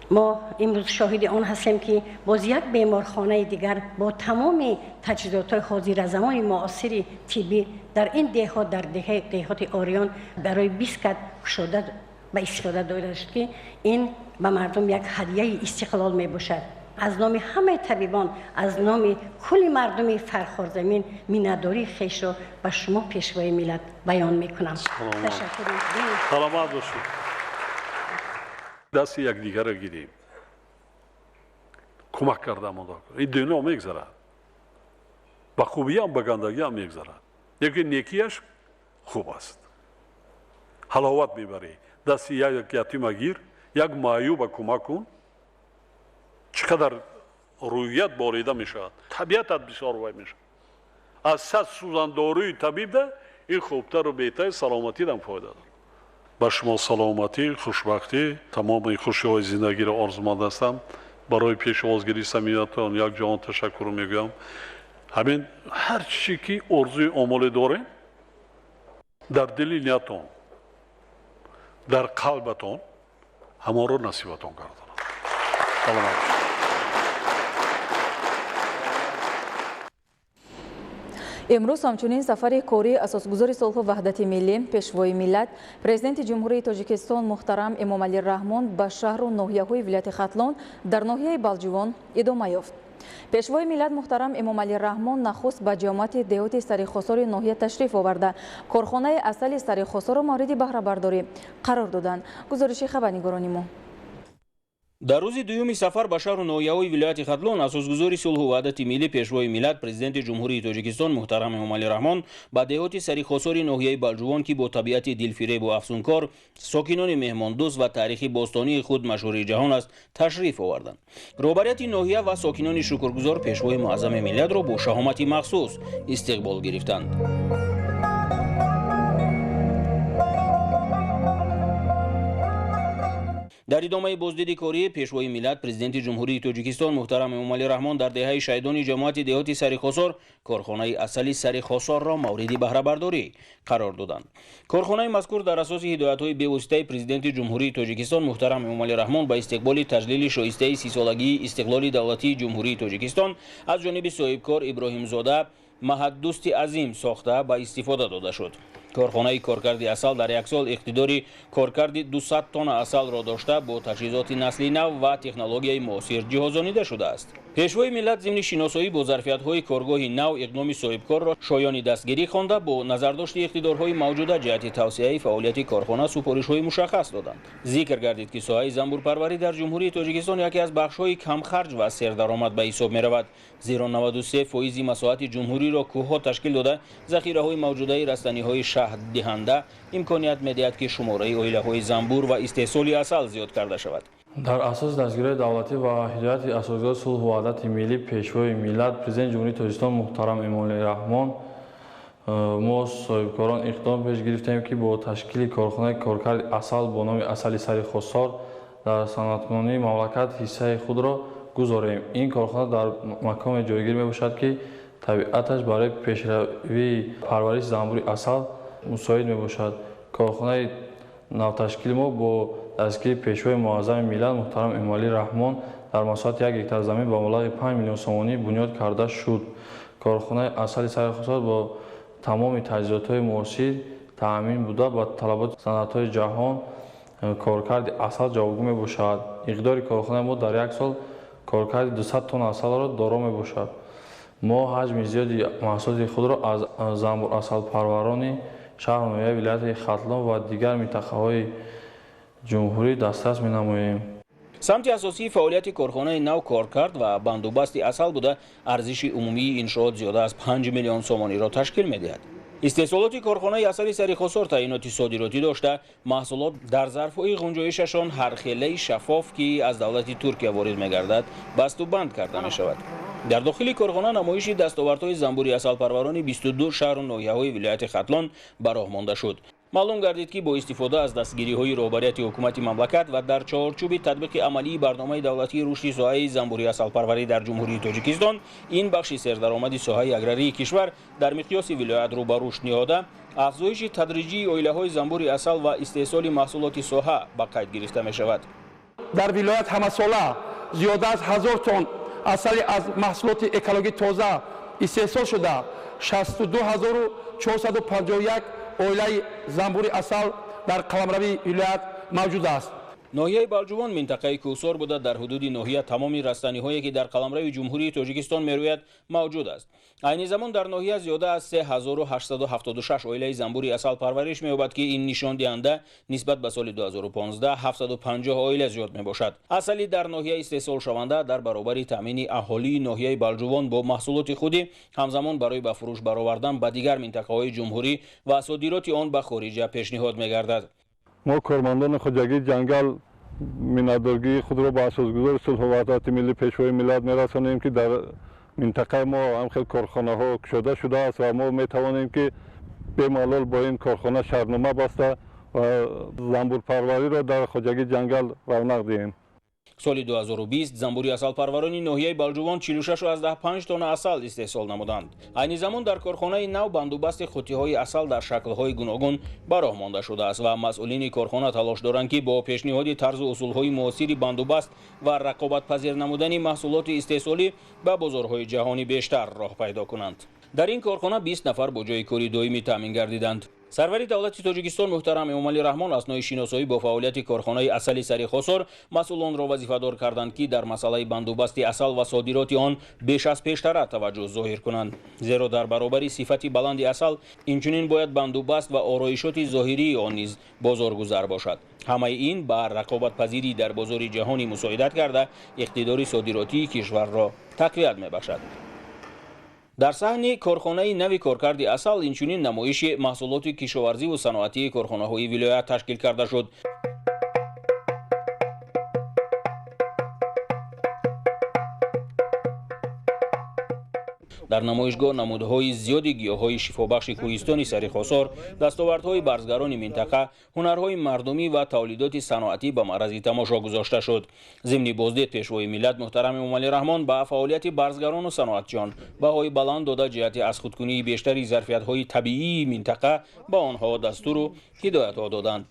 Мо имрӯз шоҳиди он ҳастем, ки боз як беморхонаи дигар бо тамоми таҷҳизотҳои ҳозиразамони муосири тиббӣ дар ин деҳот, дар деҳоти Ориён, барои 20 кат кушода ба истифода дода шуд, ки ин ба мардум як ҳадияи истиқлол мебошад. Аз номи ҳамаи табибон, аз номи кулли мардуми Фархорзамин миннатдории хешро ба шумо, Пешвои миллат, баён мекунам. Саломат бошед. Дасти якдигарро гирем, кӯмак кардам. Ин дунё мегзарад, ба хубиам, ба гандагиам мегзарад, лекин некиаш хуб аст, ҳаловат мебарӣ. Дасти як ятима гир, як маъюба кӯмак кун, чӣ қадар рӯҳият борида мешавад, табиатат бисёр вай мешавад. Аз сад сӯзандоруи табибда ин хубтару беҳтари, саломатидам фоида дорад. Ба шумо саломатӣ, хушбахтӣ, тамоми хушиҳои зиндагиро орзуманд ҳастам. Барои пешвозгирии самимиятон як ҷаҳон ташаккур мегӯям. Ҳамин ҳар чизе ки орзуи омоле дорем дар дили ниятон, дар қалбатон, ҳамонро насибатон гардонад. Саломат. Имрӯз ҳамчунин сафари кории асосгузори сулҳу ваҳдати миллӣ, Пешвои миллат, Президенти Ҷумҳурии Тоҷикистон муҳтарам Эмомалӣ Раҳмон ба шаҳру ноҳияҳои вилояти Хатлон дар ноҳияи Балҷувон идома ёфт. Пешвои миллат муҳтарам Эмомалӣ Раҳмон нахуст ба ҷамоати деҳоти Сарихосори ноҳия ташриф оварда, корхонаи асали Сарихосорро мавриди баҳрабардорӣ қарор доданд. Гузориши хабарнигорони мо. Дар рӯзи дуюми сафар ба шаҳру ноҳияҳои вилояти Хатлон асосгузори сулҳу ваҳдати миллӣ, Пешвои миллат, Президенти Ҷумҳурии Тоҷикистон муҳтарам Эмомалӣ Раҳмон ба деҳоти Сарихосори ноҳияи Балҷувон, ки бо табиати дилфиребу афсункор, сокинони меҳмондӯст ва таърихи бостонии худ машҳури ҷаҳон аст, ташриф оварданд. Роҳбарияти ноҳия ва сокинони шукргузор Пешвои муаззами миллатро бо шаҳомати махсус истиқбол гирифтанд. Дар идомаи боздиди кории Пешвои миллат, Президенти Ҷумҳурии Тоҷикистон муҳтарам Эмомалӣ Раҳмон дар деҳаи Шайдони ҷамоати деҳоти Сарихосор корхонаи асали Сарихосорро мавриди баҳрабардорӣ қарор доданд. Корхонаи мазкур дар асоси ҳидоятҳои бевоситаи Президенти Ҷумҳурии Тоҷикистон муҳтарам Эмомалӣ Раҳмон ба истиқболи таҷлили шоистаи 30-солагии истиқлоли давлатии Ҷумҳурии Тоҷикистон аз ҷониби соҳибкор Иброҳимзода Маҳаддӯсти Азим сохта ба истифода дода шуд. Корхонаи коркарди асал дар як сол иқтидори коркарди 200 тонна асалро дошта, бо таҷҳизоти насли нав ва технологияи муосир ҷиҳозонида шудааст. Пешвои миллат зимни шиносоӣ бо зарфиятҳои коргоҳи нав иқдоми соҳибкорро шоёни дастгирӣ хонда, бо назардошти иқтидорҳои мавҷуда ҷиҳати тавсеаи фаъолияти корхона супоришҳои мушаххас доданд. Зикр гардид, ки соҳаи занбурпарварӣ дар Ҷумҳурии Тоҷикистон яке аз бахшҳои камхарҷ ва сердаромад ба ҳисоб меравад, зеро 93% масоҳати ҷумҳуриро кӯҳҳо ташкил дода, захираҳои мавҷудаи растаниҳои шаҳддиҳанда имконият медиҳад, ки шумораи оилаҳои занбур ва истеҳсоли асал зиёд карда шавад. Дар асоси дастгириҳои давлатӣ ва ҳидояти асосгузори сулҳу ваҳдати миллӣ, Пешвои миллат, Президенти Ҷумҳурии Тоҷикистон муҳтарам Эмомалӣ Раҳмон, мо соҳибкорон иқдом пеш гирифтем, ки бо ташкили корхонаи коркарди асал бо номи Асали Сари Хосор дар саноаткунонии мамлакат ҳиссаи худро гузорем. Ин корхона дар маконе ҷойгир мебошад, ки табиаташ барои пешравии парвариши занбури асал мусоид мебошад. Корхонаи навташкили мо бо дастгирии Пешвои муаззами миллат муҳтарам Эмомалӣ Раҳмон дар масоҳати 1 гектар замин ба маблағи 5 миллион сомонӣ бунёд карда шуд. Корхонаи Асали Сари Хосор бо тамоми таҷҳизотҳои муосир таъмин буда, ба талаботи саноатҳои ҷаҳон коркарди асал ҷавобгӯ мебошад. Иқдори корхонаи мо дар як сол коркарди 200 тонна асалро доро мебошад. Мо ҳаҷми зиёди маҳсулоти худро аз занбурасалпарварони шаҳру ноҳияи вилояти Хатлон ва дигар минтақаҳои ҷумҳурӣ дастрас менамоем. Самти асосии фаъолияти корхонаи нав коркард ва бандубасти асал буда, арзиши умумии иншоот зиёда аз 5 миллион сомониро ташкил медиҳад. Истеҳсолоти корхонаи асали Сари Хосор таъиноти содиротӣ дошта, маҳсулот дар зарфҳои ғунҷоишашон ҳархелаи шаффоф, ки аз давлати Туркия ворид мегардад, басту банд карда мешавад. Дар дохили корхона намоиши дастовардҳои занбури асалпарварони 22 шаҳру ноҳияҳои вилояти Хатлон ба роҳ монда шуд. Маълум гардид, ки бо истифода аз дастгириҳои роҳбарияти ҳукумати мамлакат ва дар чорчӯби татбиқи амалии барномаи давлатии рушди соҳаи занбури асалпарварӣ дар Ҷумҳурии Тоҷикистон, ин бахши сердаромади соҳаи аграрии кишвар дар миқёси вилоят рӯ ба рушд ниҳода, афзоиши тадриҷии оилаҳои занбури асал ва истеҳсоли маҳсулоти соҳа ба қайд гирифта мешавад. Дар вилоят ҳамасола зиёда аз 1000 тонн асали аз маҳсулоти экологӣ тоза истеҳсол шуда, 62451 оилаи занбури асал дар қаламрави вилоят мавҷуд аст. Ноҳияи Балҷувон минтақаи кӯҳсор буда, дар ҳудуди ноҳия тамоми растаниҳое, ки дар қаламрави Ҷумҳурии Тоҷикистон мерӯяд, мавҷуд аст. Айни замон дар ноҳия зиёда аз 3876 оилаи занбури асал парвариш меёбад, ки ин нишондиҳанда нисбат ба соли 2015 750 оила зиёд мебошад. Асали дар ноҳия истеҳсолшаванда дар баробари таъмини аҳолии ноҳияи Балҷувон бо маҳсулоти худӣ, ҳамзамон барои ба фурӯш баровардан ба дигар минтақаҳои ҷумҳурӣ ва содироти он ба хориҷа пешниҳод мегардад. Мо кормандони хоҷагии ҷангал миннатдоргии худро ба асосгузори сулҳу ваҳдати миллӣ, Пешвои миллат мерасонем, ки дар минтақаи мо ҳамхел корхонаҳо кушода шудааст ва мо метавонем, ки бемалол бо ин корхона шартнома баста ва занбурпарвариро дар хоҷагии ҷангал равнақ диҳем. Соли 2020 занбури асалпарварони ноҳияи Балҷувон 46,5 тонна асал истеҳсол намуданд. Айни замон дар корхонаи нав бандубасти қуттиҳои асал дар шаклҳои гуногун ба роҳ монда шудааст ва масъулини корхона талош доранд, ки бо пешниҳоди тарзу усулҳои муосири бандубаст ва рақобатпазир намудани маҳсулоти истеҳсолӣ ба бозорҳои ҷаҳонӣ бештар роҳ пайдо кунанд. Дар ин корхона 20 нафар бо ҷойи кори доимӣ таъмин гардиданд. Сарвари давлати Тоҷикистон муҳтарам Эмомалӣ Раҳмон аснои шиносоӣ бо фаъолияти корхонаи асали Сари Хосор масъулонро вазифадор карданд, ки дар масъалаи бандубасти асал ва содироти он беш аз пештара таваҷҷӯҳ зоҳир кунанд, зеро дар баробари сифати баланди асал инчунин бояд бандубаст ва ороишоти зоҳирии он низ бозоргузар бошад. Ҳамаи ин ба рақобатпазирӣ дар бозори ҷаҳонӣ мусоидат карда, иқтидори содиротии кишварро тақвият мебахшад. Дар саҳни корхонаи нави коркарди асал инчунин намоиши маҳсулоти кишоварзиву саноатии корхонаҳои вилоят ташкил карда шуд. Дар намоишгоҳ намудҳои зиёди гиёҳҳои шифобахши кӯҳистони Сари Хосор, дастовардҳои барзгарони минтақа, ҳунарҳои мардумӣ ва тавлидоти саноатӣ ба маърази тамошо гузошта шуд. Зимни боздид Пешвои миллат муҳтарам Эмомалӣ Раҳмон ба фаъолияти барзгарону саноатчиён баҳои баланд дода, ҷиҳати аз худкунии бештари зарфиятҳои табиии минтақа ба онҳо дастуру ҳидоятҳо доданд.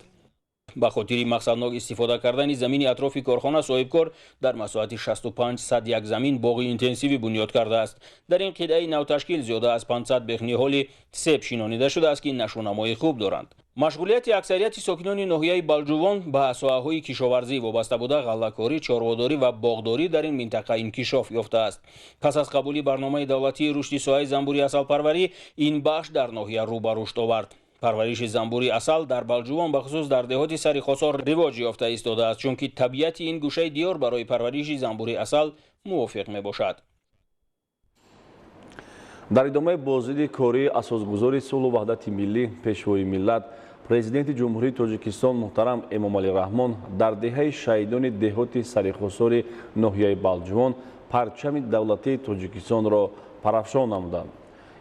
Ба хотири мақсаднок истифода кардани замини атрофи корхона соҳибкор дар масоҳати 65 як замин боғи интенсивӣ бунёд кардааст. Дар ин қитъаи навташкил зиёда аз 500 бехниҳоли себ шинонида шудааст, ки нашъунамои хуб доранд. Машғулияти аксарияти сокинони ноҳияи Балҷувон ба соҳаҳои кишоварзӣ вобаста буда, ғаллакорӣ, чорводорӣ ва боғдорӣ дар ин минтақа инкишоф ёфтааст. Пас аз қабули барномаи давлатии рушди соҳаи замбури асалпарварӣ ин бахш дар ноҳия рӯ ба рушд овард. Парвариши замбури асал дар Балҷувон, бахусус дар деҳоти Сари Хосор, ривоҷ ёфта истодааст, чунки табиати ин гӯшаи диёр барои парвариши замбури асал мувофиқ мебошад. Дар идомаи боздиди кории асосгузори сулҳу ваҳдати миллӣ, Пешвои миллат, Президенти Ҷумҳурии Тоҷикистон муҳтарам Эмомалӣ Раҳмон дар деҳаи Шаҳидони деҳоти Сарихосори ноҳияи Балҷувон парчами давлатии Тоҷикистонро парафшон намуданд.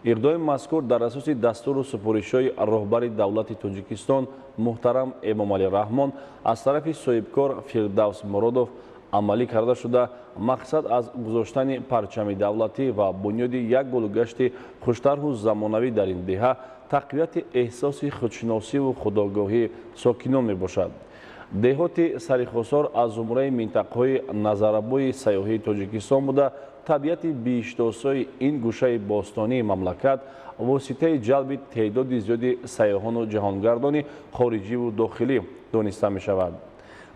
Иқдоми мазкур дар асоси дастуру супоришҳои роҳбари давлати Тоҷикистон муҳтарам Эмомалӣ Раҳмон аз тарафи соҳибкор Фирдавс Муродов амалӣ карда шуда, мақсад аз гузоштани парчами давлатӣ ва бунёди як гулгашти хуштарҳу замонавӣ дар ин деҳа тақвияти эҳсоси худшиносиву худогоҳии сокинон мебошад. Деҳоти Сарихосор аз зумраи минтақаҳои назарабои сайёҳии Тоҷикистон буда, табиати биҳиштосои ин гӯшаи бостонии мамлакат воситаи ҷалби теъдоди зиёди сайёҳону ҷаҳонгардони хориҷиву дохилӣ дониста мешавад.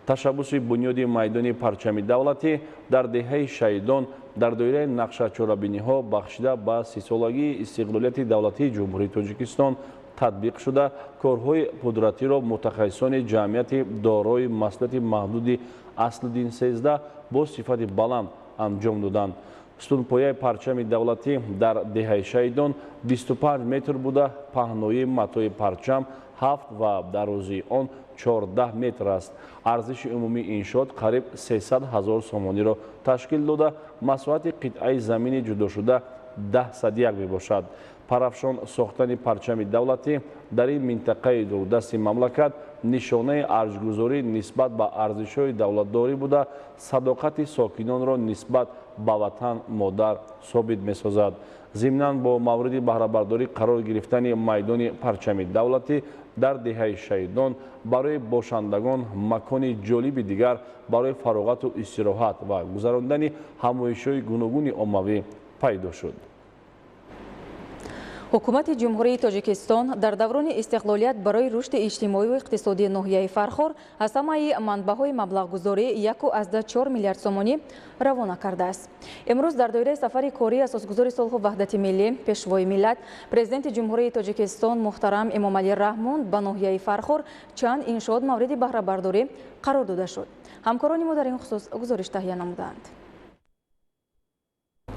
Ташаббуси бунёди майдони парчами давлатӣ дар деҳаи Шаҳидон дар доираи нақшачорабиниҳо бахшида ба 30-солагии истиқлолияти давлатии Ҷумҳурии Тоҷикистон татбиқ шуда, корҳои пудратиро мутахассисони ҷамъияти дорои масъулияти маҳдуди Аслиддин 13 бо сифати баланд анҷом доданд. Сутунпояи парчами давлатӣ дар деҳаи Шаҳидон 25 метр буда, паҳноии матои парчам 7 ва дарозии он 14 метр аст. Арзиши умумии иншоот қариб 300 ҳазор сомониро ташкил дода, масоҳати қитъаи замини ҷудошуда 10,1 мебошад. Парафшон сохтани парчами давлатӣ дар ин минтақаи дурдасти мамлакат нишонаи арҷгузорӣ нисбат ба арзишҳои давлатдорӣ буда, садоқати сокинонро нисбат ба ватан модар собит месозад. Зимнан бо мавриди баҳрабардорӣ қарор гирифтани майдони парчами давлатӣ дар деҳаи Шаҳидон барои бошандагон макони ҷолиби дигар барои фароғату истироҳат ва гузарондани ҳамоишҳои гуногуни оммавӣ пайдо шуд. Ҳукумати Ҷумҳурии Тоҷикистон дар даврони истиқлолият барои рушди иҷтимоию иқтисодии ноҳияи Фархор аз ҳамаи манбаъҳои маблағгузорӣ 1,4 миллиард сомонӣ равона кардааст. Имрӯз дар доираи сафари кории асосгузори сулҳу ваҳдати миллӣ, Пешвои миллат, Президенти Ҷумҳурии Тоҷикистон муҳтарам Эмомалӣ Раҳмон ба ноҳияи Фархор чанд иншоот мавриди баҳрабардорӣ қарор дода шуд. Ҳамкорони мо дар ин хусус гузориш таҳия намуданд.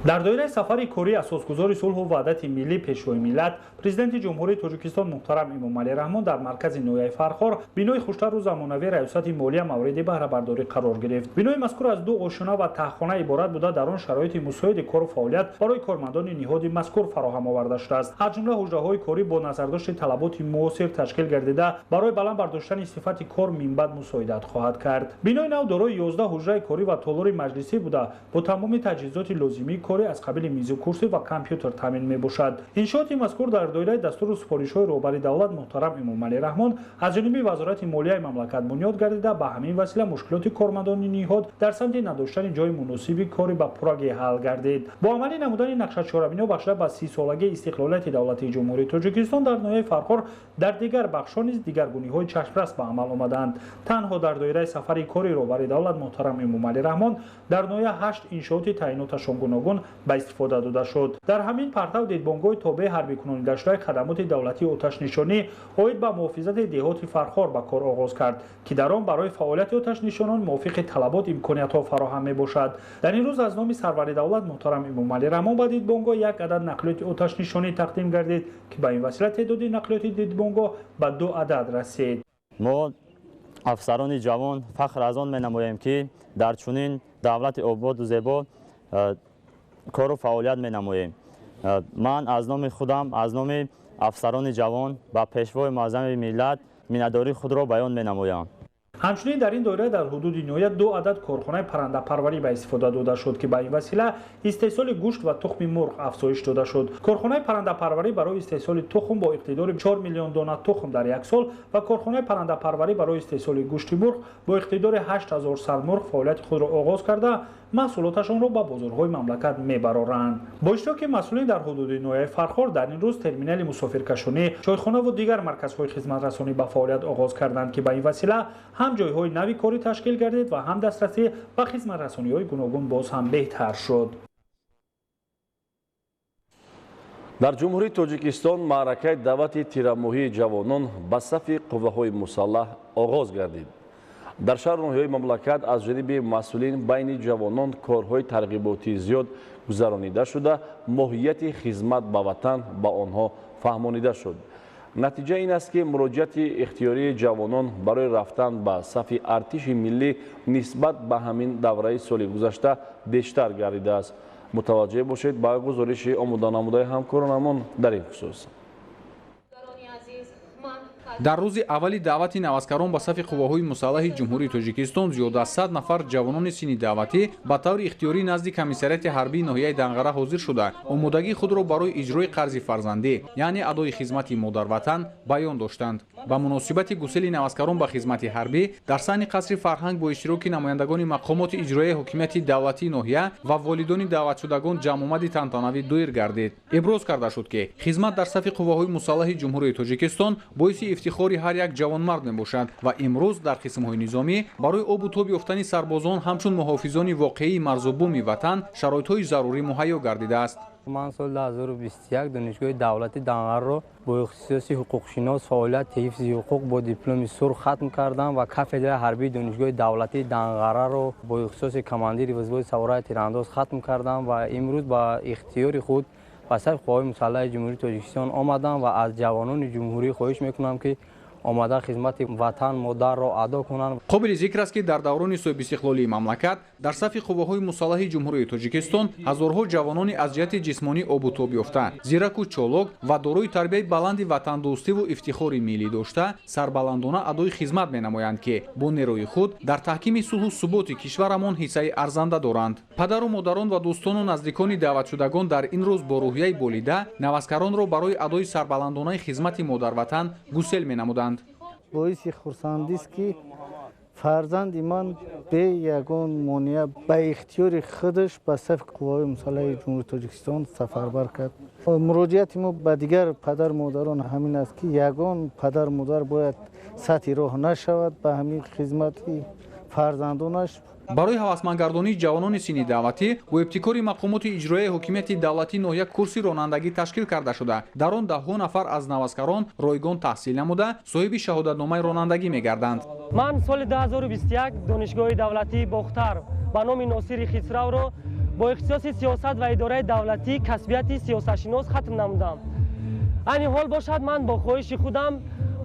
Дар доираи сафари кории асосгузори сулҳу ваҳдати миллӣ, Пешвои миллат, Президенти Ҷумҳурии Тоҷикистон муҳтарам Эмомалӣ Раҳмон дар маркази ноҳияи Фархор бинои хуштару замонавии раёсати молия мавриди баҳрабардорӣ қарор гирифт. Бинои мазкур аз ду ошёна ва таҳхона иборат буда, дар он шароити мусоиди кору фаъолият барои кормандони ниҳоди мазкур фароҳам оварда шудааст. Аз ҷумла ҳуҷраҳои корӣ бо назардошти талаботи муосир ташкил гардида, барои баланд бардоштани сифати кор минбаъд мусоидат хоҳад кард. Бинои нав дорои 11 ҳуҷраи корӣ ва толори маҷлисӣ буда, бо тамоми таҷҳизоти лозимии кори аз қабили мизу курсӣ ва компютер таъмин мебошад. Иншооти мазкур дар доираи дастуру супоришҳои роҳбари давлат муҳтарам Эмомалӣ Раҳмон аз ҷониби Вазорати молияи мамлакат бунёд гардида, ба ҳамин васила мушкилоти кормандони ниҳод дар самти надоштани ҷои муносиби корӣ ба пуррагӣ ҳал гардид. Бо амалӣ намудани нақшачорабиниҳо бахшида ба 30-солагии истиқлолияти давлатии Ҷумҳурии Тоҷикистон дар ноҳияи Фархор дар дигар бахшҳо низ дигаргуниҳои чашмрас ба амал омаданд. Танҳо дар доираи сафари кори роҳбари давлат муҳтарам Эмомалӣ Раҳмон дар ноҳия 8 иншооти таъиноташон гуногун ба истифода дода шуд. Дар ҳамин партав дидбонгоҳи тобеи ҳарбикунонидашудаи хадамоти давлатии оташнишонӣ оид ба муҳофизати деҳоти Фархор ба кор оғоз кард, ки дар он барои фаъолияти оташнишонон мувофиқи талабот имкониятҳо фароҳам мебошад. Дар ин рӯз аз номи сарвари давлат муҳтарам Эмомалӣ Раҳмон ба дидбонгоҳ як адад нақлиёти оташнишонӣ тақдим гардид, ки ба ин васила теъдоди нақлиёти дидбонгоҳ ба 2 адад расид. Мо афсарони ҷавон фахр аз он менамоем, ки дар чунин давлати ободу зебо кору фаъолият менамоем. Ман аз номи худам, аз номи афсарони ҷавон ба Пешвои муаззами миллат миннатдории худро баён менамоям. Ҳамчунин дар ин доира дар ҳудуди ноҳия 2 адад корхонаи паррандапарварӣ ба истифода дода шуд, ки ба ин васила истеҳсоли гӯшт ва тухми мурғ афзоиш дода шуд. Корхонаи паррандапарварӣ барои истеҳсоли тухм бо иқтидори 4 миллион дона тухм дар як сол ва корхонаи паррандапарварӣ барои истеҳсоли гӯшти мурғ бо иқтидори 8000 сар мурғ фаъолияти худро оғоз карда, маҳсулоташонро ба бозорҳои мамлакат мебароранд. Бо иштироки масъулин дар ҳудуди ноҳияи Фархор дар ин рӯз терминали мусофиркашонӣ, чойхонаву дигар марказҳои хизматрасонӣ ба фаъолият оғоз карданд, ки ба ин васила ҳам ҷойҳои нави корӣ ташкил гардид ва ҳам дастрасӣ ба хизматрасониҳои гуногун боз ҳам беҳтар шуд. Дар Ҷумҳурии Тоҷикистон маъракаи даъвати тирамоҳии ҷавонон ба сафи қувваҳои мусаллаҳ оғоз гардид. Дар шаҳру ноҳияҳои мамлакат аз ҷониби масъулин байни ҷавонон корҳои тарғиботии зиёд гузаронида шуда, моҳияти хизмат ба ватан ба онҳо фаҳмонида шуд. Натиҷа ин аст, ки муроҷиати ихтиёрии ҷавонон барои рафтан ба сафи артиши миллӣ нисбат ба ҳамин давраи соли гузашта бештар гардидааст. Мутаваҷҷеҳ бошед ба гузориши омоданамудаи ҳамкоронамон дар ин хусус. Дар рӯзи аввали даъвати наваскарон ба сафи қувваҳои мусаллаҳи Ҷумҳурии Тоҷикистон зиёда аз 100 нафар ҷавонони синни даъватӣ ба таври ихтиёрӣ назди комиссариати ҳарбии ноҳияи Данғара ҳозир шуда, омодагии худро барои иҷрои қарзи фарзандӣ, яъне адои хизмати модарватан баён доштанд. Ба муносибати гусели наваскарон ба хизмати ҳарбӣ дар саҳни қасри фарҳанг бо иштироки намояндагони мақомоти иҷроияи ҳокимияти давлатии ноҳия ва волидони даъватшудагон ҷамъомади тантанавӣ доир гардид. Иброз карда шуд, ки хизмат дар сафи қувваҳои мусаллаҳи Ҷумҳурии Тоҷикистон боиси ифтихори ҳар як ҷавонмард мебошад ва имрӯз дар қисмҳои низомӣ барои обу тоб ёфтани сарбозон ҳамчун муҳофизони воқеии марзу буми ватан шароитҳои зарурӣ муҳайё гардидааст. Ман соли 2021 донишгоҳи давлатии Данғарро бо ихтисоси ҳуқуқшинос фаъолияти ҳифзи ҳуқуқ бо дипломи сурх хатм кардам ва кафедраи ҳарбии донишгоҳи давлатии Данғараро бо ихтисоси командири взводи савораи тирандоз хатм кардам ва имрӯз ба ихтиёри худ ба сафи қувваҳои мусаллаҳи Ҷумҳурии Тоҷикистон омадам ва аз ҷавонони ҷумҳурӣ хоҳиш мекунам, ки омада хизмати ватан модарро адо кунанд. Қобили зикр аст, ки дар даврони соҳибистиқлолии мамлакат дар сафи қувваҳои мусаллаҳи Ҷумҳурии Тоҷикистон ҳазорҳо ҷавонони аз ҷиҳати ҷисмонӣ обу тоб ёфта, зираку чолок ва дорои тарбияи баланди ватандӯстиву ифтихори миллӣ дошта, сарбаландона адои хизмат менамоянд, ки бо нерӯи худ дар таҳкими сулҳу суботи кишварамон ҳиссаи арзанда доранд. Падару модарон ва дӯстону наздикони даъватшудагон дар ин рӯз бо рӯҳияи болида наваскаронро барои адои сарбаландонаи хизмати модарватан гусел менамуданд. Боиси хурсандист, ки фарзанди ман бе ягон монеа ба ихтиёри худаш ба сафи қувваҳои мусаллаҳи Ҷумҳурии Тоҷикистон сафарбар кард. Муроҷиати мо ба дигар падару модарон ҳамин аст, ки ягон падару модар бояд сатҳи роҳ нашавад ба ҳамин хизмати фарзандонаш. Барои ҳавасмандгардонии ҷавонони синни даъватӣ бо ибтикори мақомоти иҷроияи ҳокимияти давлатии ноҳия курси ронандагӣ ташкил карда шуда, дар он даҳҳо нафар аз наваскарон ройгон таҳсил намуда, соҳиби шаҳодатномаи ронандагӣ мегарданд. Ман соли 2021 донишгоҳи давлатии Бохтар ба номи Носири Хисравро бо ихтисоси сиёсат ва идораи давлатӣ касбияти сиёсатшинос хатм намудам. Айни ҳол бошад, ман бо хоҳиши худам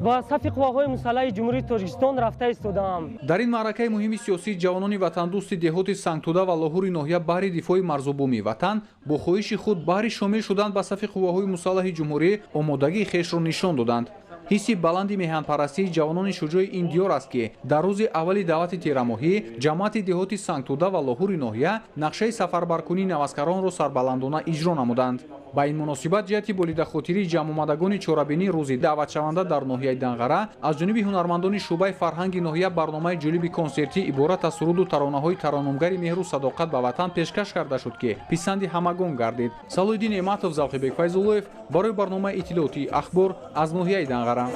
ба сафи қувваҳои мусаллаҳи Ҷумҳурии Тоҷикистон рафта истодаам. Дар ин маъракаи муҳими сиёсии ҷавонони ватандӯсти деҳоти Сангтуда ва Лоҳури ноҳия баҳри дифои марзубумии ватан бо хоҳиши худ баҳри шомил шудан ба сафи қувваҳои мусаллаҳи ҷумҳурӣ омодагии хешро нишон доданд. Ҳисси баланди меҳанпарастии ҷавонони шуҷои ин диёр аст, ки дар рӯзи аввали даъвати тирамоҳӣ ҷамоати деҳоти Сангтуда ва Лоҳури ноҳия нақшаи сафарбаркунии наваскаронро сарбаландона иҷро намуданд. Ба ин муносибат ҷиҳати болидахотирии ҷамъомадагони чорабинии рӯзи даъватшаванда дар ноҳияи Данғара аз ҷониби ҳунармандони шӯъбаи фарҳанги ноҳия барномаи ҷолиби консертӣ иборат аз суруду таронаҳои тараннумгари меҳру садоқат ба ватан пешкаш карда шуд, ки писанди ҳамагон гардид. Салоҳиддин Неъматов, Завқибек Файзуллоев барои барномаи иттилоотии Ахбор аз ноҳияи Данғара.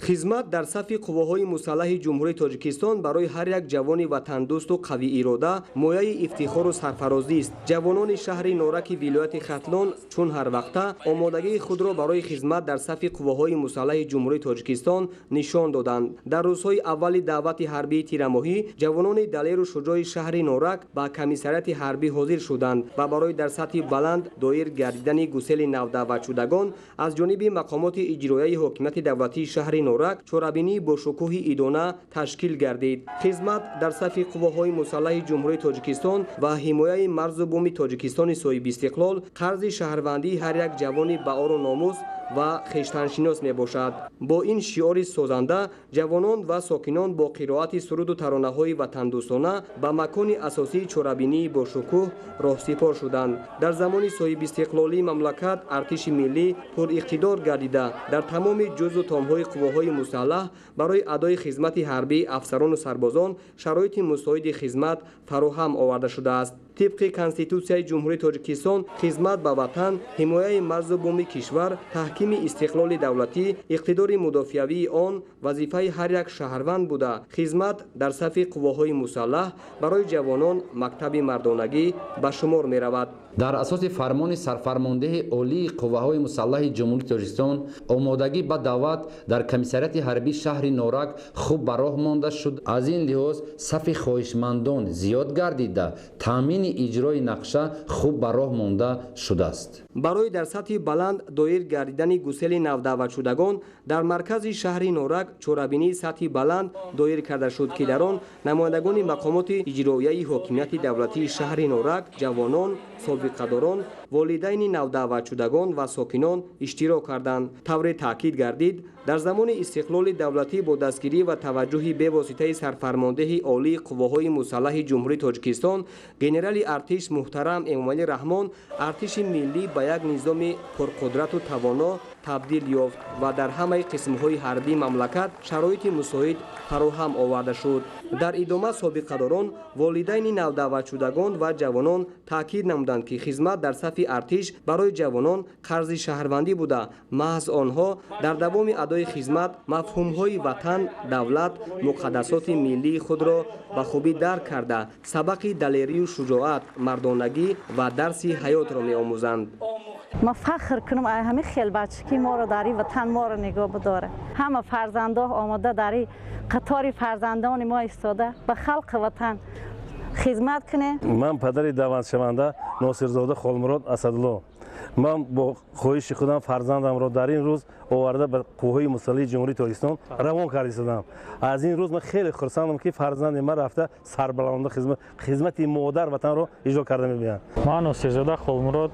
Хизмат дар сафи қувваҳои мусаллаҳи Ҷумҳурии Тоҷикистон барои ҳар як ҷавони ватандӯсту қавиирода мояи ифтихору сарфарозист. Ҷавонони шаҳри Нораки вилояти Хатлон чун ҳар вақта омодагии худро барои хизмат дар сафи қувваҳои мусаллаҳи Ҷумҳурии Тоҷикистон нишон доданд. Дар рӯзҳои аввали даъвати ҳарбии тирамоҳӣ ҷавонони далеру шуҷои шаҳри Норак ба комиссариати ҳарбӣ ҳозир шуданд ва барои дар сатҳи баланд доир гардидани гусели навдаъватшудагон аз ҷониби мақомоти иҷроияи ҳокимияти давлатии шаҳри Норак чорабинии бошукӯҳи идона ташкил гардид. Хизмат дар сафи қувваҳои мусаллаҳи Ҷумҳурии Тоҷикистон ва ҳимояи марзу буми Тоҷикистони соҳибистиқлол қарзи шаҳрвандии ҳар як ҷавони баору номус ва хештаншинос мебошад. Бо ин шиори созанда ҷавонон ва сокинон бо қироати суруду таронаҳои ватандӯстона ба макони асосии чорабинии бошукӯҳ роҳсипор шуданд. Дар замони соҳибистиқлолии мамлакат артиши миллӣ пуриқтидор гардида, дар тамоми ҷузу томҳои қувваҳои мусаллаҳ барои адои хизмати ҳарбӣ афсарону сарбозон шароити мусоиди хизмат фароҳам оварда шудааст. Тибқи Конститутсияи Ҷумҳурии Тоҷикистон хизмат ба ватан, ҳимояи марзу буми кишвар, таҳкими истиқлоли давлатӣ, иқтидори мудофиавии он вазифаи ҳар як шаҳрванд буда, хизмат дар сафи қувваҳои мусаллаҳ барои ҷавонон мактаби мардонагӣ ба шумор меравад. Дар асоси фармони сарфармондеҳи олии қувваҳои мусаллаҳи Ҷумҳурии Тоҷикистон омодагӣ ба даъват дар комиссариати ҳарбии шаҳри Норак хуб ба роҳ монда шуд. Аз ин лиҳоз сафи хоҳишмандон зиёд гардида, таъмини иҷрои нақша хуб ба роҳ монда шудааст. Барои дар сатҳи баланд доир гардидани гусели навдаъватшудагон дар маркази шаҳри Норак чорабинии сатҳи баланд доир карда шуд, ки дар он намояндагони мақомоти иҷроияи ҳокимияти давлатии шаҳри Норак, ҷавонон, собиқадорон, волидайни навдаъватшудагон ва сокинон иштирок карданд. Тавре таъкид гардид, дар замони истиқлоли давлатӣ бо дастгирӣ ва таваҷҷӯҳи бевоситаи сарфармондеҳи олии қувваҳои мусаллаҳи Ҷумҳурии Тоҷикистон генерали артиш муҳтарам Эмомалӣ Раҳмон артиши миллӣ ба як низоми пурқудрату тавоно табдил ёфт ва дар ҳамаи қисмҳои ҳарбии мамлакат шароити мусоид фароҳам оварда шуд. Дар идома собиқадорон, волидайни навдаъватшудагон ва ҷавонон таъкид намуданд, ки хизмат дар сафи артиш барои ҷавонон қарзи шаҳрвандӣ буда, маҳз онҳо дар давоми адои хизмат мафҳумҳои ватан, давлат, муқаддасоти миллии худро ба хубӣ дарк карда, сабақи далерию шуҷоат, мардонагӣ ва дарси ҳаётро меомӯзанд. Ма фахр кунам ай ҳамин хел бача ки моро дар ин ватан моро нигоҳ бидора. Ҳама фарзандо омода дар ин қатори фарзандони мо истода ба халқи ватан хизмат кунем. Ман падари даъватшаванда Носирзода Холмурод Асадулло. Ман бо хоҳиши худам фарзандамро дар ин рӯз оварда ба қувваҳои мусаллаҳи Ҷумҳурии Тоҷикистон равон карда истодам. Аз ин рӯз ман хеле хурсандам, ки фарзанди ман рафта сарбаланда хизмати модар ватанро иҷро карда мебинад. Ман Носирзода Холмурод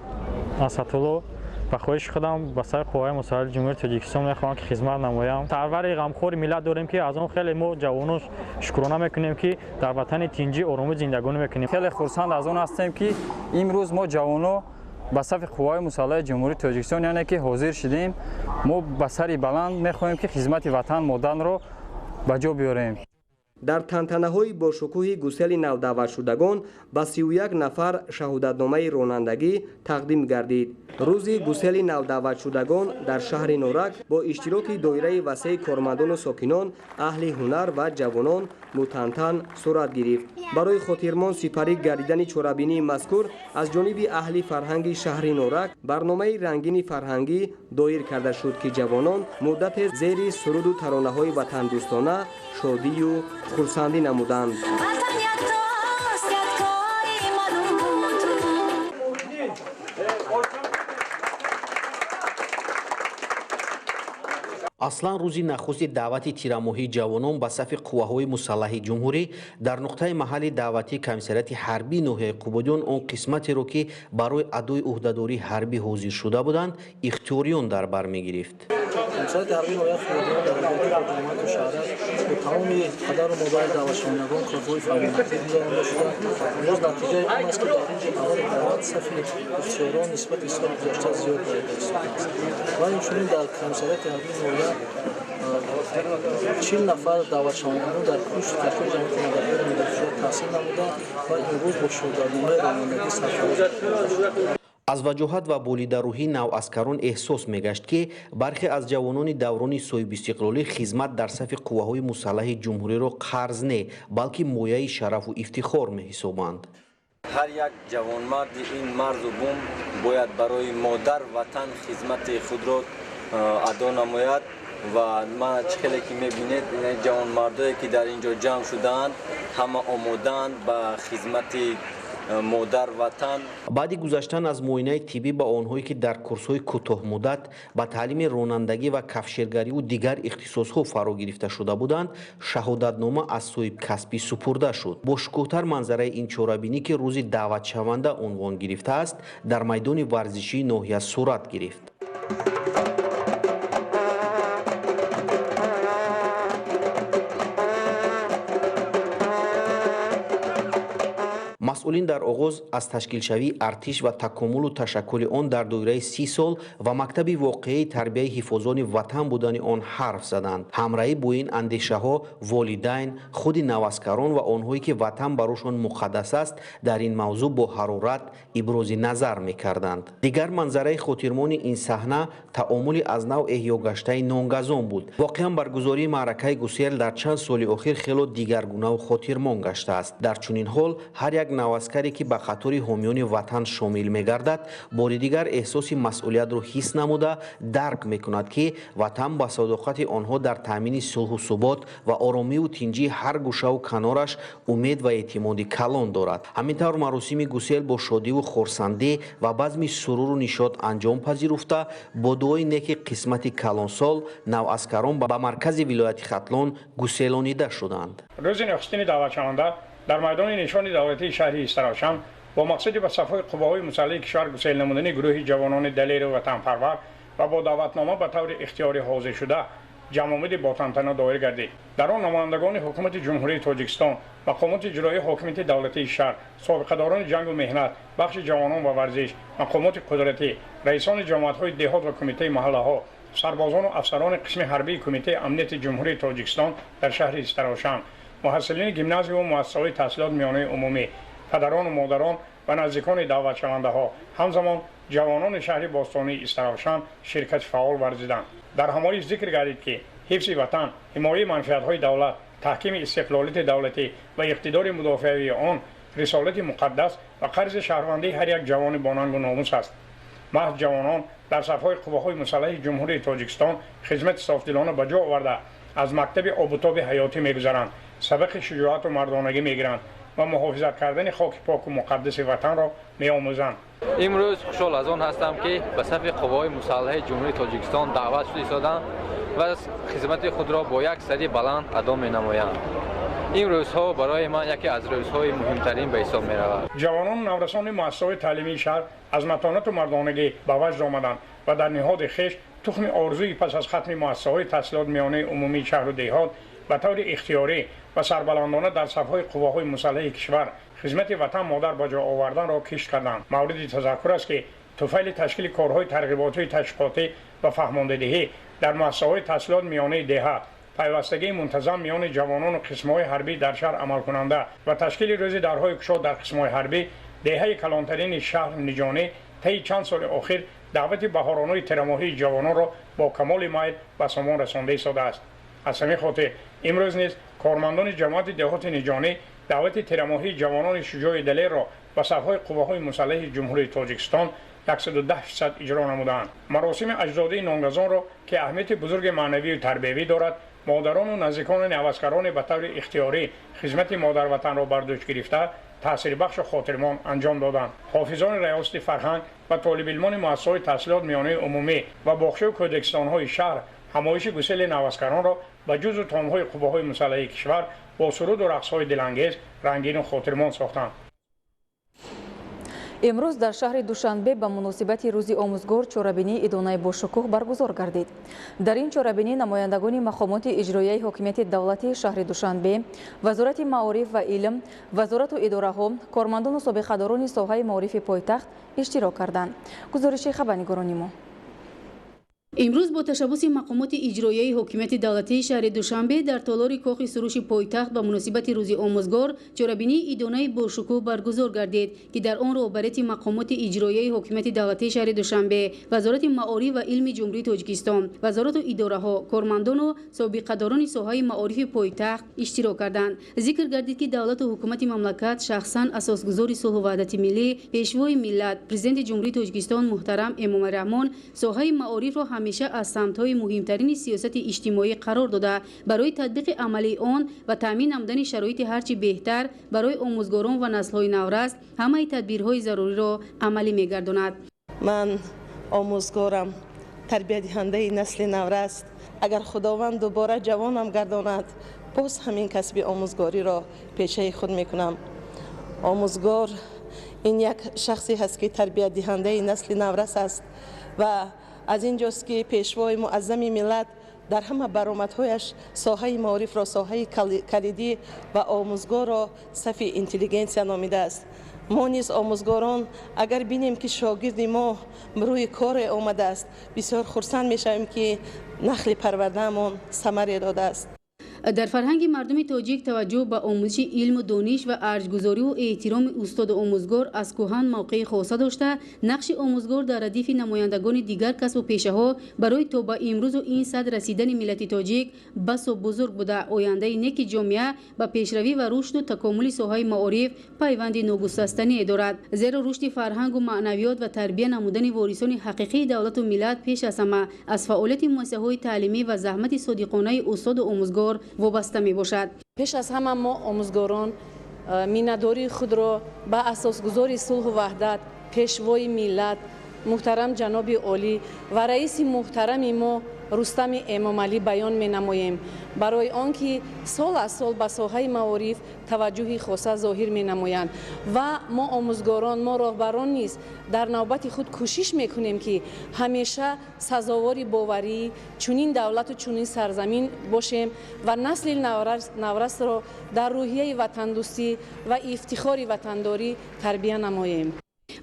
Асадулло ба хоҳиши худам ба сари қувваҳои мусаллаҳи Ҷумҳурии Тоҷикистон мехоҳам, ки хизмат намоям. Сарвари ғамхори миллат дорем, ки аз он хеле мо ҷавонон шукрона мекунем, ки дар ватани тинҷӣ оромӣ зиндагонӣ мекунем. Хеле хурсанд аз он ҳастем, ки имрӯз мо ҷавонон ба сафи қувваҳои мусаллаҳи Ҷумҳурии Тоҷикистон, яъне ки ҳозир шудем. Мо ба сари баланд мехоҳем, ки хизмати ватан модарро ба ҷо биёрем. Дар тантанаҳои бошукӯҳи гусели навдаъватшудагон ба 31 нафар шаҳодатномаи ронандагӣ тақдим гардид. Рӯзи гусели навдаъватшудагон дар шаҳри Норак бо иштироки доираи васеи кормандону сокинон, аҳли ҳунар ва ҷавонон мутантан сурат гирифт. Барои хотирмон сипарӣ гардидани чорабинии мазкур аз ҷониби аҳли фарҳанги шаҳри Норак барномаи рангини фарҳангӣ доир карда шуд, ки ҷавонон муддате зери суруду таронаҳои ватандӯстона шодию хурсандӣ намуданд. Аслан рӯзи нахусти даъвати тирамоҳии ҷавонон ба сафи қувваҳои мусаллаҳи ҷумҳурӣ дар нуқтаи маҳалли даъватии комиссариати ҳарбии ноҳияи Қубодиён он қисматеро, ки барои адои ӯҳдадории ҳарбӣ ҳозир шуда буданд, ихтиёриён дар бар мегирифт. Комиссариати ҳарбии ноҳияи Қубодиён дар робита бо ҷамоату шаҳрак бо тамоми падару модари даъватшавандагон корҳои фаъолиятӣ гузаронда шуда, имрӯз натиҷаи он аст, ки дар рӯзи аввали даъват сафи ихтиёрон нисбати соли гузашта зиёд гардида истодааст. Ва инчунин дар комиссариати ҳарбии ноҳия 40 нафар даъватшавандагон дар курси такмили ҷамъияти мададгори мудофиа таҳсил намуда ва имрӯз бо шаҳодатномаи ронандагӣ сарфароз. Аз ваҷоҳат ва болидарӯҳии наваскарон эҳсос мегашт, ки бархе аз ҷавонони даврони соҳибистиқлолӣ хизмат дар сафи қувваҳои мусаллаҳи ҷумҳуриро қарз не, балки мояи шарафу ифтихор меҳисобанд. Ҳар як ҷавонмарди ин марзу бум бояд барои модар ватан хизмати худро адо намояд ва ман чӣ хеле ки мебинед, ҷавонмардое ки дар ин ҷо ҷамъ шудаанд, ҳама омодаанд ба хизмати Модар ватан. Баъди гузаштан аз муоинаи тиббӣ ба онҳое, ки дар курсҳои кӯтоҳмуддат ба таълими ронандагӣ ва кафшергариву дигар ихтисосҳо фаро гирифта шуда буданд, шаҳодатнома аз соҳибкасбӣ супурда шуд. Бошукӯҳтар манзараи ин чорабинӣ, ки рӯзи даъватшаванда унвон гирифтааст, дар майдони варзишии ноҳия сурат гирифт. Масъулин дар оғоз аз ташкилшавии артиш ва такомулу ташаккули он дар доираи 30 сол ва мактаби воқеии тарбияи ҳифозони ватан будани он ҳарф заданд. Ҳамраҳӣ бо ин андешаҳо волидайн, худи наваскарон ва онҳое, ки ватан барошон муқаддас аст, дар ин мавзӯъ бо ҳарорат ибрози назар мекарданд. Дигар манзараи хотирмони ин саҳна таомули аз нав эҳёгаштаи нонгазон буд. Воқеан баргузории маъракаи гусел дар чанд соли охир хело дигаргунаву хотирмон гаштааст. Дар чунин ҳол ҳар як наваскаре, ки ба қатори ҳомиёни ватан шомил мегардад, бори дигар эҳсоси масъулиятро ҳис намуда дарк мекунад, ки ватан ба садоқати онҳо дар таъмини сулҳу субот ва оромиву тинҷии ҳар гӯшаву канораш умед ва эътимоди калон дорад. Ҳамин тавр маросими гусел бо шодиву хурсандӣ ва базми суруру нишот анҷом пазируфта, бо дуои неки қисмати калонсол наваскарон ба маркази вилояти Хатлон гуселонида шуданд. Рӯзи нахустини даъватшаванда дар майдони нишони давлатии шаҳри Истаравшан бо мақсади ба сафҳои қувваҳои мусаллаҳи кишвар гусел намудани гурӯҳи ҷавонони далеру ватанпарвар ва бо даъватнома ба таври ихтиёрӣ ҳозир шуда ҷамъомади ботантана доир гардид. Дар он намояндагони ҳукумати Ҷумҳурии Тоҷикистон, мақомоти иҷроии ҳокимияти давлатии шаҳр, собиқадорони ҷангу меҳнат, бахши ҷавонон ва варзиш, мақомоти қудратӣ, раисони ҷамоатҳои деҳот ва кумитаи маҳаллаҳо, сарбозону афсарони қисми ҳарбии Кумитаи амнияти Ҷумҳурии Тоҷикистон дар шаҳри Истаравшан, муҳассилини гимназия ва муассисаҳои таҳсилоти миёнаи умумӣ, падарону модарон ва наздикони даъватшавандаҳо, ҳамзамон ҷавонони шаҳри бостонии Истаравшан ширкати фаъол варзиданд. Дар ҳамоиш зикр гардид, ки ҳифзи ватан, ҳимояи манфиатҳои давлат, таҳкими истиқлолияти давлатӣ ва иқтидори мудофиавии он рисолати муқаддас ва қарзи шаҳрвандии ҳар як ҷавони бонангу номус аст. Маҳз ҷавонон дар сафҳои қувваҳои мусаллаҳи Ҷумҳурии Тоҷикистон хизмати софдилона ба ҷо оварда, аз мактаби обутоби ҳаётӣ мегузаранд, сабақи шуҷоату мардонагӣ мегиранд ва муҳофизат кардани хоки поку муқаддаси ватанро меомӯзанд. Имрӯз хушҳол аз он ҳастам, ки ба сафи қувваҳои мусаллаҳи Ҷумҳурии Тоҷикистон даъват шуда истодам ва хизмати худро бо як сари баланд адо менамоям. Ин рӯзҳо барои ман яке аз рӯзҳои муҳимтарин ба ҳисоб меравад. Ҷавонону наврасони муассисаҳои таълимии шаҳр аз матонату мардонагӣ ба ваҷд омаданд ва дар ниҳоди хеш тухми орзуи пас аз хатми муассисаҳои таҳсилоти миёнаи умумии шаҳру деҳот ба таври ихтиёрӣ ва сарбаландона дар сафҳои қувваҳои мусаллаҳи кишвар хизмати ватан модар ба ҷо оварданро кишт карданд. Мавриди тазаккур аст, ки туфайли ташкили корҳои тарғиботию ташвиқотӣ ва фаҳмондадиҳӣ дар муассисаҳои таҳсилоти миёнаи деҳа, пайвастагии мунтазам миёни ҷавонону қисмҳои ҳарбӣ дар шаҳр амалкунанда ва ташкили рӯзи дарҳои кушод дар қисмҳои ҳарбӣ, деҳаи калонтарини шаҳр Ниҷонӣ таи чанд соли охир даъвати баҳоронаи тирамоҳии ҷавононро бо камоли майл ба сомон расонда истодааст. Аз ҳамин хотир имрӯз низ кормандони ҷамоати деҳоти Ниҷонӣ даъвати тирамоҳии ҷавонони шуҷои далерро ба сафҳои қувваҳои мусаллаҳи Ҷумҳурии Тоҷикистон 110% иҷро намуданд. Маросими аҷдодии нонгазонро, ки аҳамияти бузурги маънавию тарбиявӣ дорад, модарону наздикони наваскароне ба таври ихтиёрӣ хизмати модарватанро бар дӯш гирифта, таъсирбахшу хотирмон анҷом доданд. Ҳофизони раёсати фарҳанг ва толибилмони муассисаҳои таҳсилоти миёнаи умумӣ ва боғчаву кӯдакистонҳои шаҳр ҳамоиши гусели наваскаронро ба ҷузу томҳои қувваҳои мусаллаҳи кишвар бо суруду рақсҳои дилангез рангину хотирмон сохтанд. Имрӯз дар шаҳри Душанбе ба муносибати рӯзи омӯзгор чорабинии идонаи бошукӯҳ баргузор гардид. Дар ин чорабинӣ намояндагони мақомоти иҷроияи ҳокимияти давлатии шаҳри Душанбе, Вазорати маориф ва илм, вазорату идораҳо, кормандону собиқадорони соҳаи маорифи пойтахт иштирок карданд. Гузориши хабарнигорони мо. Имрӯз бо ташаббуси мақомоти иҷроияи ҳокимияти давлатии шаҳри Душанбе дар толори кохи суруши пойтахт ба муносибати рӯзи омӯзгор чорабинии идонаи бошукӯҳ баргузор гардид, ки дар он роҳбарияти мақомоти иҷроияи ҳокимияти давлатии шаҳри Душанбе, Вазорати маориф ва илми Ҷумҳурии Тоҷикистон, вазорату идораҳо, кормандону собиқадорони соҳаи маорифи пойтахт иштирок карданд. Зикр гардид, ки давлату ҳукумати мамлакат шахсан асосгузори сулҳу ваҳдати миллӣ, пешвои миллат, Президенти Ҷумҳурии Тоҷикистон муҳтарам Эмомалӣ Раҳмон соҳаи маорифро ҳамеша аз самтҳои муҳимтарини сиёсати иҷтимоӣ қарор дода, барои татбиқи амалии он ва таъмин намудани шароити ҳарчи беҳтар барои омӯзгорон ва наслҳои навраст ҳамаи тадбирҳои заруриро амалӣ мегардонад. Ман омӯзгорам, тарбиятдиҳандаи насли навраст. Агар Худованд дубора ҷавонам гардонад, боз ҳамин касби омӯзгориро пешаи худ мекунам. Омӯзгор ин як шахсе ҳаст, ки тарбиятдиҳандаи насли наврас аст ва аз ин ҷост, ки пешвои муаззами миллат дар ҳама баромадҳояш соҳаи маорифро соҳаи калидӣ ва омӯзгорро сафи интеллигенсия номидааст. Мо низ омӯзгорон, агар бинем, ки шогирди мо рӯи коре омадааст, бисёр хурсанд мешавем, ки нахли парвардаамон самаре додааст. Дар фарҳанги мардуми тоҷик таваҷҷӯҳ ба омӯзиши илму дониш ва арҷгузориву эҳтироми устоду омӯзгор аз кӯҳан мавқеи хоса дошта, нақши омӯзгор дар радифи намояндагони дигар касбу пешаҳо барои то ба имрӯзу ин сад расидани миллати тоҷик басо бузург буда, ояндаи неки ҷомеа ба пешравӣ ва рушду такомули соҳаи маориф пайванди ногусастание дорад. Зеро рушди фарҳангу маънавиёт ва тарбия намудани ворисони ҳақиқии давлату миллат пеш аз ҳама аз фаъолияти муассисаҳои таълимӣ ва заҳмати содиқонаи устоду омӯзгор вобаста мебошад. Пеш аз ҳама мо омӯзгорон миннатдории худро ба асосгузори сулҳу ваҳдат, пешвои миллат, муҳтарам ҷаноби олӣ ва раиси муҳтарами мо Рустами Эмомалӣ баён менамоем, барои он ки сол аз сол ба соҳаи маориф таваҷҷӯҳи хоса зоҳир менамоянд ва мо омӯзгорон, мо роҳбарон низ дар навбати худ кӯшиш мекунем, ки ҳамеша сазовори боварӣ чунин давлату чунин сарзамин бошем ва насли наврасро дар рӯҳияи ватандӯстӣ ва ифтихори ватандорӣ тарбия намоем.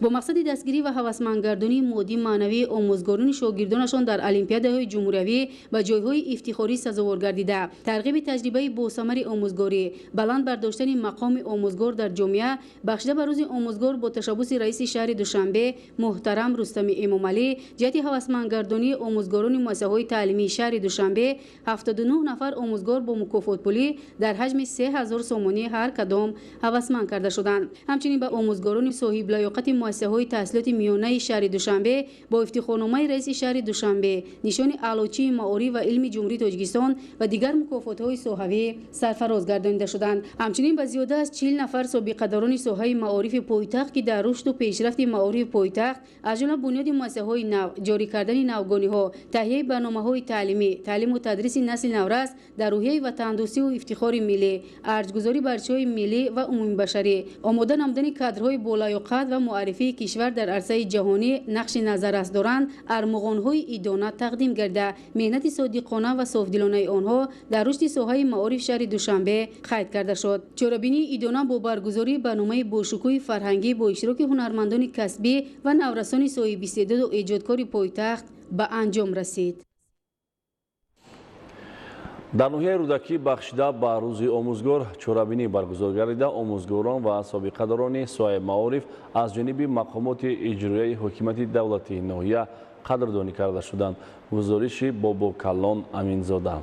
Бо мақсади дастгирӣ ва ҳавасмандгардонии моддӣ маънавии омӯзгорони шогирдонашон дар олимпиадаҳои ҷумҳуриявӣ ба ҷойҳои ифтихорӣ сазовор гардида, тарғиби таҷрибаи босамари омӯзгорӣ, баланд бардоштани мақоми омӯзгор дар ҷомеа бахшида ба рӯзи омӯзгор бо ташаббуси раиси шаҳри Душанбе муҳтарам Рустами Эмомалӣ ҷиҳати ҳавасмандгардонии омӯзгорони муассисаҳои таълимии шаҳри Душанбе 79 нафар омӯзгор бо мукофотпулӣ дар ҳаҷми 3000 сомонӣ ҳар кадом ҳавасманд карда шуданд. Ҳамчунин ба омӯзгорони соҳиблаёқати муассисаҳои таҳсилоти миёнаи шаҳри Душанбе бо ифтихорномаи раиси шаҳри Душанбе, нишони аълочии маориф ва илми Ҷумҳурии Тоҷикистон ва дигар мукофотҳои соҳавӣ сарфароз гардонида шуданд. Ҳамчунин ба зиёда аз 40 нафар собиқадорони соҳаи маорифи пойтахт, ки дар рушду пешрафти маорифи пойтахт, аз ҷумла бунёди муассисаҳои нав, ҷорӣ кардани навгониҳо, таҳияи барномаҳои таълимӣ, таълиму тадриси насли наврас дар рӯҳияи ватандӯстиву ифтихори миллӣ, арҷгузорӣ ба арзишҳои миллӣ ва умумибашарӣ, омода намудани кадрҳои болаёқат ва муаррифии кишвар дар арсаи ҷаҳонӣ нақши назаррас доранд, армуғонҳои идона тақдим гардида, меҳнати содиқона ва софдилонаи онҳо дар рушди соҳаи маориф шаҳри Душанбе қайд карда шуд. Чорабинии идона бо баргузории барномаи бошукӯҳи фарҳангӣ бо иштироки ҳунармандони касбӣ ва наврасони соҳибистеъдоду эҷодкори пойтахт ба анҷом расид. Дар ноҳияи Рӯдакӣ бахшида ба рӯзи омӯзгор чорабинӣ баргузор гардида, омӯзгорон ва собиқадорони соҳаи маориф аз ҷониби мақомоти иҷроияи ҳокимияти давлатии ноҳия қадрдонӣ карда шуданд. Гузориши Бобокалон Аминзода.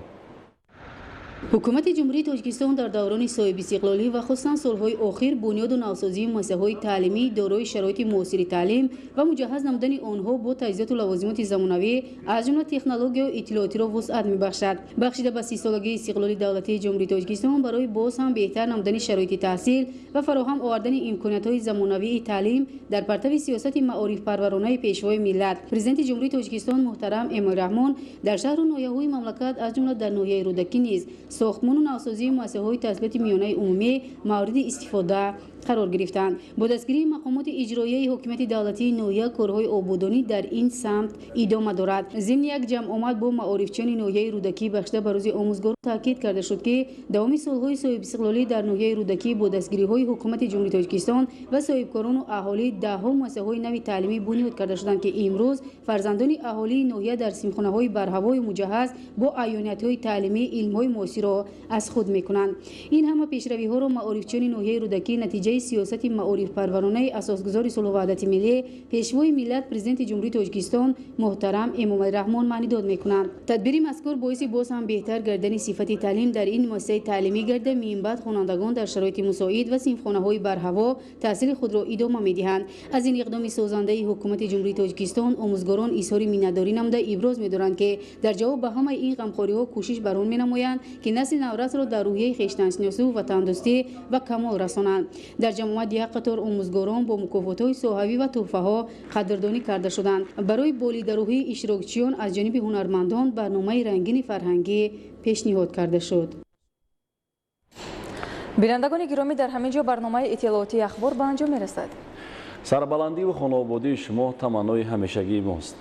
Ҳукумати Ҷумҳурии Тоҷикистон дар даврони соҳибистиқлолӣ ва хусусан солҳои охир бунёду навсозии муассисаҳои таълимӣ дорои шароити муосири таълим ва муҷаҳҳаз намудани онҳо бо таҷҳизоту лавозимоти замонавӣ, аз ҷумла технологияю иттилоотиро вусъат мебахшад. Бахшида ба 30-солагии истиқлоли давлатии Ҷумҳурии Тоҷикистон барои боз ҳам беҳтар намудани шароити таҳсил ва фароҳам овардани имкониятҳои замонавии таълим дар партави сиёсати маорифпарваронаи пешвои миллат, Президенти Ҷумҳурии Тоҷикистон муҳтарам Эмомалӣ Раҳмон дар шаҳру ноҳияҳои мамлакат, аз ҷумла дар ноҳияи Рӯдакӣ низ сохтмону навсозии муассисаҳои таҳсилоти миёнаи умумӣ мавриди истифода қарор гирифтанд. Бо дастгирии мақомоти иҷроияи ҳокимияти давлатии ноҳия корҳои ободонӣ дар ин самт идома дорад. Зимни як ҷамъомад бо маорифчиёни ноҳияи Рӯдакӣ бахшида ба рӯзи омӯзгор таъкид карда шуд, ки давоми солҳои соҳибистиқлолӣ дар ноҳияи Рӯдакӣ бо дастгириҳои ҳукумати Ҷумҳурии Тоҷикистон ва соҳибкорону аҳолӣ даҳҳо муассисаҳои нави таълимӣ бунёд карда шуданд, ки имрӯз фарзандони аҳолии ноҳия дар синфхонаҳои барҳавою муҷаҳҳаз бо аёниятҳои таълимӣ илмҳои муосирро таҳсилотиро аз худ мекунанд. Ин ҳама пешравиҳоро маорифчиёни ноҳияи Рӯдакӣ натиҷаи сиёсати маорифпарваронаи асосгузори сулҳу ваҳдати миллӣ, Пешвои миллат, Президенти Ҷумҳурии Тоҷикистон муҳтарам Эмомалӣ Раҳмон маънидод мекунанд. Тадбири мазкур боиси боз ҳам беҳтар гардидани сифати таълим дар ин муассисаи таълимӣ гардида, минбаъд хонандагон дар шароити мусоид ва синфхонаҳои барҳаво таҳсили худро идома медиҳанд. Аз ин иқдоми созандаи ҳукумати Ҷумҳурии Тоҷикистон омӯзгорон изҳори миннатдорӣ намуда, иброз медоранд, ки дар ҷавоб ба ҳамаи ин ғамхориҳо кӯшиш бар он менамоянд, ки насли наврасро дар рӯҳияи хештаншиносиву ватандӯстӣ ба камол расонанд. Дар ҷамоат як қатор омӯзгорон бо мукофотҳои соҳавӣ ва тӯҳфаҳо қадрдонӣ карда шуданд. Барои болидарӯҳии иштирокчиён аз ҷониби ҳунармандон барномаи рангини фарҳангӣ пешниҳод карда шуд. Бинандагони гиромӣ, дар ҳамин ҷо барномаи иттилоотии Ахбор ба анҷом мерасад. Сарбаландиву хонаободии шумо таманнои ҳамешагии мост.